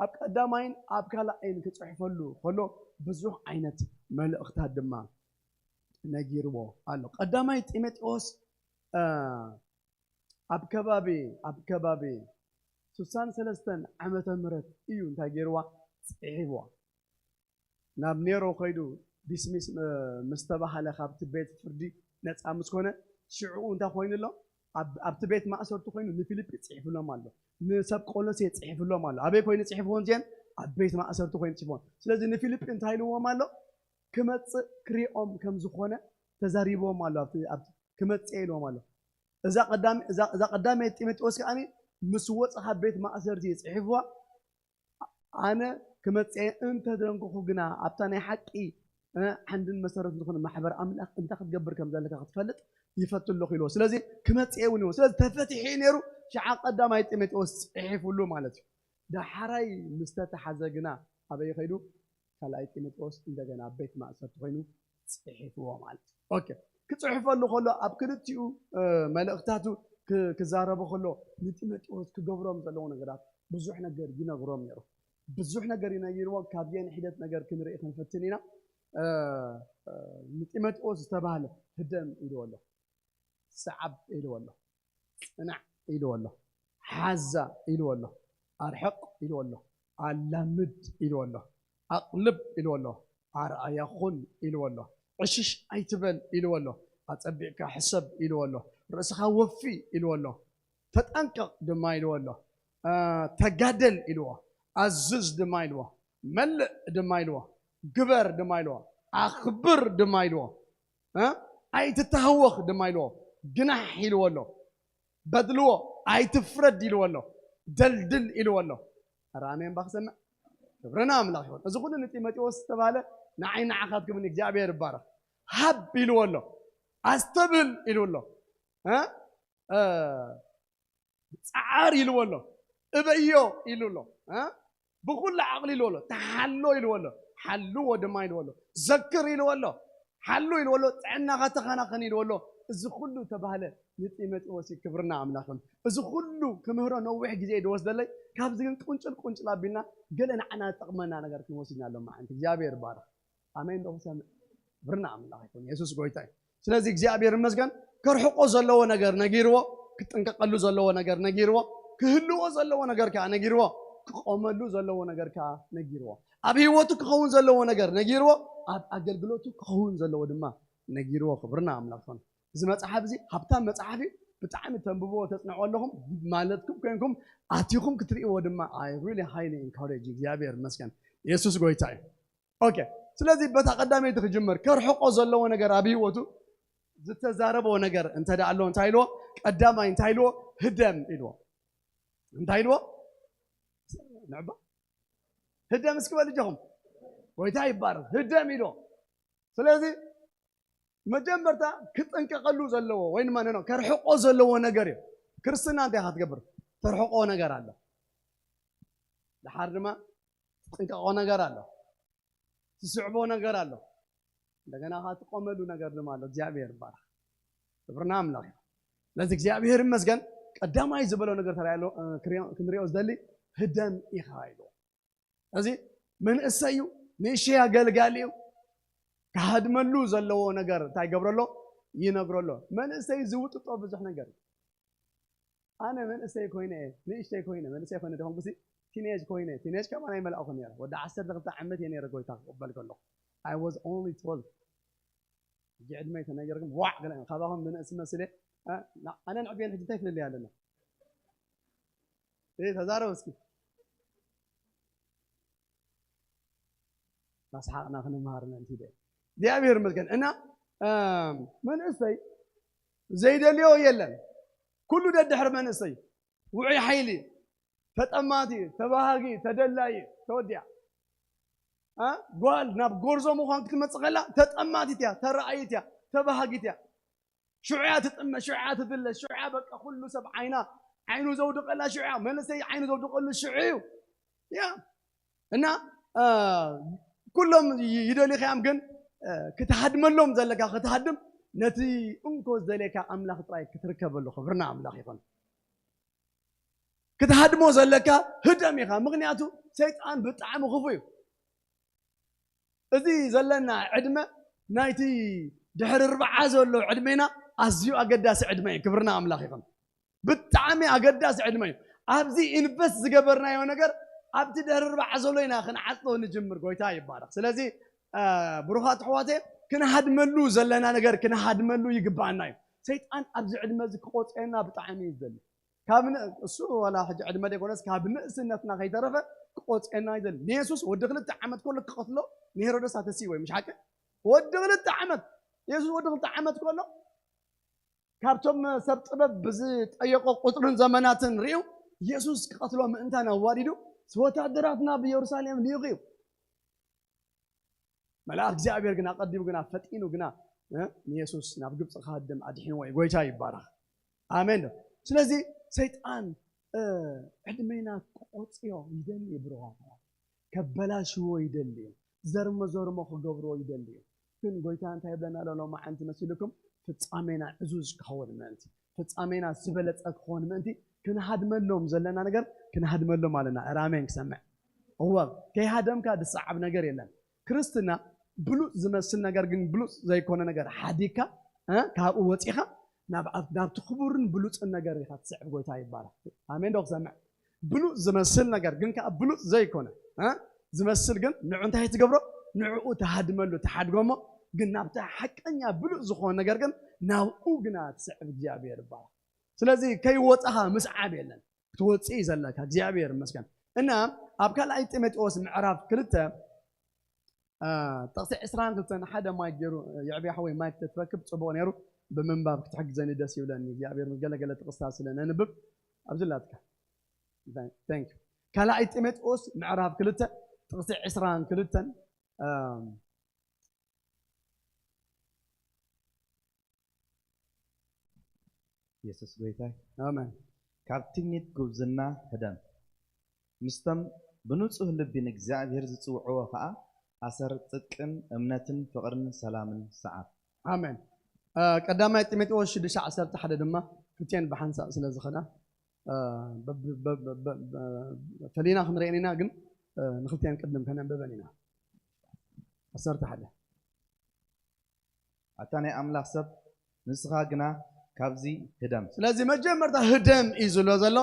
ኣብ ቀዳማይን ኣብ ካልኣይን ክጽሕፈሉ ከሎ ብዙሕ ዓይነት መልእኽታት ድማ ነጊርዎ ኣሎ። ቀዳማይ ጢሞቴዎስ፣ እ፣ ኣብ ከባቢ፣ ኣብ ከባቢ ስሳን ሰለስተን ዓመተ ምህረት እዩ እንታይ ገይርዋ? ጽሒፍዋ። ናብ ኔሮ ከይዱ ዲስሚስ፣ እ፣ ምስ ተባሃለ ካብቲ ቤት ፍርዲ ነጻ ምስ ኮነ ሽዕኡ እንታይ ኮይኑ ኣሎ? ኣብ-፣ ኣብቲ ቤት ማእሰርቲ ኮይኑ ንፊልጲ ጽሒፍሎም ኣሎ። ንሰብ ቆሎሴ ጽሒፍሎም ኣሎ። ኣበይ ኮይኑ ጽሒፍዎም እዚአን? ኣብ ቤት ማእሰርቲ ኮይኑ ጽሒፍዎም። ስለዚ ንፊልጲ እንታይ ኢልዎም ኣሎ? ክመጽእ ክሪኦም ከም ዝኾነ ተዛሪብዎም ኣሎ። ኣብቲ፣ ኣብቲ ክመጽእ ኢልዎም ኣሎ። እዛ ቀዳሚ-፣ እዛ፣ እዛ ቀዳመይቲ ጢሞቴዎስ ከኣ ምስ ወጸ ካብ ቤት ማእሰርቲ ጽሒፍዋ፣ ኣነ ክመጽእ እንተ ደንጎኹ ግና ኣብታ ናይ ሓቂ፣ እ፣ ዓንድን መሰረትን ዝኾነ ማሕበር ኣምላኽ እንታይ ክትገብር ከም ዘለካ ክትፈልጥ ይፈቱ ኣለኹ ኢልዎ። ስለዚ ክመጽእ እውን ኢልዎ። ስለዚ ተፈቲሑ እዩ ነይሩ። ሽዓ ቀዳማይ ጢሞቴዎስ ጽሒፉሉ ማለት እዩ። ዳሕራይ ምስ ተተሓዘ ግና ኣበይ ከይዱ? ካልኣይ ጢሞቴዎስ እንደገና ኣብ ቤት ማእሰርቲ ኮይኑ ጽሒፍዎ ማለት እዩ። ኦኬ፣ ክጽሕፈሉ ከሎ ኣብ ክልቲኡ፣ እ፣ መልእኽታቱ ክ-፣ ክዛረቦ ከሎ ንጢሞቴዎስ ክገብሮም ዘለዎ ነገራት ብዙሕ ነገር ይነግሮም ነይሩ። ብዙሕ ነገር ይነግርዎ። ካብዚአን ሒደት ነገር ክንርኢ ክንፍትን ኢና። እ፣ እ፣ ንጢሞቴዎስ ዝተባህለ ህደም ኢልዎ ኣሎ። ሰዓብ ኢልዎ ኣሎ። ጽናዕ ኢልዎ ኣሎ። ሓዛ ኢልዎ ኣሎ። ኣርሕቕ ኢልዎ ኣሎ። ኣላምድ ኢልዎ ኣሎ። ኣቕልብ ኢልዎ ኣሎ። ኣርኣያ ኹን ኢልዎ ኣሎ። ዕሽሽ ኣይትበል ኢልዎ ኣሎ። ኣጸቢቕካ ሕሰብ ኢልዎ ኣሎ። ርእስኻ ወፊ ኢልዎ ኣሎ። ተጠንቀቕ ድማ ኢልዎ ኣሎ። እ፣ ተጋደል ኢልዎ። ኣዝዝ ድማ ኢልዎ። መልእ ድማ ኢልዎ። ግበር ድማ ኢልዎ። ኣኽብር ድማ ኢልዎ። እ? ኣይትተሃወኽ ድማ ኢልዎ። ግናሕ ኢልዎ ኣሎ። በድልዎ፣ ኣይትፍረድ ኢልዎ ኣሎ። ደልድል ኢልዎ ኣሎ። ኧረ ኣሜን ባክ ሰምዕ። ክብሪ ንኣምላኽ ይኹን። እዚ ኩሉ ንጢሞቴዎስ ዝተባህለ ንዓይ ንዓኻትኩምን እግዚኣብሔር ይባረኽ። ሃብ ኢልዎ ኣሎ። ኣስተብህል ኢልዎ ኣሎ። እ? እ፣ ጸዓር ኢልዎ ኣሎ። እበዮ ኢሉ ኣሎ። እ? ብኹሉ ዓቕሊ ኢልዎ ኣሎ። ተሓሎ ኢልዎ ኣሎ። ሓልዎ ድማ ኢልዎ ኣሎ። ዘክር ኢልዎ ኣሎ። ሓሉ ኢልዎ ኣሎ። ጥዕናኻ ተኸናኸን ኢልዎ ኣሎ። እዚ ኩሉ ተባህለ ንጢሞቴዎስ እዩ። ክብርና ኣምላኽን እዚ ኩሉ ክምህሮ ነዊሕ ግዜ እዩ ዝወስደለይ። ካብዚ ግን ቁንጭል ቁንጭል ኣቢልና ገለ ንዓና ዝጠቕመና ነገር ክንወስድ ኢና ሎማዓንቲ። እግዚኣብሔር ይባረኽ። ኣሜን ዶ ክሰምዕ? ክብርና ኣምላኽ ይኹን። የሱስ ጎይታ እዩ። ስለዚ እግዚኣብሔር ይመስገን። ከርሕቆ ዘለዎ ነገር ነጊርዎ፣ ክጥንቀቀሉ ዘለዎ ነገር ነጊርዎ፣ ክህልዎ ዘለዎ ነገር ከዓ ነጊርዎ፣ ክቆመሉ ዘለዎ ነገር ከዓ ነጊርዎ፣ ኣብ ህይወቱ ክኸውን ዘለዎ ነገር ነጊርዎ፣ ኣብ ኣገልግሎቱ ክኸውን ዘለዎ ድማ ነጊርዎ። ክብርና ኣምላኽ ይኹን። እዚ መጽሓፍ እዚ ሃብታም መጽሓፍ እዩ። ብጣዕሚ ተንብብዎ ተጽንዕዎ ኣለኹም ማለትኩም ኮይንኩም ኣቲኹም ክትርእይዎ ድማ I really highly encourage። እግዚኣብሔር ይመስገን። የሱስ ጎይታ እዩ። ኦኬ፣ ስለዚ በታ ቀዳመይቲ ክጅምር። ከርሕቆ ዘለዎ ነገር ኣብ ህይወቱ ዝተዛረቦ ነገር እንተ ደኣ ኣሎ እንታይ ኢልዎ? ቀዳማይ እንታይ ኢልዎ? ህደም ኢልዎ። እንታይ ኢልዎ? ንዕባ ህደም እስኪ በሉ እጆኹም። ጎይታ ይባረኽ። ህደም ኢልዎ። ስለዚ መጀመርታ ክጥንቀቀሉ ዘለዎ ወይ ድማ ነኖ ከርሕቆ ዘለዎ ነገር እዩ። ክርስትና እንታይ ኢኻ ትገብር? ተርሕቆ ነገር ኣሎ። ደሓር ድማ ትጥንቀቆ ነገር ኣሎ። ትስዕቦ ነገር ኣሎ። እንደገና ኸዓ ትቆመሉ ነገር ድማ ኣሎ። እግዚኣብሔር ይባረኽ። ክብርና ኣምላኽ እዩ። ስለዚ እግዚኣብሔር ይመስገን። ቀዳማይ ዝበሎ ነገር ተራእያ ኣሎ፣ እ፣ ክሪኦ-፣ ክንሪኦ ዝደሊ ህደም ኢኻ ኢሉ። እዚ መንእሰይ እዩ፣ ንእሽተይ ኣገልጋሊ እዩ። ክሃድመሉ ዘለዎ ነገር እንታይ ይገብረሎ? ይነግረሎ። መንእሰይ ዝውጥጦ ብዙሕ ነገር እዩ። ኣነ መንእሰይ ኮይነ እየ፣ ንእሽተይ ኮይነ፣ መንእሰይ ኮይነ ደኾንኩሲ፣ ቲኔጅ ኮይነ፣ ቲኔጅ ከማን ኣይመላእኹን ነይረ። ወዲ ዓሰርተ ክልተ ዓመት እየ ነይረ ጎይታ ክቕበል ከለኹ። I was only twelve። ሕጂ ዕድመይ ተነገርኩም፣ ዋዕ ገለ፣ ካባኹም ንንእስ መስለ፣ እ፣ ና-፣ ኣነ ንዕቤን ሕጂ እንታይ ፍልልይ ኣለና? እይ፣ ተዛረብ እስኪ። ኣስሓቕና ክንምሃር ምእንቲ ደ እግዚኣብሔር ይመስገን። እና መንእሰይ ዘይደልዮ የለን። ኩሉ ደድሕር መንእሰይ ውዑይ ሓይሊ፣ ተጠማቲ፣ ተባሃጊ፣ ተደላዪ፣ ተወዲኣ። ጓል ናብ ጎርዞ ምዃን ክትመጽእ ከላ ተጠማቲት እያ፣ ተረኣይት እያ፣ ተባሃጊት እያ። ሽዑ እያ ትጥመ፣ ሽዑ እያ ትድለ፣ ሽዑ እያ በቃ ኩሉ ሰብ ዓይና ዓይኑ ዘውድቀላ ሽዑ እያ። መንእሰይ ዓይኑ ዘውድቀሉ ሽዑ እዩ። ያ እና ኩሎም ይደልዩኻ እዮም፣ ግን ክትሃድመሎም ዘለካ ክትሃድም ነቲ እንኮ ዝደልየካ ኣምላኽ ጥራይ ክትርከበሉ። ክብርና ኣምላኽ ይኹን። ክትሃድሞ ዘለካ ህደም ኢኻ፣ ምኽንያቱ ሰይጣን ብጣዕሚ ክፉእ እዩ። እዚ ዘለና ዕድመ ናይቲ ድሕሪ ርብዓ ዘሎ ዕድሜና ኣዝዩ ኣገዳሲ ዕድመ እዩ። ክብርና ኣምላኽ ይኹን። ብጣዕሚ ኣገዳሲ ዕድመ እዩ። ኣብዚ ኢንቨስት ዝገበርናዮ ነገር ኣብቲ ድሕሪ ርብዓ ዘሎ ኢና ክንዓጽዶ ንጅምር። ጎይታ ይባረኽ። ስለዚ ብሩኻት ኣሕዋተ ክንሃድመሉ ዘለና ነገር ክንሃድመሉ ይግባኣና እዩ። ሰይጣን ኣብዚ ዕድመ እዚ ክቆጽየና ብጣዕሚ እዩ ዝደሊ። ካብ እሱ ዋላ ሕጂ ዕድመ ዘይኮነስ ካብ ንእስነትና ከይተረፈ ክቆጽየና ይደሊ። ንየሱስ ወዲ ክልተ ዓመት ከሎ ክቐትሎ ንሄሮደስ ኣተስእዎ እዩ። ምሽ ሓቂ? ወዲ ክልተ ዓመት፣ የሱስ ወዲ ክልተ ዓመት ከሎ ካብቶም ሰብ ጥበብ ብዝጠየቆ ቁፅርን ዘመናትን ርእዩ የሱስ ክቐትሎ ምእንታን ኣዋዲዱ ወታደራት ናብ ኢየሩሳሌም ልኢኹ እዩ። መልኣክ እግዚኣብሔር ግና ቀዲሙ ግና ፈጢኑ ግና ንየሱስ ናብ ግብፂ ክሃድም ኣድሒንዎ እዩ። ጎይታ ይባረኽ። ኣሜን ዶ? ስለዚ ሰይጣን ዕድሜና ክቆፅዮ ይደሊ እዩ። ብሩኻት ከበላሽዎ ይደሊ እዩ። ዘርሞ ዘርሞ ክገብርዎ ይደሊ እዩ። ግን ጎይታ እንታይ ይብለና ኣሎ ሎማዓንቲ መሲልኩም? ፍጻሜና ዕዙዝ ክኸውን ምእንቲ፣ ፍጻሜና ዝበለጸ ክኸውን ምእንቲ ክንሃድመሎም ዘለና ነገር ክንሃድመሎም ኣለና። እረ ኣሜን ክሰምዕ። እወ፣ ከይሃደምካ ዝሰዓብ ነገር የለን። ክርስትና ብሉጽ ዝመስል ነገር ግን ብሉጽ ዘይኮነ ነገር ሓዲግካ ካብኡ ወጺኻ ናብቲ ክቡርን ብሉጽን ነገር ኢኻ ትስዕብ። ጎይታ ይባረኽ። ኣሜን ዶ ክሰምዕ? ብሉጽ ዝመስል ነገር ግን ከዓ ብሉጽ ዘይኮነ ዝመስል ግን ንዑ እንታይ ትገብሮ? ንዕኡ ትሃድመሉ፣ ትሓድጎሞ። ግን ናብቲ ሓቀኛ ብሉጽ ዝኾነ ነገር ግን ናብኡ ግና ትስዕብ። እግዚኣብሔር ይባረኽ። ስለዚ ከይወፃኻ ምስዓብ የለን፣ ክትወፅእ እዩ ዘለካ። እግዚኣብሔር ይመስገን። እና ኣብ ካልኣይ ጢሞቴዎስ ምዕራፍ ክልተ ጥቕሲ ዕስራን ክልተን ሓደ ማይክ ገይሩ የዕብያ ሓወይ ማይክ ተትረክብ ፅቡቕ ነይሩ። ብምንባብ ክትሕግዘኒ ደስ ይብለኒ። እግዚኣብሔር ምስ ገለገለ ጥቕስታት ስለ ነንብብ ኣብዚ ላትካ። Thank you። ካልኣይ ጢሞቴዎስ ምዕራፍ ክልተ ጥቕሲ ዕስራን ክልተን የሱስ ጎይታይ። ኣሜን። ካብ ትምኒት ጉብዝና ህደም፣ ምስቶም ብንጹህ ልቢ ንእግዚኣብሄር ዝጽውዕዎ ኸኣ ኣሰር ጽድቅን እምነትን ፍቕርን ሰላምን ሰዓብ። ኣሜን። ቀዳማይ ጢሞቴዎስ ሽዱሽተ ዓሰርተ ሓደ ድማ ክልቲኤን ብሓንሳእ ስለ ዝኸዳ ፈሊና ክንርእየን ኢና፣ ግን ንክልቲኤን ቅድም ከነንብበን ኢና። ዓሰርተ ሓደ ኣታ ናይ ኣምላኽ ሰብ ንስኻ ግና ካብዚ ህደም። ስለዚ መጀመርታ ህደም እዩ ዝብሎ ዘሎ።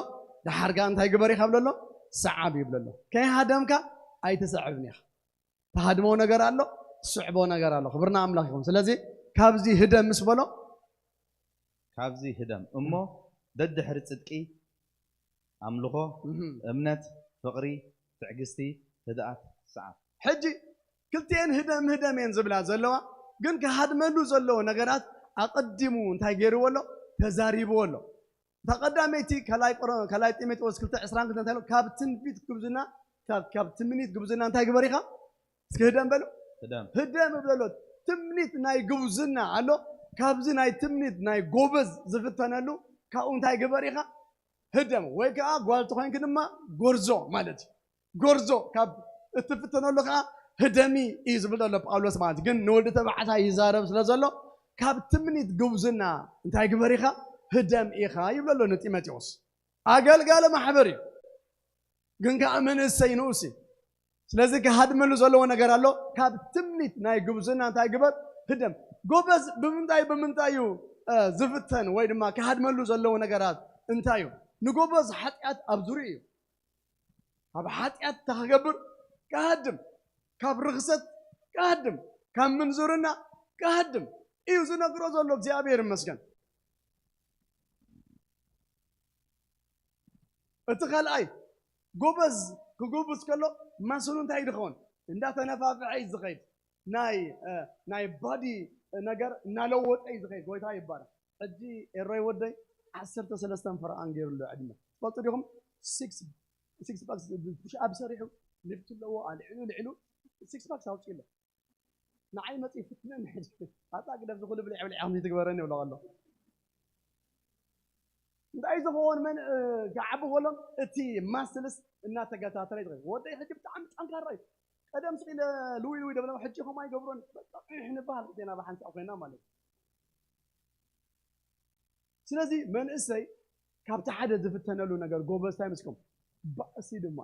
ደሓር ከኣ እንታይ ግበር እዩ ካብ ዘሎ? ሰዓብ ይብሎ ኣሎ። ከይሃደምካ ኣይትሰዕብን ኢኻ። ትሃድሞ ነገር ኣሎ፣ ትስዕቦ ነገር ኣሎ። ክብርና ኣምላኽ ይኹን። ስለዚ ካብዚ ህደም ምስ በሎ ካብዚ ህደም እሞ ደድሕሪ ጽድቂ ኣምልኾ፣ እምነት፣ ፍቕሪ፣ ትዕግስቲ፣ ህድኣት፣ ሰዓብ። ሕጂ ክልቲኤን ህደም ህደም እየን ዝብላ ዘለዋ፣ ግን ክሃድመሉ ዘለዎ ነገራት ኣቐዲሙ እንታይ ገይርዎ ኣሎ? ተዛሪብዎ ኣሎ። እታ ቀዳመይቲ ካልኣይ ጢሞቴዎስ ክልተ ዕስራን ክልተን እንታይ ኢሉ? ካብ ትንቢት ጉብዝና ካብ ትምኒት ጉብዝና እንታይ ግበር ኢኻ? እስኪ ህደም በሉ። ህደም። ህደም እብለሎ። ትምኒት ናይ ጉብዝና ኣሎ። ካብዚ ናይ ትምኒት ናይ ጎበዝ ዝፍተነሉ ካብኡ እንታይ ግበር ኢኻ? ህደም። ወይ ከዓ ጓል ተኾይንኪ ድማ ጎርዞ ማለት እዩ። ጎርዞ ካብ እትፍተነሉ ከዓ ህደሚ እዩ ዝብል ዘሎ ጳውሎስ ማለት እዩ። ግን ንወዲ ተባዕታይ ይዛረብ ስለ ዘሎ ካብ ትምኒት ጉብዝና እንታይ ግበር ኢኻ? ህደም ኢኻ ይብለሎ ንጢሞቴዎስ። ኣገልጋሊ ማሕበር እዩ፣ ግን ከዓ መንእሰይ ንኡስ እዩ። ስለዚ ክሃድመሉ ዘለዎ ነገር ኣሎ። ካብ ትምኒት ናይ ጉብዝና እንታይ ግበር? ህደም። ጎበዝ ብምንታይ ብምንታይ እዩ ዝፍተን ወይ ድማ ክሃድመሉ ዘለዎ ነገራት እንታይ እዩ? ንጎበዝ ሓጢኣት ኣብ ዙርኡ እዩ። ካብ ሓጢኣት እንታይ ክገብር? ክሃድም። ካብ ርኽሰት ክሃድም፣ ካብ ምንዝርና ክሃድም እዩ ዝነግሮ ዘሎ። እግዚኣብሔር ይመስገን። እቲ ካልኣይ ጎበዝ ክጉብዝ ከሎ ማስሉ እንታይ ድኸውን? እንዳተነፋፍሐ እዩ ዝኸይድ። ናይ ናይ ባዲ ነገር እናለወጠ እዩ ዝኸይድ። ጎይታ ይባረክ። ሕጂ ኤሮይ ወደይ ዓሰርተ ሰለስተ ፈርቓን ገይሩሉ ዕድመ። ትፈልጡ ዲኹም? ሲክስ ፓክስ፣ ፑሽ ኣብ ሰሪሑ፣ ሊፍት ኣለዎ፣ ኣልዒሉ ልዒሉ ሲክስ ፓክስ ኣውፅኡ ኣሎ። ንዓይ መፂ ፍትነን ሕጂ ኣታ ግደፍ ዝኹሉ ብልዕ ብልዕ ከምዚ ትግበረኒ ይብሎ ኣሎ። እንታይ ዝኸውን መን ክዓቢ ከሎም እቲ ማስልስ እናተገታተረ ይትኸ ወደይ ሕጂ ብጣዕሚ ጠንካራ እዩ። ቀደም ስኢለ ልውይ ልውይ ደብለ ሕጂ ከምኡ ኣይገብሮን። በቃ ዒሕ ንበሃል ግዜና ብሓንሳእ ኮይና ማለት እዩ። ስለዚ መንእሰይ ካብቲ ሓደ ዝፍተነሉ ነገር ጎበዝ እንታይ መስኩም ባእሲ ድማ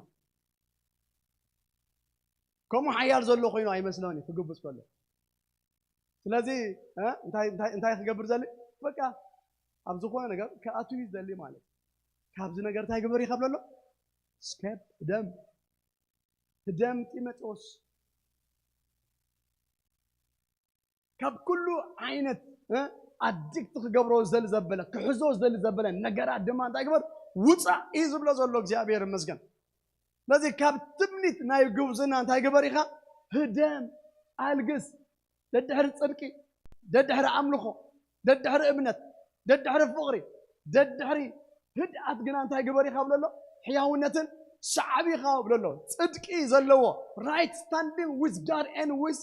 ከምኡ ሓያል ዘሎ ኮይኑ ኣይመስሎን እዩ ክግብፅ ከሎ። ስለዚ እንታይ ክገብር ዘሊ በቃ ኣብ ዝኾነ ነገር ክኣቱ እዩ ዘሊ ማለት። ካብዚ ነገር እንታይ ግበር ይከብለሎ? ስከብ ህደም ህደም ጢሞቴዎስ ካብ ኩሉ ዓይነት ኣዲክት ክገብሮ ዘሊ ዘበለ ክሕዞ ዘሊ ዘበለ ነገራት ድማ እንታይ ግበር? ውፃእ እዩ ዝብሎ ዘሎ። እግዚኣብሔር ይመስገን። ስለዚ ካብ ትምኒት ናይ ጉብዝና እንታይ ግበር ኢኻ? ህደም፣ ኣልግስ። ደድሕሪ ጽድቂ፣ ደድሕሪ ኣምልኾ፣ ደድሕሪ እምነት፣ ደድሕሪ ፍቕሪ፣ ደድሕሪ ህድኣት ግና እንታይ ግበር ኢኻ ብሎ ኣሎ? ሕያውነትን ሰዓቢ ኢኻ ብሎ ኣሎ። ጽድቂ ዘለዎ right standing with God and with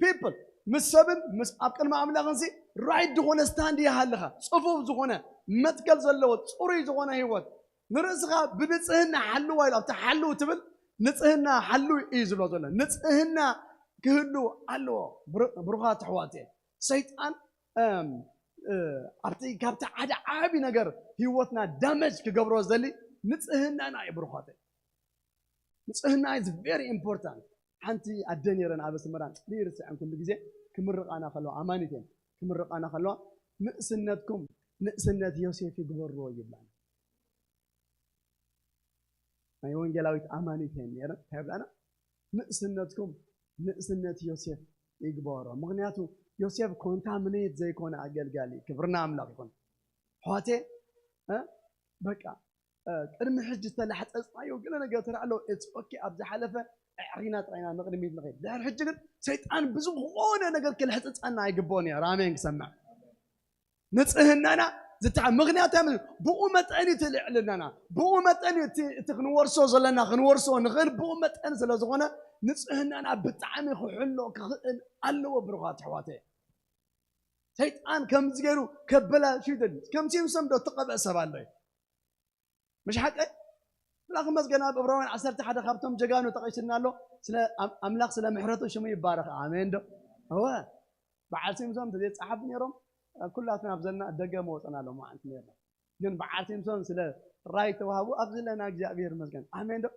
people ምስ ሰብን ምስ ኣብ ቅድሚ ኣምላኽን ሲ right ዝኾነ ስታንድ ይሃልኻ ጽፉፍ ዝኾነ መትከል ዘለዎ ጽሩይ ዝኾነ ህይወት ንርእስኻ ብንጽህና ሓልዋ ኢሉ ኣብቲ ሓልው ትብል ንጽህና ሓልው እዩ ዝብሎ ዘሎ። ንጽህና ክህሉ ኣለዎ። ብሩኻት ኣሕዋት እየ ሰይጣን ኣብቲ ካብቲ ሓደ ዓቢ ነገር ህይወትና ዳመጅ ክገብሮ ዘሊ ንጽህናና እዩ። ብሩኻት ንጽህና is very important። ሓንቲ ኣደ ነይረን ኣብ ኣስመራ ይርስዐን ኩሉ ግዜ ክምርቓና ከለዋ ኣማኒት እየን ክምርቓና ከለዋ ንእስነትኩም ንእስነት ዮሴፍ ይግበርዎ ይብላና። ናይ ወንጌላዊት ኣማኒት እየን ነይረን እንታይ ይብላና ንእስነትኩም ንእስነት ዮሴፍ ይግበሮ። ምክንያቱ ዮሴፍ ኮንታምኔት ዘይኮነ ኣገልጋሊ። ክብርና ኣምላኽ ይኹን። ኣሕዋቴ በቃ ቅድሚ ሕጂ ዝተላሕፀፅናዮ ገለ ነገር ተራ ኣሎ። It's okay። ኣብ ዝሓለፈ ኣዕሪና ጥራይና ንቕድሚት ንኸይድ። ድሕሪ ሕጂ ግን ሰይጣን ብዝኾነ ነገር ክልሕፅፀና ኣይግብኦን እዩ። ኣሜን ክሰምዕ ንፅህናና ዝተሓ ምክንያት ብኡ መጠን እቲ ልዕልናና ብኡ መጠን እቲ ክንወርሶ ዘለና ክንወርሶ ንኽእል ብኡ መጠን ስለ ዝኾነ ንፅህናና ብጣዕሚ ክሕሎ ክኽእል ኣለዎ። ብሩኻት ኣሕዋተይ ሰይጣን ከምዚ ገይሩ ከበላሹ ይደሊ። ከም ሲምሶን ዶ ትቐብአ ሰብ ኣሎ እዩ? ምሽ ሓቀይ? ብላኽ መስገን ኣብ ዕብራውያን ዓሰርተ ሓደ ካብቶም ጀጋኑ ተቐይስልና ኣሎ። ስለ ኣምላኽ ስለ ምሕረቱ ሽሙ ይባረኽ። ኣሜን ዶ? እወ። በዓል ሲምሶን እንተዘይጸሓፉ ነይሮም ኩላትና ኣብ ዘለና ደገ መወፀና ኣሎ ማለት ነይርና። ግን በዓል ሲምሶን ስለ ራይ ተዋህቡ ኣብዚ ዘለና እግዚኣብሔር ይመስገን። ኣሜን ዶ?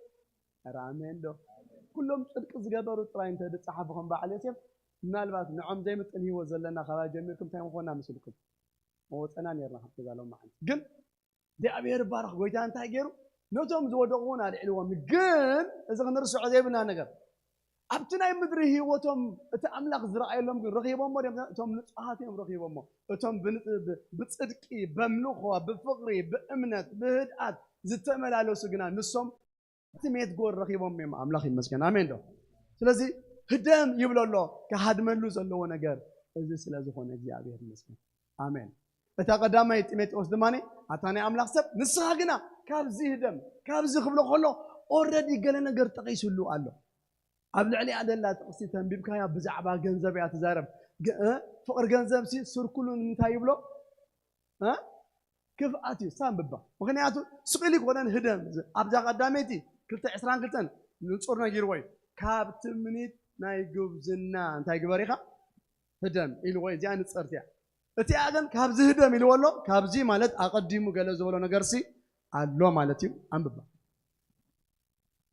ኧረ ኣሜን ዶ? ኩሎም ፅድቂ ዝገበሩ ጥራይ እንተ ዝፀሓፉ ከም በዓል ዮሴፍ ምናልባት ንዖም ዘይምጥን ህይወት ዘለና ካባይ ጀሚርኩም እንታይ ምኾና ምስልኩም መወፀና ነርና ካብቲ ዛሎም መዓልቲ ግን እግዚኣብሔር ባረኽ ጎይታ እንታይ ገይሩ ነቶም ዝወደቑ እውን ኣልዕልዎም። ግን እዚ ክንርስዖ ዘይብልና ነገር ኣብቲ ናይ ምድሪ ህይወቶም እቲ ኣምላኽ ዝረኣየሎም ግን ረኺቦሞ ድም እቶም ንጹሃት እዮም ረኺቦሞ። እቶም ብጽድቂ በምልኾ ብፍቕሪ ብእምነት ብህድኣት ዝተመላለሱ ግና ንሶም እቲ ሜት ጎል ረኺቦም እዮም። ኣምላኽ ይመስገን። ኣሜን ዶ? ስለዚ ህደም ይብሎ ኣሎ። ክሃድመሉ ዘለዎ ነገር እዚ ስለ ዝኾነ እግዚኣብሔር ይመስገን። ኣሜን። እታ ቀዳማይ ጢሞቴዎስ ድማ ኣታ ናይ ኣምላኽ ሰብ ንስኻ ግና ካብዚ ህደም ካብዚ ክብሎ ከሎ ኦረዲ ገለ ነገር ጠቒሱሉ ኣሎ። ኣብ ልዕሊኣ ደላ ጥቕሲ ተንቢብካያ ብዛዕባ ገንዘብ እያ ትዛረብ። ፍቕሪ ገንዘብ ሲ ስርኩሉ ንምንታይ ይብሎ? ክፍኣት እዩ ሳንብባ። ምክንያቱ ስቕል ይኮነን ህደም ኣብዚ ኣብዛ ቀዳመይቲ ክልተ ዕስራን ክልተን ንፁር ነጊርዎ እዩ። ካብ ትምኒት ናይ ጉብዝና እንታይ ግበር ኢኻ ህደም ኢልዎ እዩ። እዚኣ ንፅርቲ እያ። እቲኣ ግን ካብዚ ህደም ኢልዎ ኣሎ። ካብዚ ማለት ኣቐዲሙ ገለ ዝበሎ ነገርሲ ኣሎ ማለት እዩ። ኣንብባ።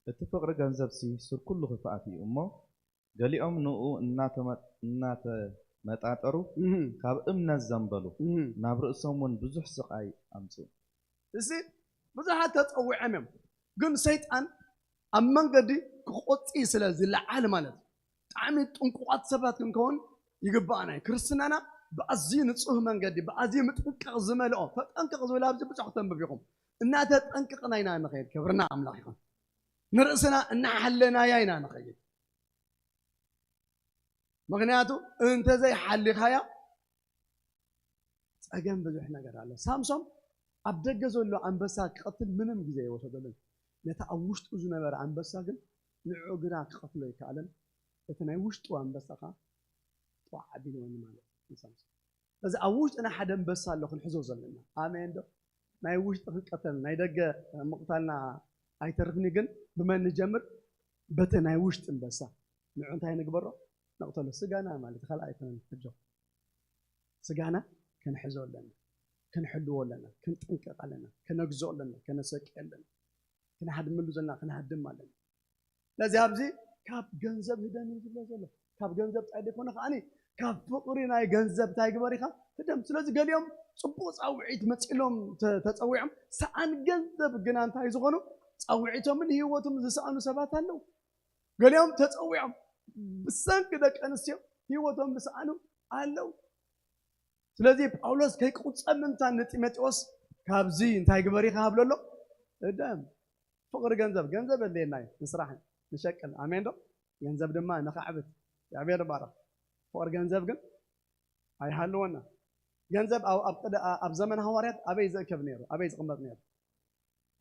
እቲ ፍቕሪ ገንዘብሲ ሱር ኩሉ ክፍኣት እዩ እሞ፣ ገሊኦም ንእኡ እናተመጣጠሩ ካብ እምነት ዘንበሉ፣ ናብ ርእሶም እውን ብዙሕ ስቓይ ኣምጽኡ። እዚ ብዙሓት ተጸዊዖም እዮም፣ ግን ሰይጣን ኣብ መንገዲ ክቆጺ ስለ ዝለዓል ማለት እዩ። ብጣዕሚ ጥንቁቓት ሰባት ክንከውን ይግባኣና እዩ። ክርስትናና ብኣዝዩ ንጹህ መንገዲ፣ ብኣዝዩ ምጥንቃቕ ዝመልኦ፣ ተጠንቀቕ ዝብል ኣብዚ ብዙሕ ክተንብብ ኢኹም። እናተጠንቀቕና ኢና ንኸይድ። ክብርና ኣምላኽ ይኹን። ንርእስና እናሓለናያ ኢና ንኸይድ። ምኽንያቱ እንተዘይሓሊኻያ ጸገም ብዙሕ ነገር ኣሎ። ሳምሶም ኣብ ደገ ዘሎ ኣንበሳ ክቐትል ምንም ግዜ ኣይወሰደሉን። ነቲ ኣብ ውሽጡ ዝነበረ ኣንበሳ ግን ንዕኡ ግና ክቐትሎ ኣይከኣለን። እቲ ናይ ውሽጡ ኣንበሳ ኸዓ ጠዋዕ ኣቢልዎ ማለት እዩ ንሳምሶን። ስለዚ ኣብ ውሽጥና ሓደ ኣንበሳ ኣሎ ክንሕዞ ዘለና። ኣሜን ዶ? ናይ ውሽጢ ክንቀተል ናይ ደገ ምቕታልና ኣይተርፍኒ፣ ግን ብመን ንጀምር? በቲ ናይ ውሽጢ ኣንበሳ። ንዑ እንታይ ንግበሮ? ነቕተሎ። ስጋና ማለት ካልእ ኣይኮነን ሕጆ። ስጋና ክንሕዞ ኣለና፣ ክንሕልዎ ኣለና፣ ክንጥንቀቕ ኣለና፣ ከነግዝኦ ኣለና፣ ከነሰቂ ኣለና፣ ክንሃድመሉ ዘለና ክንሃድም ኣለና። ስለዚ ኣብዚ ካብ ገንዘብ ህደም እዩ ዝብሎ ዘሎ። ካብ ገንዘብ ጥራይ ዘይኮነ ከዓኒ ካብ ፍቕሪ ናይ ገንዘብ እንታይ ግበር ኢኻ? ህደም። ስለዚ ገሊኦም ጽቡቕ ጻውዒት መጺሎም ተ-፣ ተጸዊዖም ሰኣን ገንዘብ ግና እንታይ ዝኾኑ ጻውዒቶምን ህይወቶም ዝሰኣኑ ሰባት ኣለዉ። ገሊኦም ተጸዊዖም ብሰንኪ ደቂ ኣንስትዮ ህይወቶም ዝሰኣኑ ኣለዉ። ስለዚ ጳውሎስ ከይቁጸም ምምታን ንጢሞቴዎስ ካብዚ እንታይ ግበር ኢኻ ሃብሎ ኣሎ? እደም። ፍቕሪ ገንዘብ፣ ገንዘብ የድልየና እዩ ንስራሕ ንሸቅል። ኣሜን ዶ? ገንዘብ ድማ ነኻዕብት። እግዚኣብሔር ይባረኽ። ፍቕሪ ገንዘብ ግን ኣይሃልወና። ገንዘብ ኣብ፣ ኣብ ቅደ-፣ ኣብ ዘመን ሃዋርያት ኣበይ ዝእከብ ነይሩ? ኣበይ ዝቕመጥ ነይሩ?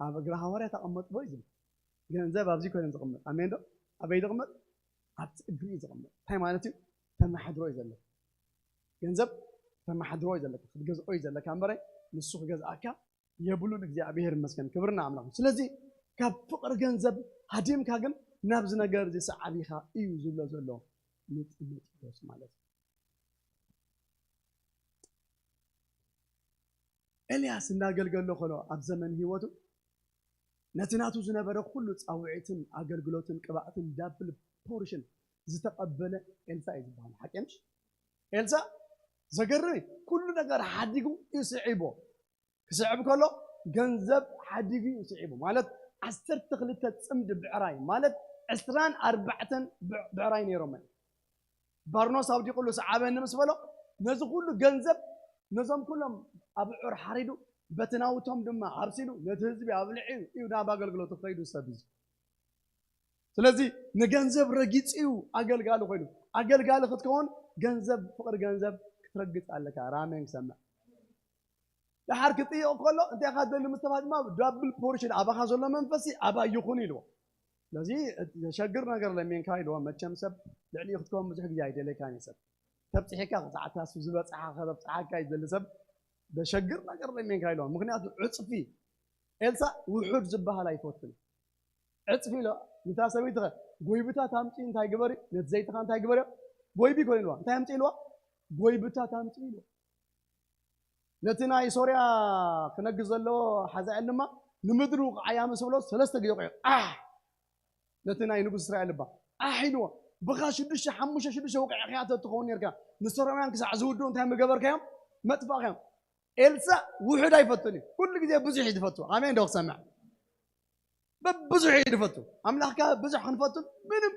ኣብ እግሪ ሃዋርያት ኣቐመጥዎ እዩ ዝብል። ገንዘብ ኣብዚ ኮይነ ዝቕመጥ። ኣሜን ዶ? ኣበይ ዝቕመጥ? ኣብቲ እግሪ እዩ ዝቕመጥ። እንታይ ማለት እዩ? ተመሓድሮ እዩ ዘሎ። ገንዘብ ተመሓድሮ እዩ ዘለካ፣ ክትገዝኦ እዩ ዘለካ እምበረ ንሱ ክገዝኣካ የብሉን። እግዚኣብሔር ይመስገን፣ ክብርና ኣምላኽ። ስለዚ ካብ ፍቕሪ ገንዘብ ሃዲምካ ግን ናብዚ ነገር እዚ ሰዓቢኻ እዩ ዝብሎ ዘሎ ንጢሞቴዎስ ማለት እዩ። ኤልያስ እንዳገልገሎ ከሎ ኣብ ዘመን ህይወቱ ነቲ ናቱ ዝነበረ ኩሉ ጻውዒትን ኣገልግሎትን ቅባእትን ዳብል ፖርሽን ዝተቐበለ ኤልሳ እዩ ዝበሃል። ሓቂ ምሽ? ኤልሳ ዘገርም እዩ። ኩሉ ነገር ሓዲጉ እዩ ስዒቦ። ክስዕብ ከሎ ገንዘብ ሓዲጉ እዩ ስዒቡ። ማለት ዓሰርተ ክልተ ጽምዲ ብዕራይ ማለት ዕስራን ኣርባዕተን ብዕ-፣ ብዕራይ ነይሮም እዮም። ባርኖስ ኣውዲቑሉ ሰዓበኒ ምስ በሎ ነዚ ኩሉ ገንዘብ ነዞም ኩሎም ኣብዑር ሓሪዱ በቲ ናውቶም ድማ ኣብሲሉ ነቲ ህዝቢ ኣብልዒ እዩ ናብ ኣገልግሎቱ ከይዱ ሰብ እዩ። ስለዚ ንገንዘብ ረጊጹ እዩ ኣገልጋሊ ኮይኑ። ኣገልጋሊ ክትከውን ገንዘብ፣ ፍቕሪ ገንዘብ ክትረግጽ ኣለካ። ራሜን ክሰምዕ። ደሓር ክጥይቕ ከሎ እንታይ ኢኻ ትደሊ ምስ ተባህለ ድማ ዳብል ፖርሽን ኣባኻ ዘሎ መንፈሲ ኣባይ ይኹን ኢልዎ። ስለዚ እቲ ዘሸግር ነገር ለሚንካ ኢልዎ። መቸም ሰብ ልዕሊኡ ክትከውን ብዙሕ ግዜ ኣይደለካን እዩ። ሰብ ተብጽሒካ ክሳዕ እታ እሱ ዝበጽሓ ከተብጽሓካ እዩ ዝደሊ ሰብ። ዘሸግር ነገር ለሚንካ ኢልዎ። ምኽንያቱ ዕጽፊ ኤልሳ ውሑድ ዝበሃል ኣይፈቱን። ዕጽፊ ኢሎ ንታ ሰበይቲ ኸ ጎይብታት ኣምጺ እንታይ ግበሪ፣ ነቲ ዘይትኻ እንታይ ግበርዮ? ጎይቢ ኮነ ኢልዋ። እንታይ ኣምጺ ኢልዋ? ጎይብታት ኣምጺ ኢልዋ። ነቲ ናይ ሶርያ ክነግስ ዘለዎ ሓዛኤል ድማ ንምድሪ ውቕዓያ ምስ ብሎ ሰለስተ ግዜ ውቕዑ። ኣሕ! ነቲ ናይ ንጉስ እስራኤል እባ ኣሕ ኢልዎ። ብኻ ሽዱሽተ፣ ሓሙሽተ፣ ሽዱሽተ ውቕዕኽያ ተትኸውን ነርካ። ንሶርያውያን ክሳዕ ዝውድኡ እንታይ ምገበርካዮም? መጥፋእካዮም። ኤልሳ ውሑድ ኣይፈቱን እዩ። ኩሉ ግዜ ብዙሕ እዩ ዝፈቱ። ኣሜን ዶ ክሰምዕ? በብዙሕ እዩ ዝፈቱ። ኣምላኽካ ብዙሕ ክንፈቱ ምንም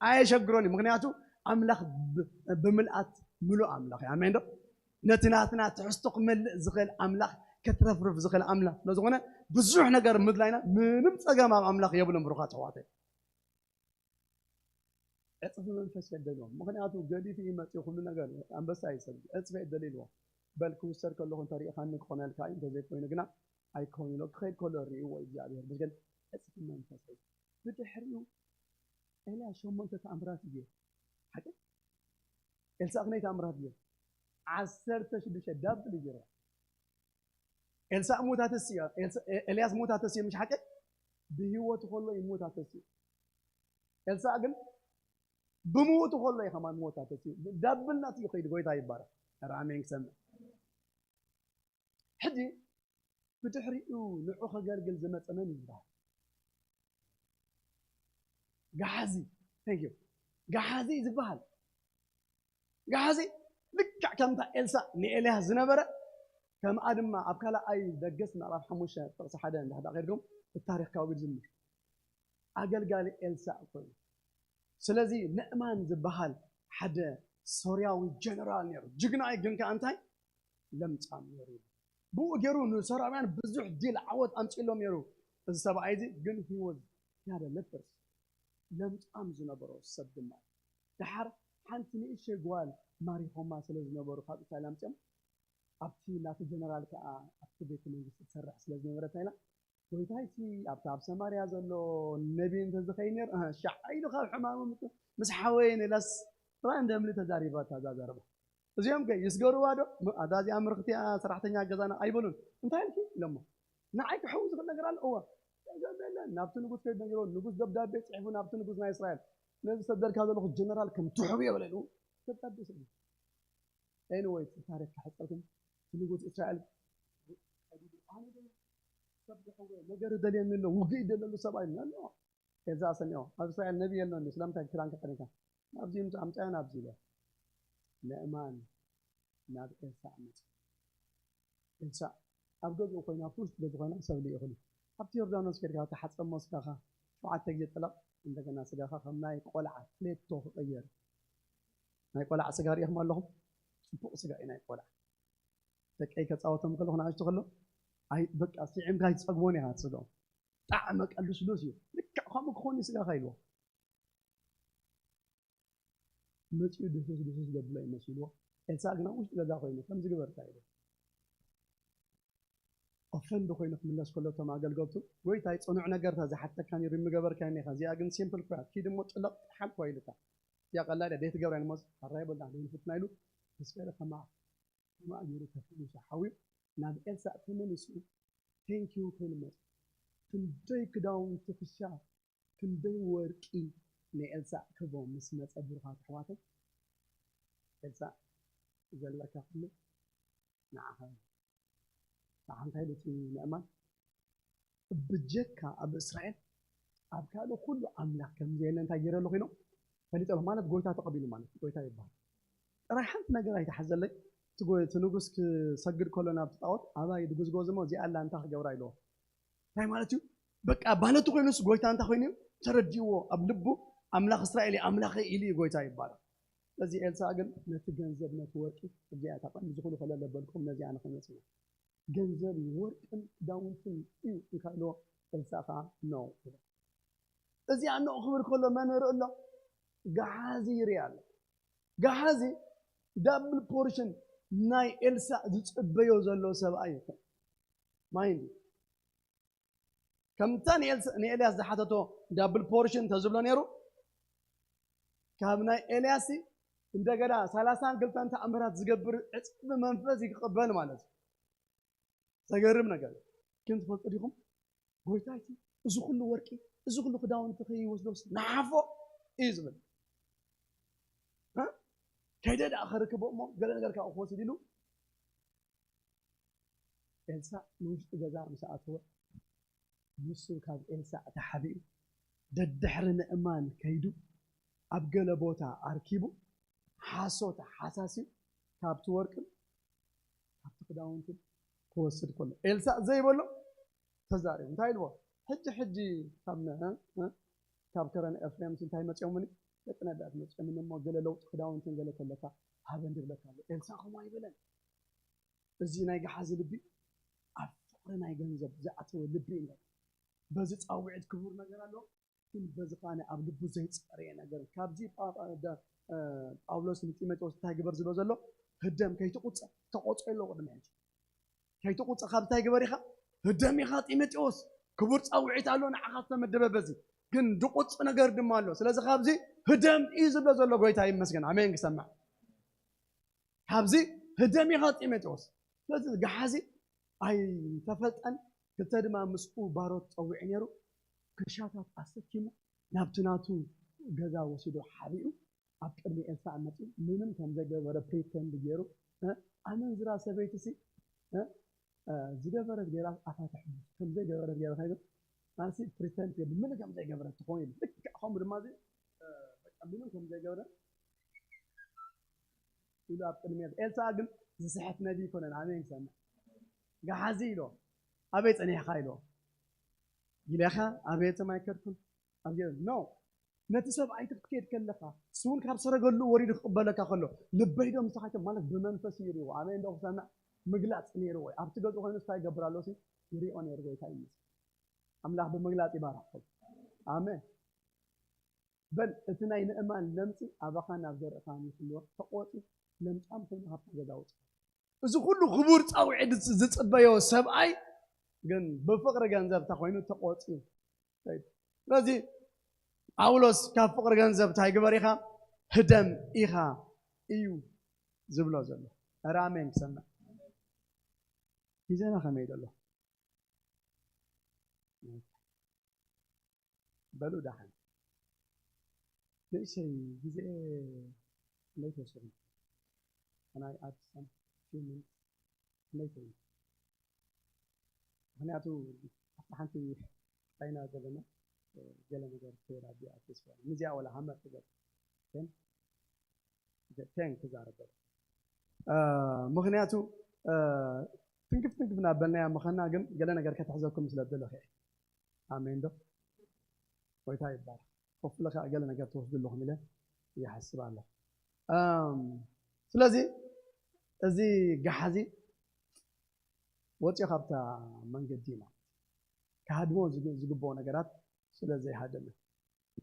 ኣየሸግሮን እዩ። ምኽንያቱ ኣምላኽ ብ-፣ ብምልኣት ምሉእ ኣምላኽ እዩ። ኣሜን ዶ? ነቲ ናትና ትሕዝቶ ክመልእ ዝኽእል ኣምላኽ፣ ከትረፍርፍ ዝኽእል ኣምላኽ ስለ ዝኾነ ብዙሕ ነገር ምድላይና ምንም ጸገም ኣብ ኣምላኽ የብሉን ብሩኻት ኣሕዋተይ። ዕጽፊ መንፈስ የደልዎም። ምኽንያቱ ገዲፉ እዩ መጺኡ ኩሉ ነገር። ኣንበሳ እዩ ሰብ። ዕጽፊ የደልይልዎ። በል ክውሰድ ከለኹ እንተሪኢኻኒ ክኾነልካ እዩ፣ እንተዘይኮይኑ ግና ኣይከውን ኢሎ ክኸይድ ከሎ ርእይዎ እዩ እግዚኣብሔር። ብዝገን ዕጽፊ መንፈስ እዩ። ብድሕሪኡ ኤልያስ ሸሞንተ ተኣምራት እዩ። ሓቂ? ኤልሳዕ ክንደይ ተኣምራት እዩ? ዓሰርተ ሽዱሽተ ዳብል እዩ ገይርዋ። ኤልሳዕ ሞታ ተስዮ፣ ኤልሳ-፣ ኤ-፣ ኤልያስ ሞታ ተስዮ ምሽ ሓቂ? ብህይወቱ ከሎ እዩ ሞታ ተስዮ። ኤልሳዕ ግን ብምውቱ ከሎ እዩ ከማን ሞታ ተስዮ። ዳብል ናት እዩ ከይዱ ጎይታ ይባረክ። ኧረ ኣሜን ክሰምዕ። ሕጂ ብድሕሪኡ ንዑ ከገልግል ዝመጸ መን እዩ ዝበሃል? ገሓዚ። Thank you። ገሓዚ እዩ ዝበሃል። ገሓዚ ልክዕ ከምታ ኤልሳዕ ንኤልያስ ዝነበረ፣ ከምኣ ድማ ኣብ ካልኣይ ነገስት ምዕራፍ ሓሙሽተ ጥቕሲ ሓደ እንድሕር ደኣ ከይድኩም እቲ ታሪኽ ካብ ዝምር ኣገልጋሊ ኤልሳዕ ኮይኑ። ስለዚ ንዕማን ዝበሃል ሓደ ሶርያዊ ጀነራል ነይሩ። ጅግና እዩ፣ ግን ከኣ እንታይ? ለምጻም ነይሩ። ብኡ ገይሩ ንሶርያውያን ብዙሕ ድል ዓወት ኣምጺእሎም ነይሩ። እዚ ሰብኣይ እዚ ግን he was፣ he had a leprosy። ለምጻም ዝነበሮ ሰብ ድማ እዩ። ደሓር ሓንቲ ንእሽተይ ጓል ማሪኾማ ስለ ዝነበሩ ካብ እስራኤል ኣምፅኦም ኣብቲ ናቱ ጀነራል ከዓ ኣብቲ ቤተ መንግስቲ ትሰርሕ ስለ ዝነበረት ኢላ ጎይታይሲ ኣብቲ ኣብ ሰማርያ ዘሎ ነቢ እንተዝኸይ ነር ሻዕ ኢሉ ካብ ሕማሙ ምስ ሓወየ ኢላስ ራንደምሊ ተዛሪባ እዛ ዘረባ። እዚኦም ከ ይስገርዋ ዶ? ኣታ እዚኣ ምርኽቲ ሰራሕተኛ ገዛና ኣይበሉን። እንታይ ኢልኪ ኢሎሞ። ንዓይ ክሕዊ ዝኽእል ነገር ኣሎ? እዋ። የለን። ናብቲ ንጉስ ከይድ ነጊሮ ንጉስ ደብዳቤ ጽሒፉ ናብቲ ንጉስ ናይ እስራኤል ነዚ ሰደድካ ዘለኹ ጀነራል ከም ትሕቡ የበለሉ ደብዳቤ ሰዲ። ኤኒወይ ታሪክ ክሕጸልኩም ንጉስ እስራኤል ኣነ ዶ ሰብ ዝሕወ ነገር ደልየኒ ኣሎ ውግእ ይደለሉ ሰብኣይ ኣሎ። ኤልሳ ሰሚዖ ኣብ እስራኤል ነቢ የለን ስለምንታይ ክዳን ከቀኒካ ኣብዚ ምጽ ኣምጻዮ ናብዚ ኢለ ንእማን ናብ ኤልሳዕ መጽ ኤልሳዕ ኣብ ገዝኡ ኮይኑ ኣብቲ ውሽጢ ገዝ ኮይና ሰብ ልኢኹሉ ኣብቲ ዮርዳኖስ ኬድካ ተሓጸሞ ስጋኻ ሸውዓተ ግዜ ጥለቕ እንደገና ስጋኻ ከም ናይ ቆልዓ ፍሌቶ ክቕየር ናይ ቆልዓ ስጋ ርኢኹም ኣለኹም ጽቡቕ ስጋ እዩ ናይ ቆልዓ ደቀይ ከጻወቶም ከለኹ ንኣሽቱ ከሎ ኣይ በቃ ስዒምካ ኣይትጸግቦን ኢኻ ትስግኦም ጣዕመ ቀልስሉስ እዩ ልክዕ ከምኡ ክኾን እዩ ስጋኻ ኢልዎ መፂኡ ድስስ ድስስ ዘብሎ እዩ መሲልዎ ኤልሳ ግን ኣብ ውሽጢ ገዛ ኮይኑ ከምዚ ግበር እንታይ ኢልዎ ኦፈንድ ኮይኑ ክምለስ ከሎ እቶም ኣገልገልቱ ጎይታይ ፅኑዕ ነገር እታ ዝሓተካ ነይሩ ምገበርካኒ ኢኻ እዚኣ ግን ሲምፕል ኮይና ኪድ እሞ ጥለቕ ሓል ኮይልካ እዚኣ ቀላል እያ ደይትገብራ ንመፅ ኣራይ በላ ደይንፍትና ኢሉ ምስ በለ ከማ ከማኣ ገይሩ ተፈዊሱ ሓውዩ ናብ ኤልሳእ ተመሊሱ ቴንኪዩ ኮይኑ መፅ ክንደይ ክዳውንቲ ክሻ ክንደይ ወርቂ ንኤልሳእ ክቦ ምስ መፀ ብሩኻት ኣሕዋተይ ኤልሳእ ዘለካ ኩሉ ንዓኻ እዩ ንዓኻ እንታይ ኢሉ እቲ ንእማን ብጀካ ኣብ እስራኤል ኣብ ካልእ ኩሉ ኣምላኽ ከም ዘየለ እንታይ ገይረ ኣለኹ ኢሎም ፈሊጠ ኣለኹ ማለት ጎይታ ተቐቢሉ ማለት ጎይታ ይበሃል ጥራይ ሓንቲ ነገር ኣይተሓዘለይ እቲ ንጉስ ክሰግድ ከሎ ናብቲ ጣዖት ኣባይ ድጉዝጎዝሞ እዚኣ ኣላ እንታይ ክገብራ ኢልዎ እንታይ ማለት እዩ በቃ ባለቱ ኮይኑስ ጎይታ እንታይ ኮይኑ እዩ ተረዲእዎ ኣብ ልቡ ኣምላኽ እስራኤል ኣምላኸ ኢሉ እዩ ጎይታ ይባላል ስለዚ ኤልሳ ግን ነቲ ገንዘብ ነቲ ወርቂ እዚኣ እታ ቀንዲ ዝኹሉ ከለለ በልኩም ነዚኣ ንኸመፅና ገንዘብ ወርቅን ክዳውንትን እዩ እንካሎ ኤልሳ ከዓ ነው እዚኣ ነው ክብል ከሎ መን ርኢ ኣሎ ገሓዚ ይርኢ ኣሎ ገሓዚ ዳብል ፖርሽን ናይ ኤልሳ ዝፅበዮ ዘሎ ሰብኣይ ይኮን ማይንድ ከምታ ንኤልያስ ዝሓተቶ ዳብል ፖርሽን ተዝብሎ ነይሩ ካብ ናይ ኤልያስ እንደገና ሰላሳን ክልተን ተኣምራት ዝገብር ዕፅቢ መንፈስ ይክቕበል ማለት እዩ ዘገርም ነገር ግን ትፈልጡ ዲኹም ጎይታ እቲ እዚ ኩሉ ወርቂ እዚ ኩሉ ክዳውንቲ ከይወስዶስ ንሓፎ እዩ ዝብል ከይደ ደኣ ከርክቦ እሞ ገለ ነገር ካብኡ ክወስድ ኢሉ ኤልሳዕ ንውሽጢ ገዛ ምስ ኣተወ፣ ንሱ ካብ ኤልሳዕ ተሓቢኡ፣ ደድሕሪ ንእማን ከይዱ፣ ኣብ ገለ ቦታ ኣርኪቡ፣ ሓሶት ሓሳስዩ፣ ካብቲ ወርቅን ካብቲ ክዳውንትን ክወስድ ከሎ፣ ኤልሳዕ ዘይበሎ ተዛሪቡ። እንታይ ኢልዎ? ሕጂ ሕጂ ካብ ነ- እ- እ- ካብ ከረን ኤፍሬምስ እንታይ መፂኦምኒ? ደቂ ነቢያት መፂኦምኒ እሞ ገለ ለውጢ ክዳውንትን ገለ ተለካ ሃበን ድብለካ ኣሎ። ኤልሳዕ ከምኡ ኣይበለን። እዚ ናይ ገሓዚ ልቢ ኣብ ፍቕሪ ናይ ገንዘብ ዝኣተወ ልቢ እዩ ነይሩ። በዚ ፃውዒት ክቡር ነገር ኣሎ፣ ግን በዚ ከኣ ኣብ ልቡ ዘይፀረየ ነገር። ካብዚ ጳ- ደ- እ፣ ጳውሎስ ንጢሞቴዎስ እንታይ ግበር ዝብሎ ዘሎ? ህደም ከይትቁፀ፣ ተቆፀ ኣለዎ ቅድሚ ሕጂ። ከይትቁፀ ካብ እንታይ ግበር ኢኻ? ህደም ኢኻ ጢሞቴዎስ። ክቡር ፃውዒት ኣሎ ንዓኻ ዝተመደበ በዚ። ግን ድቁፅ ነገር ድማ ኣሎ። ስለዚ ካብዚ ህደም እዩ ዝብሎ ዘሎ ጎይታ ይመስገን። ኣሜን ክሰማዕ። ካብዚ ህደም ኢኻ ጢሞቴዎስ። ስለዚ ገሓዚ ኣይተፈልጠን። ክልተ ድማ ምስኡ ባሮት ጸዊዑ ነይሩ። ክሻታት ኣሰኪሙ ናብቲ ናቱ ገዛ ወሲዶ ሓቢኡ ኣብ ቅድሚ ኤልሳዕ መጺኡ ምንም ከም ዘይገበረ ፕሪተንድ ገይሩ እ ኣመንዝራ ሰበይቲ ሲ እ እ ዝገበረት ገይራ ኣፋትሕ ከም ዘይገበረት ገይራ ከይዱ ኣንሲ ፕሪተንድ ገይሩ ምንም ከም ዘይገበረት ትኾን ኢሉ ልክዕ ከምኡ ድማ እዚ እ በቃ ምንም ከም ዘይገበረ ኢሉ ኣብ ቅድሚ ኤልሳዕ ግን ዝስሕት ነቢ ይኮነን ኣሜን ይሰምዕ ገሓዚ ኢሎ ኣበይ ጸኒሕካ ኢሎ ኢለኻ ኣበየትም ኣይከድኩን ኣብ no ነቲ ሰብኣይ ክትከይድ ከለኻ ንሱ እውን ካብ ሰረገሉ ወሪዱ ክቕበለካ ከሎ ልበይ ዶ ምሳኻይቶም ማለት ብመንፈስ ይርእዎ ኣበይ እንዶ ክሰምዕ ምግላፅ ነይርዎ ኣብቲ ገፁ ኮይኑ እንታይ ይገብር ኣሎ ይርእኦ ነይሩ ጎይታ ይመስል ኣምላኽ ብምግላፅ ይባርኽኩም ኣሜን በል እቲ ናይ ምእማን ለምጺ ኣባኻን ኣብ ዘርእኻን ይህልዎ፣ ተቖጺ ለምጻም ኮይኑ ካብታ ገዛ ውጽእ። እዚ ኩሉ ክቡር ጻውዒት ዝጽበዮ ሰብኣይ ግን ብፍቕሪ ገንዘብ እንታይ ኮይኑ ተቖጺ። ስለዚ ጳውሎስ ካብ ፍቕሪ ገንዘብ እንታይ ግበር ኢኻ ህደም ኢኻ እዩ ዝብሎ ዘሎ። ራሜን ክሰምዕ ግዜና ከመይ ዘሎ በሉ ደሓን ንእሽተይ ግዜ ለይተወሰኑ ናይ ኣድ ሰም ፊልም ለይተወሰኑ ምክንያቱ ኣብቲ ሓንቲ ጣይና ዘለና ገለ ነገር ትወዳዲ ኣትስፋ ንዚኣ ወላ ሃመር ትገብ ግን ቴን ክዛረበ ምክንያቱ ትንክፍ ትንክፍ እናበልናያ ምኸና ግን ገለ ነገር ከተሕዘኩም ስለ ደለኸ ኣሜን ዶ ጎይታ ይባረክ ኮፍለ ከዓ ገለ ነገር ትወስዱ ኣለኹም ኢለ ይሓስብ ኣለኹ ስለዚ እዚ ጋሓዚ ወፂኦ ካብታ መንገዲ ማለት ክሃድሞ ዝግብኦ ነገራት ስለ ዘይሃደመ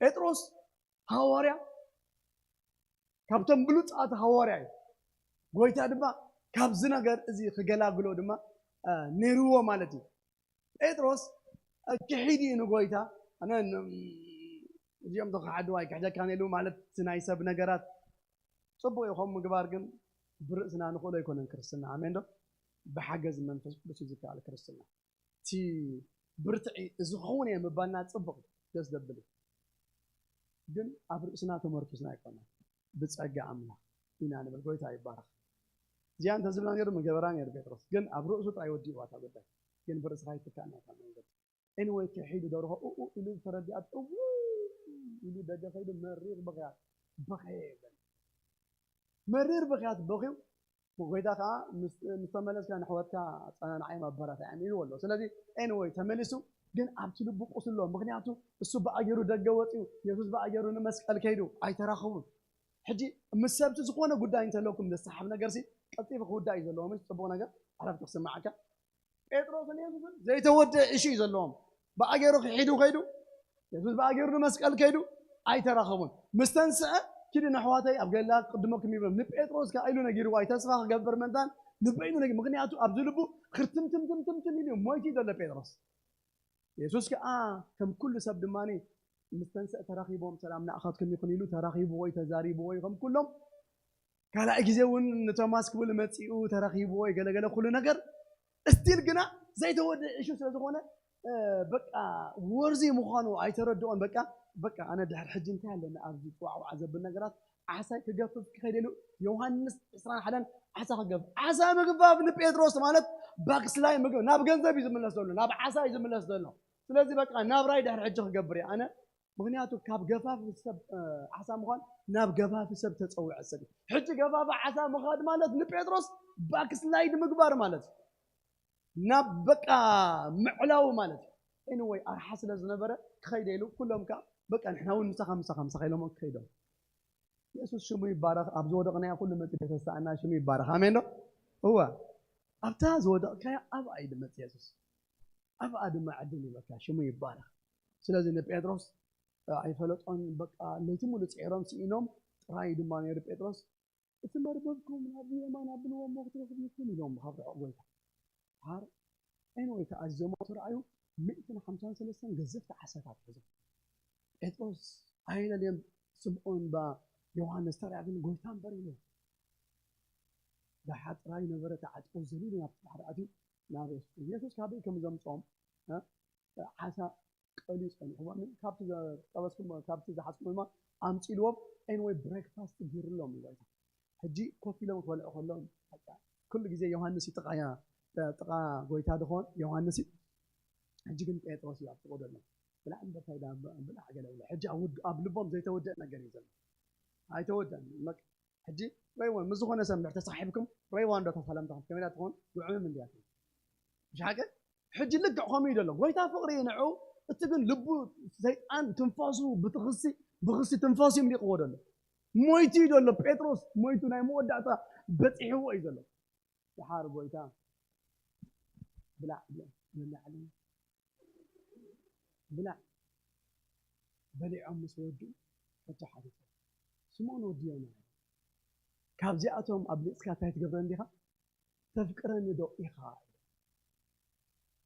ጴጥሮስ ሃዋርያ ካብቶም ብሉፃት ሃዋርያ እዩ ጎይታ ድማ ካብዚ ነገር እዚ ክገላግሎ ድማ ነይርዎ ማለት እዩ ጴጥሮስ ክሒድ እዩ ንጎይታ ኣነ እዚኦም ተኸሓድዋ ኣይክሕደካን ኢሉ ማለት ናይ ሰብ ነገራት ፅቡቅ እዩ ከም ምግባር ግን ብርእስና ንኽእሎ ኣይኮነን ክርስትና ኣሜን ዶ ብሓገዝ መንፈስ ቅዱስ እዩ ዝከኣል ክርስትና እቲ ብርትዒ እዚ ክኸውን እየ ምባልና ፅቡቅ ደስ ዘብል ግን ኣብ ርእስና ተመርኩስና ኣይኮነን ብፀጋ ኣምላኽ ኢና ንብል ጎይታ ይባረኽ እዚኣ እንተዝብላ ነሩ ምገበራ ነሩ ጴጥሮስ ግን ኣብ ርእሱ ጥራይ ወዲእዋ እታ ጉዳይ ግን ብርእስኻ ይትካእና እታ መንገዲ ኤንወይ ክሒዱ ደርሆ እኡ ኢሉ ዝተረዲኣት እው ኢሉ ደገ ከይዱ መሪር ብኽያት በኸየ ይብል መሪር ብኽያት በኽዩ ጎይታ ከዓ ምስ ተመለስካ ንሕወትካ ኣፀናንዓዮም ኣበረታዕዮም ኢልዎ ኣሎ ስለዚ ኤንወይ ተመሊሱ ግን ኣብቲ ልቡ ቁስሎ ምክንያቱ እሱ ብኣገሩ ደገ ወፅዩ የሱስ ብኣገሩ ንመስቀል ከይዱ ኣይተራኸቡን ሕጂ ምስ ሰብቲ ዝኾነ ጉዳይ እንተለኩም ዘሰሓብ ነገር ሲ ቀልጢፉ ክውዳእ እዩ ዘለዎ ምስ ፅቡቅ ነገር ዕረፍቲ ክስማዓካ ጴጥሮስን የሱስን ዘይተወደአ እሹ እዩ ዘለዎም ብኣገሩ ክሒዱ ከይዱ የሱስ ብኣገሩ ንመስቀል ከይዱ ኣይተራኸቡን ምስ ተንስአ ኪዲ ነሕዋተይ ኣብ ገላ ቅድመኩም ይብሎም ንጴጥሮስ ከዓ ኢሉ ነጊርዋ ተስፋ ክገብር መንታን ንበይኑ ነጊ ምክንያቱ ኣብዚ ልቡ ክርትምትምትምትምትም ኢሉ ሞይቱ ዘሎ ጴጥሮስ የሱስ ከዓ ከም ኩሉ ሰብ ድማ ምስ ተንስአ ተራኺቦም ሰላም ንኣኻትኩም ይኹን ኢሉ ተራኺብዎ እዩ ተዛሪብዎ እዩ ከም ኩሎም ካልኣይ ግዜ እውን ንቶማስ ክብል መፂኡ ተራኺብዎ እዩ ገለገለ ኩሉ ነገር እስቲል ግና ዘይተወደ እሹ ስለዝኾነ በቃ ወርዚ ምዃኑ ኣይተረድኦን በቃ በቃ ኣነ ድሕር ሕጂ እንታይ ኣለኒ ኣብዚ ዋዕዋዕ ዘብል ነገራት ዓሳይ ክገፍፍ ክኸይደሉ ዮሃንስ ዕስራን ሓደን ዓሳ ክገፍፍ ዓሳ ምግፋፍ ንጴጥሮስ ማለት ባክስላይ ምግብ ናብ ገንዘብ እዩ ዝምለስ ዘሎ ናብ ዓሳ እዩ ዝምለስ ዘሎ ስለዚ በቃ ናብራይ ድሕር ሕጂ ክገብር እየ ኣነ ምክንያቱ ካብ ገፋፊ ሰብ ዓሳ ምዃን ናብ ገፋፊ ሰብ ተፀውዐ ሰብ ሕጂ ገፋፊ ዓሳ ምኻድ ማለት ንጴጥሮስ ባክስላይድ ምግባር ማለት ናብ በቃ ምዕላው ማለት እዩ ወይ ኣርሓ ስለ ዝነበረ ክኸይደ ኢሉ ኩሎም ከዓ በቃ ንሕና እውን ምሳኻ ምሳኻ ምሳኻ ኢሎም ክኸይዶም የሱስ ሽሙ ይባረኽ ኣብ ዝወደቕናዮ ኩሉ መፂ ቤተሰኣና ሽሙ ይባረኽ ኣሜን ዶ እወ ኣብታ ዝወደቕካዮ ኣብኣ እዩ ድመፅ የሱስ ኣብኣ ድማ ዕድል ይበካ ሽሙ ይባረኽ ስለዚ ንጴጥሮስ ኣይፈለጦን በቃ ለይቲ ሙሉ ፅዒሮም ስኢኖም ጥራይ ድማ ነይሩ ጴጥሮስ እቲ መርበብኩም ናብ የማን ኣብልዎ እሞ ክትረኽቡ ኢኹም ኢሎም ካብ ርሑቕ ጎይታ ሓር ኤንወይ ተኣዚዞም ኣቶ ረኣዩ ሚእትን ሓምሳን ሰለስተን ገዘፍቲ ዓሳታት ሒዞም ጴጥሮስ ኣይለልዮም ስምዖን ባ ዮሃንስ ተርያ ግን ጎይታ እምበር ኢሉ ደሓር ጥራይ ነበረ ተዓጢቑ ዘሊሉ ናብቲ ባሕሪ ኣትዩ ናብ የሱስ ኢየሱስ ካበይ ከም ዘምፅኦም ዓሳ ቀልዩ ፀኒሕዎም ካብቲ ጠበስኩም ካብቲ ዝሓዝኩም ድማ ኣምፂልዎም ኤንወይ ብሬክፋስት ጊርሎም ይበልታ ሕጂ ኮፍ ኢሎም ክበልዑ ከሎም ኩሉ ግዜ ዮሃንስ እዩ ጥቃ ጥቃ ጎይታ ድኾን ዮሃንስ እዩ ሕጂ ግን ጴጥሮስ እዩ ኣብ ጥቆ ዘሎ ብላዕ እምበርታይ ብላዕ ገለ ብላ ሕጂ ኣብ ልቦም ዘይተወደእ ነገር እዩ ዘሎ ኣይተወደን ሕጂ ረይወን ምስ ዝኾነ ሰብ እንድሕር ተሳሒብኩም ረይዋ እንዶ ተሰላምታኹም ከመይ ትኾን ጉዕምም እንድያ ትኾን ምሽ ሓቂ ሕጂ ልክዕ ከምኡ እዩ ዘሎ ጎይታ ፍቅሪ እዩ ንዑ እቲ ግን ልቡ ሰይጣን ትንፋሱ ብትኽሲ ብኽሲ ትንፋሱ ይምሊቕዎ ዘሎ ሞይቱ እዩ ዘሎ ጴጥሮስ ሞይቱ ናይ መወዳእታ በፂሕዎ እዩ ዘሎ ድሓር ጎይታ ብላዕ ብላዕ ብላዕ በሊዖም ምስ ወዱ ሕቶ ሓቲቱ። ስምኦን ወዲ ዮና፣ ካብዚኣቶም ኣብሊጽካ እንታይ ትገብረኒ ዲኻ? ተፍቅረኒ ዶ ኢኻ?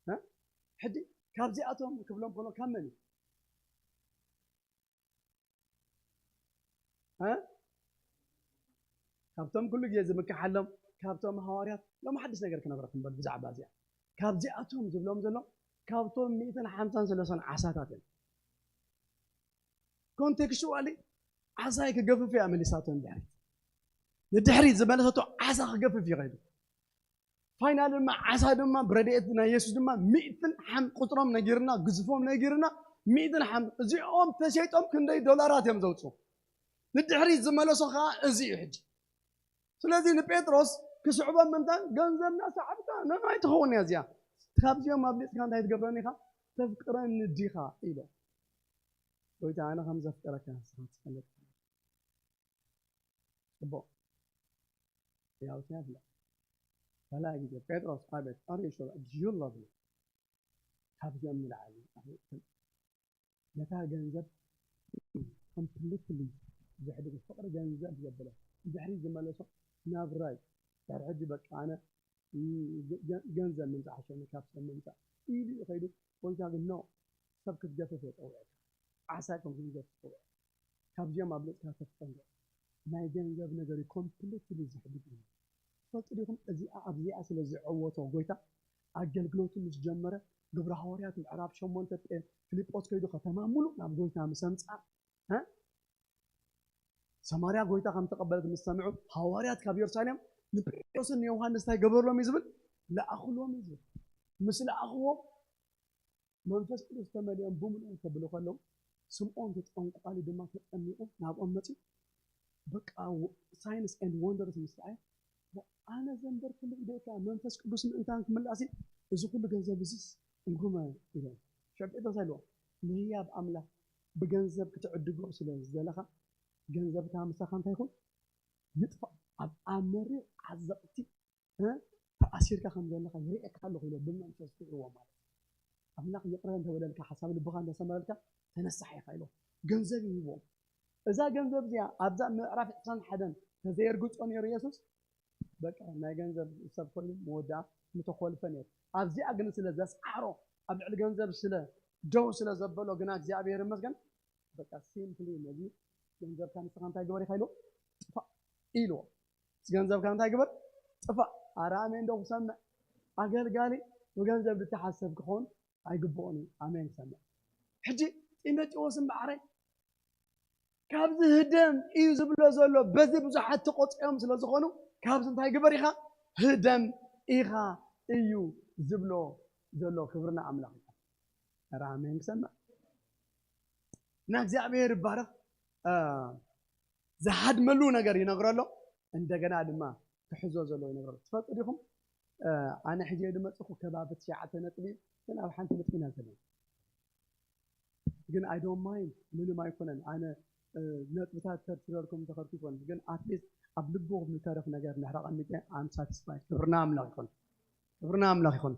እ? ሕጂ ካብዚኣቶም ክብሎም ከሎ ካብ መን እዩ? እ? ካብቶም ኩሉ ግዜ ዝምክሓሎም፣ ካብቶም ሃዋርያት። ሎም ሓድሽ ነገር ክነግረኩም በል ብዛዕባ እዚኣ። ካብዚኣቶም ዝብሎም ዘሎ ካብቶም ሚእትን ሓምሳን ሰለስተ ዓሳታት እዮም። ኮንቴክስቹዋሊ ዓሳይ ክገፍፍ እያ መሊሳቶ ንድሕሪት። ንድሕሪት ዝመለሰቶ ዓሳ ክገፍፍ እዩ ከይዱ። ፋይናል ድማ ዓሳ ድማ ብረድኤት ናይ የሱስ ድማ ሚእትን ሓም ቁፅሮም ነጊርና፣ ግዝፎም ነጊርና። ሚእትን ሓም እዚኦም ተሸይጦም ክንደይ ዶላራት እዮም ዘውፅኡ? ንድሕሪት ዝመለሶ ከዓ እዚ እዩ ሕጂ። ስለዚ ንጴጥሮስ ክስዕቦም ምንታን ገንዘብና ሰዓብካ ነናይ ትኸውን እያ እዚኣ። ካብዚኦም ኣብሊፅካ እንታይ ትገብረኒ ኢኻ? ተፍቅረኒ ዲኻ ኢሎ። ጎይታ ኣነ ከም ዘፍቅረካ ንስኻ ትፈልጥ። ጽቡቕ። ያው ሲያፍላ ካልኣይ ግዜ ጴጥሮስ ኣቤት ኣሪሾ ጅዩላ ብሎ ካብዚኦም ንላዕሊ ነታ ገንዘብ ኮምፕሊትሊ ዘሕድጉ ፍቕሪ ገንዘብ ዘበለ ድሕሪ ዝመለሶ ናብራይ ድሕሪ ሕጂ በቃ ኣነ ገንዘብ ምምፃእ ሓሸኒ ካብ ሰብ ምምፃእ ኢሉ እዩ ከይዱ። ጎይታ ግን ኖ ሰብ ክትገፍፍ እየ ፀውዐካ ዓሳ ከም ክትገፍፍ ፀውዐ ካብዚኦም ኣብሊፅካ ተፍጠንቀ ናይ ገንዘብ ነገር እዩ ኮምፕሊትሊ ዘሕድግ እዩ። ትፈልጡ ዲኹም እዚኣ ኣብዚኣ ስለ ዝዐወቶ ጎይታ ኣገልግሎቱ ምስ ጀመረ ግብረ ሃዋርያት ምዕራፍ ሸሞንተ ፊልጶስ ከይዱ ከተማ ሙሉእ ናብ ጎይታ ምስ ኣምፅኣ ሰማርያ ጎይታ ከም ተቐበለት ምስ ሰምዑ ሃዋርያት ካብ የሩሳሌም ንጴጥሮስን ንዮሃንስ እንታይ ገበርሎም እዩ ዝብል ለኣኽሎም እዩ ዝብል ምስ ለኣኽዎም መንፈስ ቅዱስ ተመሊኦም ብምሉኦም ከብሉ ከለዉ ስምዖን ተጠንቋሊ ድማ ተጠሚቑ ናብኦም መፂኡ በቃ ሳይንስ ኤንድ ወንደርስ ምስ ረኣየ ኣነ ዘንበርኩሉ ኢደካ መንፈስ ቅዱስ ምእንታን ክምላእሲ እዚ ኩሉ ገንዘብ እዚስ እንኩመ ኢሎም ሸብ ጴጥሮስ ኣይልዎም ንህያብ ኣምላኽ ብገንዘብ ክትዕድጎ ስለ ዝደለኻ ገንዘብካ ምሳኻ እንታይ ይኹን ይጥፋእ ኣብ ኣመሪር ዓዘቕቲ ተኣሲርካ ከም ዘለኻ ይርእየካ ኣለኹ ኢሎ ብመንፈስ ክእዎ ማለት ኣምላኽ ይቕረ እንተበለልካ ሓሳብ ልብኻ እንተሰመረልካ ተነሳሕ ኢኻ ኢሎ ገንዘብ ይህቦም እዛ ገንዘብ እዚኣ ኣብዛ ምዕራፍ ዕስራን ሓደን ተዘየርግጾ ነይሩ የሱስ በቃ ናይ ገንዘብ ሰብ ኮይኑ መወዳኣ ምተኾልፈ ነይሩ ኣብዚኣ ግን ስለ ዘስዓሮ ኣብ ልዕሊ ገንዘብ ስለ ደው ስለ ዘበሎ ግና እግዚኣብሔር ይመስገን በቃ ሲምፕሊ ነዚ ገንዘብካ ንስኻ እንታይ ግበር ኢኻ ኢሎ ጥፋእ ኢልዎ ገንዘብካ እንታይ ግበር ጥፋእ ኣረ ኣሜን ዶ ክሰምዕ ኣገልጋሊ ብገንዘብ ዝተሓሰብ ክኸውን ኣይግብኦን እዩ ኣሜን ክሰምዕ ሕጂ ጢሞቴዎስ እምበዓረይ ካብዚ ህደም እዩ ዝብሎ ዘሎ በዚ ብዙሓት ተቆፅኦም ስለ ዝኾኑ ካብዚ እንታይ ግበር ኢኻ ህደም ኢኻ እዩ ዝብሎ ዘሎ ክብርና ኣምላኽ ኣረ ኣሜን ክሰምዕ እና እግዚኣብሔር ይባረኽ ዝሃድመሉ ነገር ይነግረሎ እንደገና ድማ ክሕዞ ዘሎ ይነግረሎ ትፈልጡ ዲኹም ኣነ ሕጂ ዝመፅኹ ከባቢ ትሽዓተ ነጥቢ ግን ኣብ ሓንቲ ነጥቢ ኢና ዘለና ግን I don't mind ምንም ኣይኮነን ኣነ ነጥብታት ተርትረልኩም ተኸርኩ ይኮን ግን ኣትሊስት ኣብ ልብኹም ዝተረፍ ነገር ንድሕሪ ኣቐሚጠ I'm satisfied ክብርና ኣምላኽ ይኹን ክብርና ኣምላኽ ይኹን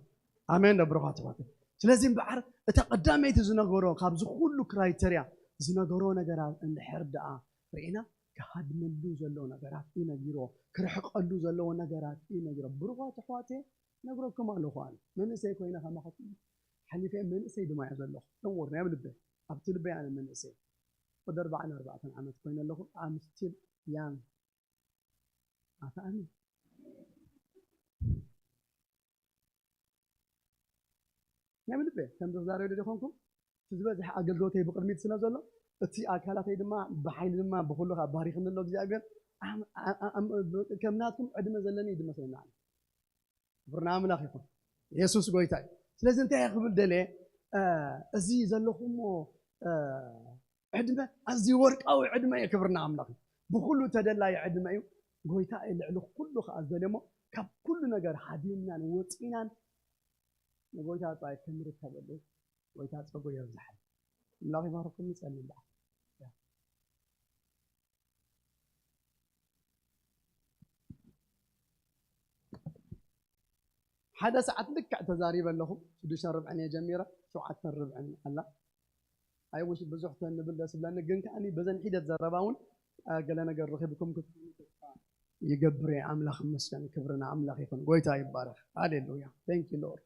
ኣሜን ዶ ብሩኻት ኣሕዋት ስለዚ እምበዓር እታ ቀዳመይቲ ዝነገሮ ካብዚ ኩሉ ክራይተርያ ዝነገሮ ነገራት እንድሕር ደኣ ርኢና ክሃድመሉ ዘለዎ ነገራት እዩ ነጊርዎ ክርሕቀሉ ዘለዎ ነገራት እዩ ነጊሮ ብሩኻት ኣሕዋት ነግረኩም ኣለኹ ኣነ መንእሰይ ኮይነ ከማኸኩም ሓሊፈ መንእሰይ ድማ እየ ዘለኹ ነውር ናይ ልበ ኣብቲ ልበይ ኣነ መንእሰይ ወደ ኣርባዓን ኣርባዕተን ዓመት ኮይነ ኣለኹ I'm still young ኣታ ኣሜን ናይ ልበ ከም ዝዛረብ ዶ ዲኾንኩም እቲ ዝበዝሕ ኣገልግሎተይ ብቕድሚት ስለ ዘሎ እቲ ኣካላተይ ድማ ብሓይሊ ድማ ብኩሉ ከዓ ባሪኽኒ ኣሎ እግዚኣብሔር ከም ናትኩም ዕድመ ዘለኒ እዩ ዝመስለኒ ኣነ ክብርና ኣምላኽ ይኹን የሱስ ጎይታ እዩ ስለዚ እንታይ ክብል ደለ እዚ ዘለኹሞ ዕድመ ኣዝዩ ወርቃዊ ዕድመ እዩ ክብርና ኣምላኽ እዩ ብኩሉ ተደላይ ዕድመ እዩ ጎይታ እዩ ልዕሊ ኩሉ ከዓ ዝደልየሞ ካብ ኩሉ ነገር ሃዲምናን ወፂናን ንጎይታ ጥራይ ክንርከበሉ ጎይታ ፀጉ የብዝሓል ኣምላኽ ይባርኩም ንፀሊ በዓል ሓደ ሰዓት ልክዕ ተዛሪበ ኣለኹ ሽዱሽተ ርብዕን እየ ጀሚረ ሸውዓተን ርብዕን ኣላ I wish ብዙሕ ተንብል ደስ ብለኒ፣ ግን ከኣኒ በዘን ሒደት ዘረባ እውን፣ አ፣ ገለ ነገር ረኺብኩም ክትኮኑ ተስፋ ይገብር እየ። ኣምላኽ ይመስገን፣ ክብሪ ንኣምላኽ ይኹን። ጎይታ ይባረኽ። ሃሌሉያ። Thank you Lord።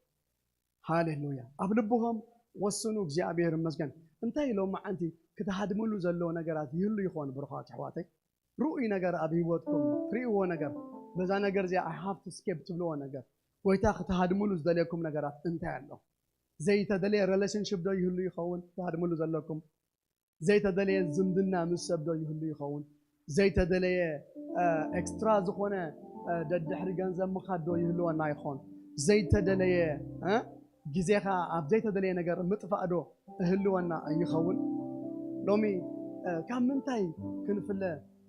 ሃሌሉያ። ኣብ ልብኹም ወስኑ። እግዚኣብሔር ይመስገን። እንታይ ሎማዓንቲ ክትሃድምሉ ዘለዎ ነገራት ይህሉ ይኾን? ብሩኻት ኣሕዋተይ፣ ርኡይ ነገር ኣብ ህይወትኩም ትርእይዎ ነገር፣ በዛ ነገር እዚኣ I have to escape ትብልዎ ነገር፣ ጎይታ ክትሃድምሉ ዝደልየኩም ነገራት እንታይ ኣሎ? ዘይተደለየ relationship ዶ ይህሉ ይኸውን ክትሃድምሉ ዘለኩም? ዘይተደለየ ዝምድና ምስ ሰብ ዶ ይህሉ ይኸውን? ዘይተደለየ፣ እ፣ ኤክስትራ ዝኾነ፣ እ፣ ደድሕሪ ገንዘብ ምኻድ ዶ ይህልወና ይኾን? ዘይተደለየ፣ እ፣ ግዜኻ ኣብ ዘይተደለየ ነገር ምጥፋእ ዶ እህልወና ይኸውን? ሎሚ፣ እ፣ ካብ ምንታይ ክንፍለ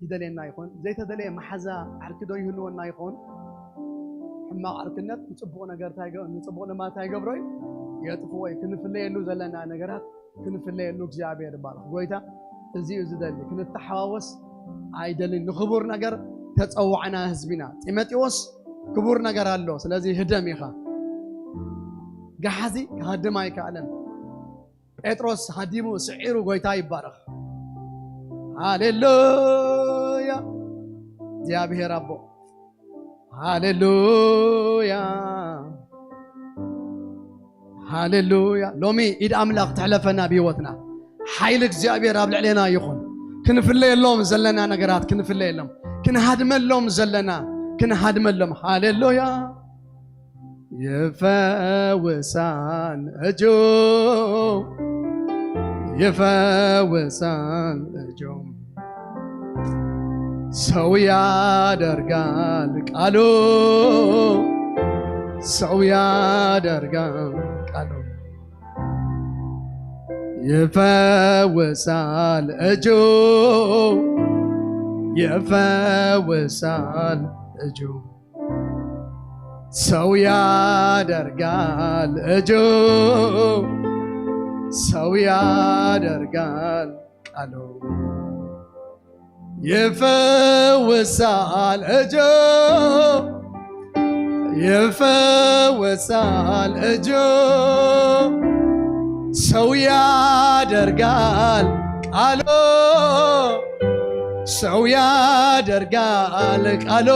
ይደልየና ይኾን? ዘይተደለየ መሓዛ ዓርኪ ዶ ይህልወና ይኾን? ሕማቕ ዓርክነት ንጽቡቕ ነገር እንታይ ገ-፣ ንጽቡቕ ልማድ እንታይ ይገብሮ እዩ? የጥፍኦ እዩ። ክንፍለየሉ ዘለና ነገራት ክንፍለየሉ እግዚኣብሔር ይባረኽ። ጎይታ እዚ እዩ ዝደሊ። ክንተሓዋወስ ኣይደልን። ንክቡር ነገር ተጸዋዕና ህዝቢና። ጢሞቴዎስ ክቡር ነገር ኣሎ። ስለዚ ህደም ኢኻ። ገሓዚ ክሃድም ኣይከኣለን። ጴጥሮስ ሃዲሙ ስዒሩ። ጎይታ ይባረኽ። ሃሌሉያ። እግዚኣብሔር ኣቦ። ሃሌሉያ። ሃሌሉያ። ሎሚ ኢድ ኣምላኽ ትሕለፈና ብህይወትና። ሓይሊ እግዚኣብሔር ኣብ ልዕሌና ይኹን። ክንፍለየሎም ዘለና ነገራት ክንፍለየሎም። ክንሃድመሎም ዘለና ክንሃድመሎም። ሃሌሉያ። ይፈውሳል እጁ፣ ይፈውሳል እጁ። ሰው ያደርጋል ቃሉ፣ ሰው ያደርጋል ቃሉ። ይፈውሳል እጁ፣ ይፈውሳል እጁ። ሰው ያደርጋል እጁ፣ ሰው ያደርጋል ቃሉ። ይፈውሳል እጁ፣ ይፈውሳል እጁ። ሰው ያደርጋል ቃሉ፣ ሰው ያደርጋል ቃሉ።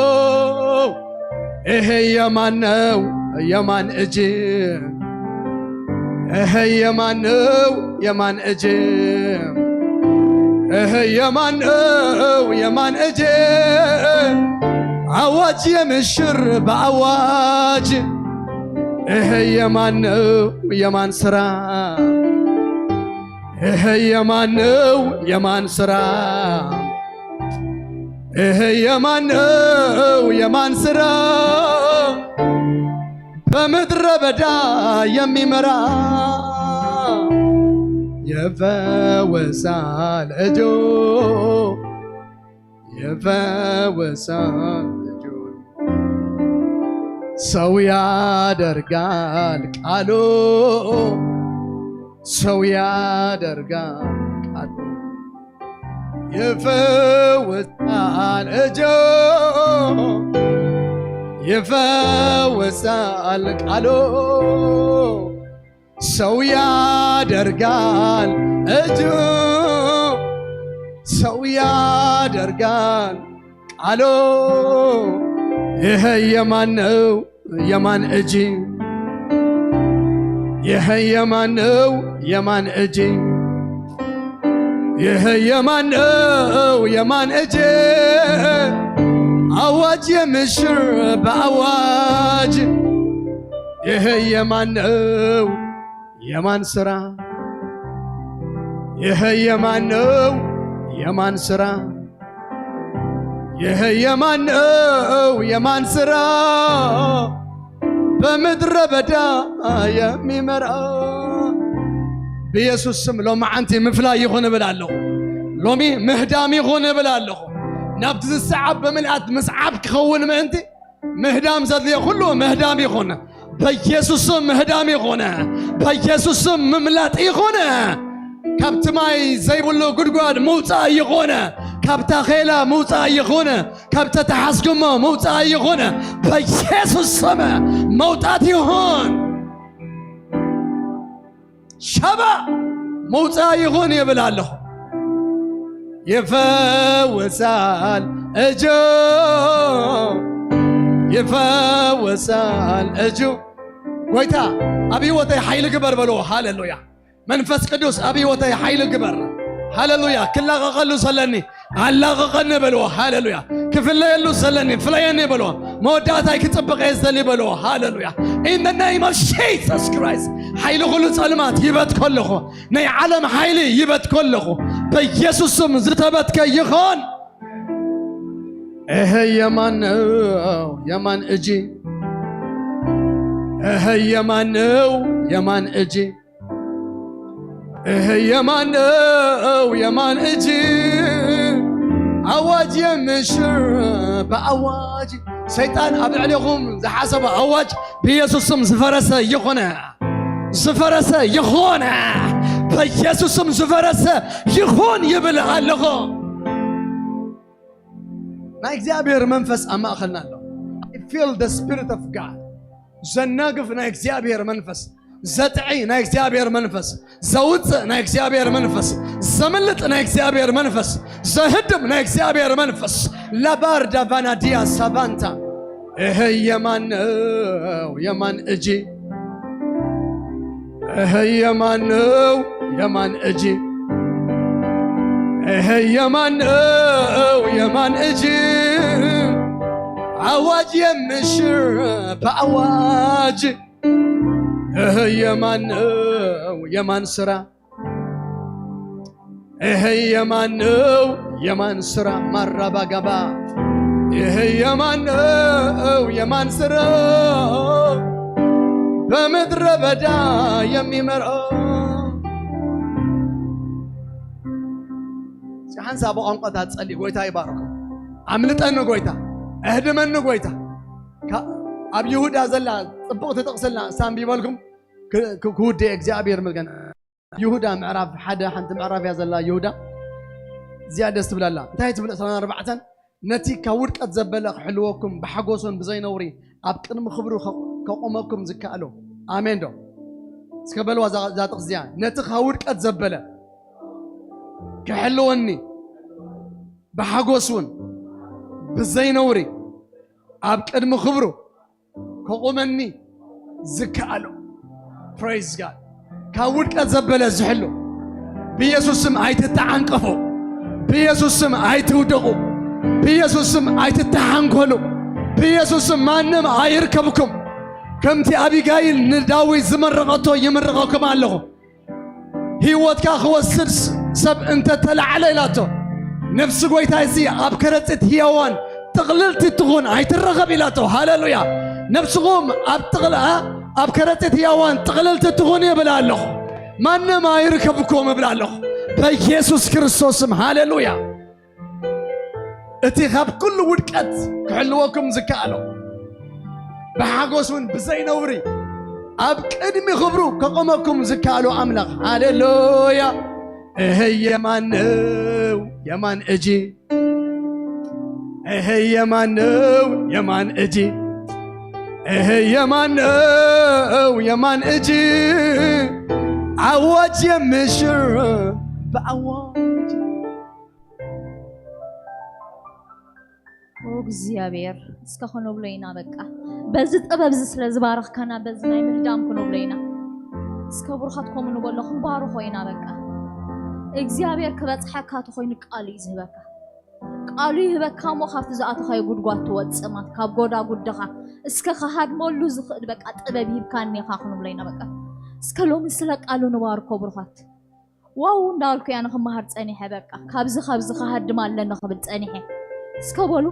ይሄ የማን ነው? የማን እጅ? ይሄ የማን ነው? የማን እጅ? ይሄ የማን ነው? የማን እጅ? አዋጅ የምሽር በአዋጅ። ይሄ የማን ነው? የማን ስራ? ይሄ የማን ነው? የማን ስራ? ይሄ የማን ነው? የማን ስራ? በምድረ በዳ የሚመራ። ይፈውሳል እጁ፣ ይፈውሳል እጁ። ሰው ያደርጋል ቃሉ፣ ሰው ያደርጋል ቃሉ። ይፈውሳል እጁ፣ ይፈውሳል ቃሉ። ሰው ያደርጋል እጁ፣ ሰው ያደርጋል ቃሉ። ይሄ የማን ነው? የማን እጅ? ይሄ የማን ነው? የማን እጅ? ይሄ የማን ነው? የማን እጅ? አዋጅ የምሽር በአዋጅ። ይሄ የማን ነው? የማን ስራ? ይሄ የማን ነው? የማን ስራ? ይሄ የማን ነው? የማን ስራ? በምድረ በዳ የሚመራ። ብኢየሱስ ስም ሎማዓንቲ ምፍላይ ይኹን እብል ኣለኹ። ሎሚ ምህዳም ይኹን እብል ኣለኹ። ናብቲ ዝሰዓብ ብምልኣት ምስዓብ ክኸውን ምእንቲ ምህዳም ዘድልዮ ኩሉ ምህዳም ይኹን። በኢየሱስ ስም ምህዳም ይኹን። በኢየሱስ ስም ምምላጥ ይኹን። ካብቲ ማይ ዘይብሉ ጉድጓድ ምውጻእ ይኹን። ካብ ታኼላ ምውጻእ ይኹን። ካብ ተተሓዝኩሞ ምውጻእ ይኹን። በኢየሱስ ስም መውጣት ይኹን። ሸባ መውፅኣ ይኹን ይብል ኣለኹ። ይፈውሳል እጁ፣ ይፈውሳል እጁ። ጎይታ ኣብ ህይወተይ ሓይሊ ግበር በልዎ። ሃሌሉያ። መንፈስ ቅዱስ ኣብ ህይወተይ ሓይሊ ግበር። ሃሌሉያ። ክላቐቐሉ ዘለኒ ኣላቕቐኒ በልዎ። ሃሌሉያ። ክፍለየሉ ዘለኒ ፍለየኒ በልዎ። መወዳእታይ ክጽብቐ የዘሊ በልዎ። ሃሌሉያ። In the name of Jesus Christ ሓይሊ ኩሉ ጸልማት ይበትኮ ኣለኹ። ናይ ዓለም ሓይሊ ይበትኮ ኣለኹ። በኢየሱስ ስም ዝተበትከ ይኾን። እህ የማን ነው የማን እጂ። እህ የማን ነው የማን እጂ። እህ የማን ነው የማን እጂ። ኣዋጅ የምሽር በኣዋጅ። ሰይጣን ኣብ ልዕሌኹም ዝሓሰበ ኣዋጅ ብኢየሱስ ስም ዝፈረሰ ይኾነ። ዝፈረሰ ይኾነ። በኢየሱስ ስም ዝፈረሰ ይኾን ይብል ኣለኹ። ናይ እግዚኣብሔር መንፈስ ኣብ ማእኸልና ኣሎ። I feel the spirit of God። ዘናግፍ ናይ እግዚኣብሔር መንፈስ፣ ዘጥዒ ናይ እግዚኣብሔር መንፈስ፣ ዘውፅእ ናይ እግዚኣብሔር መንፈስ፣ ዘምልጥ ናይ እግዚኣብሔር መንፈስ፣ ዘህድም ናይ እግዚኣብሔር መንፈስ። ላባር ዳቫናዲያ ሳቫንታ። እህ የማን ነው የማን እጂ። እህ የማን ነው የማን እጂ። እህ የማን ነው የማን እጂ። አዋጅ የምሽር በአዋጅ። እህ የማን ነው የማን ስራ። እህ የማን ነው የማን ስራ። ማራባጋባ። እህ የማን ነው የማን ስራ። በምድረ በዳ የሚመራ። ሓንሳ ብቋንቋታት ጸሊ። ጎይታ ይባርኩም። ኣምልጠኒ ጎይታ፣ እህድመኒ ጎይታ። ካብ ኣብ ይሁዳ ዘላ ጽቡቕ ትጥቕስልና ሳምቢ በልኩም። ክ- ክ- ክውደ እግዚኣብሔር ምልገን። ይሁዳ ምዕራፍ ሓደ ሓንቲ ምዕራፍ እያ ዘላ። ይሁዳ እዚኣ ደስ ትብለላ። እንታይ ትብል ዕስራን ኣርባዕተን? ነቲ ካብ ውድቀት ዘበለ ክሕልወኩም ብሓጎስን ብዘይነውሪ ኣብ ቅድሚ ክብሩ ከ- ከቆመኩም ዝከኣሎ። ኣሜን ዶ? እስከ በልዋ እዛ እዛ ጥቕስ እዚኣ። ነቲ ካብ ውድቀት ዘበለ ክሕልወኒ ብሓጎስ እውን ብዘይነውሪ ኣብ ቅድሚ ክብሩ ከቑመኒ ዝከኣሎ። Praise God። ካብ ውድቀት ዘበለ ዝሕሉ። ብኢየሱስ ስም ኣይትተዓንቀፉ። ብኢየሱስ ስም ኣይትውደቑ። ብኢየሱስ ስም ኣይትተሓንኮሉ። ብኢየሱስ ስም ማንም ኣይርከብኩም። ከምቲ ኣቢጋይል ንዳዊት ዝመረቐቶ ይምርቐኩም ኣለኹ። ህይወትካ ክወስድ ስ- ሰብ እንተተላዕለ ኢላቶ፣ ነፍሲ ጎይታይሲ ኣብ ከረጢት ህያዋን ጥቕልልቲ ትኹን ኣይትረኸብ ኢላቶ። ሃሌሉያ። ነፍስኹም ኣብ ጥቕል- ኣ- ኣብ ከረጢት ህያዋን ጥቕልልቲ ትኹን ይብል ኣለኹ። ማንም ኣይርከብኩም እብል ኣለኹ በኢየሱስ ክርስቶስም። ሃሌሉያ። እቲ ካብ ኩሉ ውድቀት ክሕልወኩም ዝከኣሎ፣ ብሓጎስ እውን ብዘይነውሪ ኣብ ቅድሚ ክብሩ ከቆመኩም ዝከኣሎ ኣምላኽ። ሃሌሉያ። እህ የማን ነው የማን እጂ። እህ የማን ነው የማን እጂ። እህ የማን ነው የማን እጂ። ኣዋጅ የምሽር በኣዋጅ። ኦ እግዚኣብሔር፣ እስከ ክንብሎ ኢና በቃ። በዚ ጥበብ እዚ ስለ ዝባረኽካና፣ በዚ ናይ ምህዳም ክንብሎ ኢና። እስከ ብሩኻት ከምኡ ንበሎ፣ ክንባርኾ ኢና በቃ። እግዚኣብሔር ክበጽሐካ ተኾይኑ ቃሉ እዩ ዝህበካ። ቃሉ ይህበካ እሞ ካብቲ ዝኣተኻዮ ጉድጓድ ትወጽእ ማለት፣ ካብ ጎዳ ጉድኻ እስከ ክሃድመሉ ዝኽእል በቃ ጥበብ ይህብካኒ ኢኻ ክንብሎ ኢና በቃ። እስከ ሎሚ ስለ ቃሉ ንባርኮ ብሩኻት። ዋው እንዳበልኩ እያ ንኽመሃር ጸኒሐ። በቃ ካብዚ ካብዚ ክሃድም ኣለኒ ክብል ጸኒሐ። እስከ በሉ፣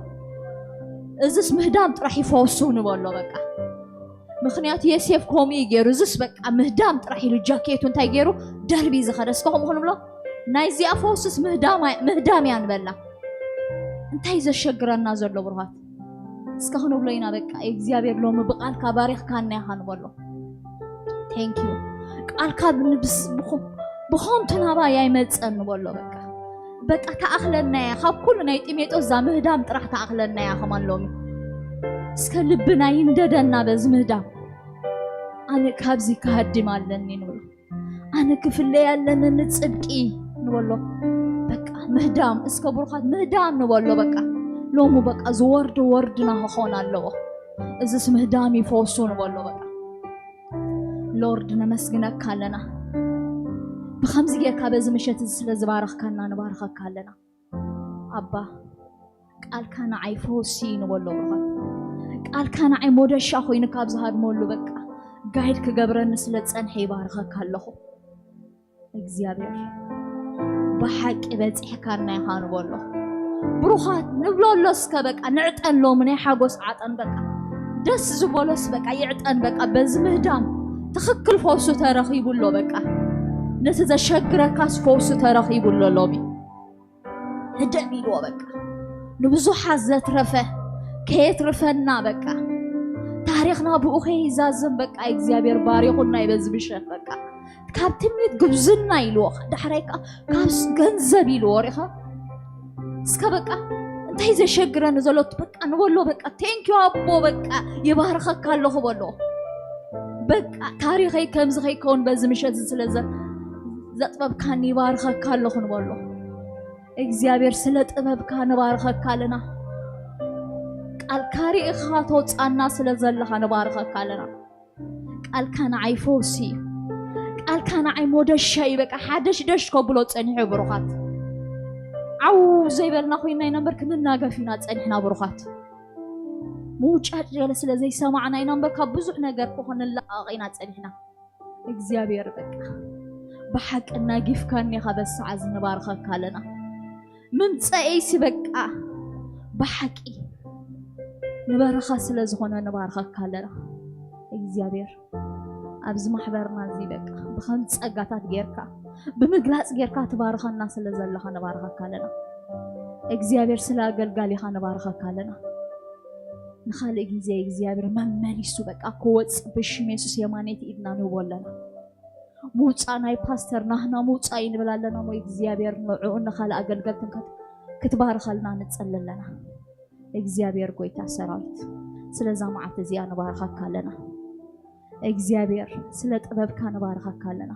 እዝስ ምህዳም ጥራሕ ይፈውሱ ንበሎ በቃ። ምኽንያቱ የሴፍ ከምኡ እዩ ገይሩ። እዝስ በቃ ምህዳም ጥራሕ ኢሉ ጃኬቱ እንታይ ገይሩ ደርቢ ዝኸደ። እስከ ከምኡ ክንብሎ፣ ናይዚኣ ፈውስስ ምህዳም ኣይ- ምህዳም እያ ንበላ። እንታይ ዘሸግረና ዘሎ ብሩኻት? እስከ ክንብሎ ኢና በቃ። እግዚኣብሔር ሎሚ ብቃልካ ባሪኽካና ኢኻ ንበሎ። Thank you። ቃልካ ብንብስ ብኹ- ብኸንቱ ናባይ ኣይመጸን ንበሎ በቃ። በቃ ተኣኽለና እያ። ካብ ኩሉ ናይ ጢሜጦስ እዛ ምህዳም ጥራሕ ተኣኽለና እያ ከማን ሎሚ። እስከ ልብና ይንደደና በዚ ምህዳም። ኣነ ካብዚ ክሃድም ኣለኒ ንብሎ። ኣነ ክፍለይ ኣለኒ ንጽድቂ ንበሎ። በቃ ምህዳም፣ እስከ ብሩኻት ምህዳም ንበሎ። በቃ ሎሙ በቃ ዝወርድ ወርድና ክኾን ኣለዎ። እዝስ ምህዳም ይፈውሱ ንበሎ። በቃ ሎርድ ነመስግነካ ኣለና። ብኸምዚ ጌርካ በዚ ምሸት እዚ ስለ ዝባረኽካና ንባርኸካ ኣለና። ኣባ ቃልካ ንዓይ ፈውሲ ንበሎ። ብሩኻት ቃልካ ንዓይ ሞደሻ ኮይኑ ካብ ዝሃድመሉ በቃ ጋይድ ክገብረኒ ስለ ዝጸንሐ ይባርኸካ ኣለኹ። እግዚኣብሔር ብሓቂ በጺሕካና ኢኻ ንበሎ። ብሩኻት ንብለሎ እስከ በቃ ንዕጠን ሎሚ ናይ ሓጎስ ዓጠን በቃ ደስ ዝበሎስ በቃ ይዕጠን በቃ በዚ ምህዳም ትኽክል ፈውሱ ተረኺቡ ኣሎ በቃ ነቲ ዘሸግረካስ ፈውሱ ተረኺቡ ኣሎ ሎሚ ህደም ኢልዎ በቃ ንብዙሓት ዘትረፈ ከየትርፈና በቃ ታሪኽና ብኡ ከይዛዘም በቃ እግዚኣብሔር ባሪኹና ይበዚ ብሸት በቃ ካብ ትምኒት ጉብዝና ኢልዎ ዳሕራይ ከዓ ካብ ገንዘብ ኢልዎ ሪኻ እስከ በቃ እንታይ ዘሸግረኒ ዘሎ በቃ ንበሎ በቃ ቴንኪዩ ኣቦ በቃ ይባርኸካ ኣለኹ በሎ በቃ ታሪኸይ ከምዚ ከይከውን በዚ ምሸት ስለዘ ዘጥበብካኒ ይባርኸካ ኣለኹ ንበሎ እግዚኣብሔር ስለ ጥበብካ ንባርኸካ ኣለና ቃልካ ርኢኻ ተውፃና ስለ ዘለኻ ንባርኸካ ኣለና ቃልካ ንዓይ ፈውሲ እዩ ቃልካ ንዓይ ሞደሻ እዩ በቃ ሓደሽደሽ ከብሎ ፀኒሑ ብሩኻት ዓው ዘይበልና ኮይና ኢና እምበር ክንናገፍ ኢና ፀኒሕና ብሩኻት ምውጫጭ ገለ ስለ ዘይሰማዕና ኢና እምበር ካብ ብዙሕ ነገር ኮ ክንላቐቕ ኢና ፀኒሕና እግዚኣብሔር በቃ ብሓቂ እናጊፍካኒ ኢኻ በሰዓ እዚ ንባርኸካ ኣለና ምምፀኤይሲ በቃ ብሓቂ ንበረኻ ስለ ዝኾነ ንባርኸካ ኣለና እግዚኣብሔር ኣብዚ ማሕበርና እዚ በቃ ብኸም ፀጋታት ጌርካ ብምግላፅ ጌርካ ትባርኸና ስለ ዘለኻ ንባርኸካ ኣለና እግዚኣብሔር ስለ ኣገልጋሊኻ ንባርኸካ ኣለና ንኻልእ ግዜ እግዚኣብሔር መመሊሱ በቃ ክወፅ ብሽም የሱስ የማነይቲ ኢድና ንህቦ ኣለና ምውፃእ ናይ ፓስተር ናህና ምውፃእ እዩ ንብል ኣለና ሞ እግዚኣብሔር ንዕኡ ንኻልእ ኣገልገልትን ክትባርኸልና ንፀሊ ኣለና እግዚኣብሔር ጎይታ ሰራዊት ስለዛ መዓልቲ እዚኣ ንባርኸካ ኣለና እግዚኣብሔር ስለ ጥበብካ ንባርኸካ ኣለና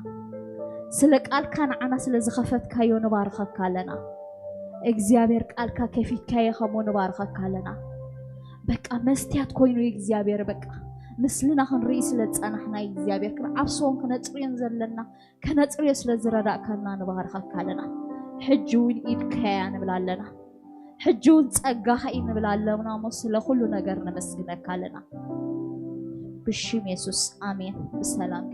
ስለ ቃልካ ንዓና ስለ ዝኸፈትካዮ ንባርኸካ ኣለና እግዚኣብሔር ቃልካ ከፊትካዮ ከሞ ንባርኸካ ኣለና በቃ መስትያት ኮይኑ እግዚኣብሔር በቃ ምስልና ክንርኢ ስለ ዝፀናሕና እግዚኣብሔር ክንዓብስዎን ክነፅርዮን ዘለና ከነፅርዮ ስለ ዝረዳእካና ንባርኸካ ኣለና ሕጂ እውን ኢድካያ ንብል ኣለና ሕጂ እውን ጸጋኻ እዩ ንብል ኣለና እሞ ስለ ኩሉ ነገር ነመስግነካ ኣለና ብሽም የሱስ ኣሜን ብሰላም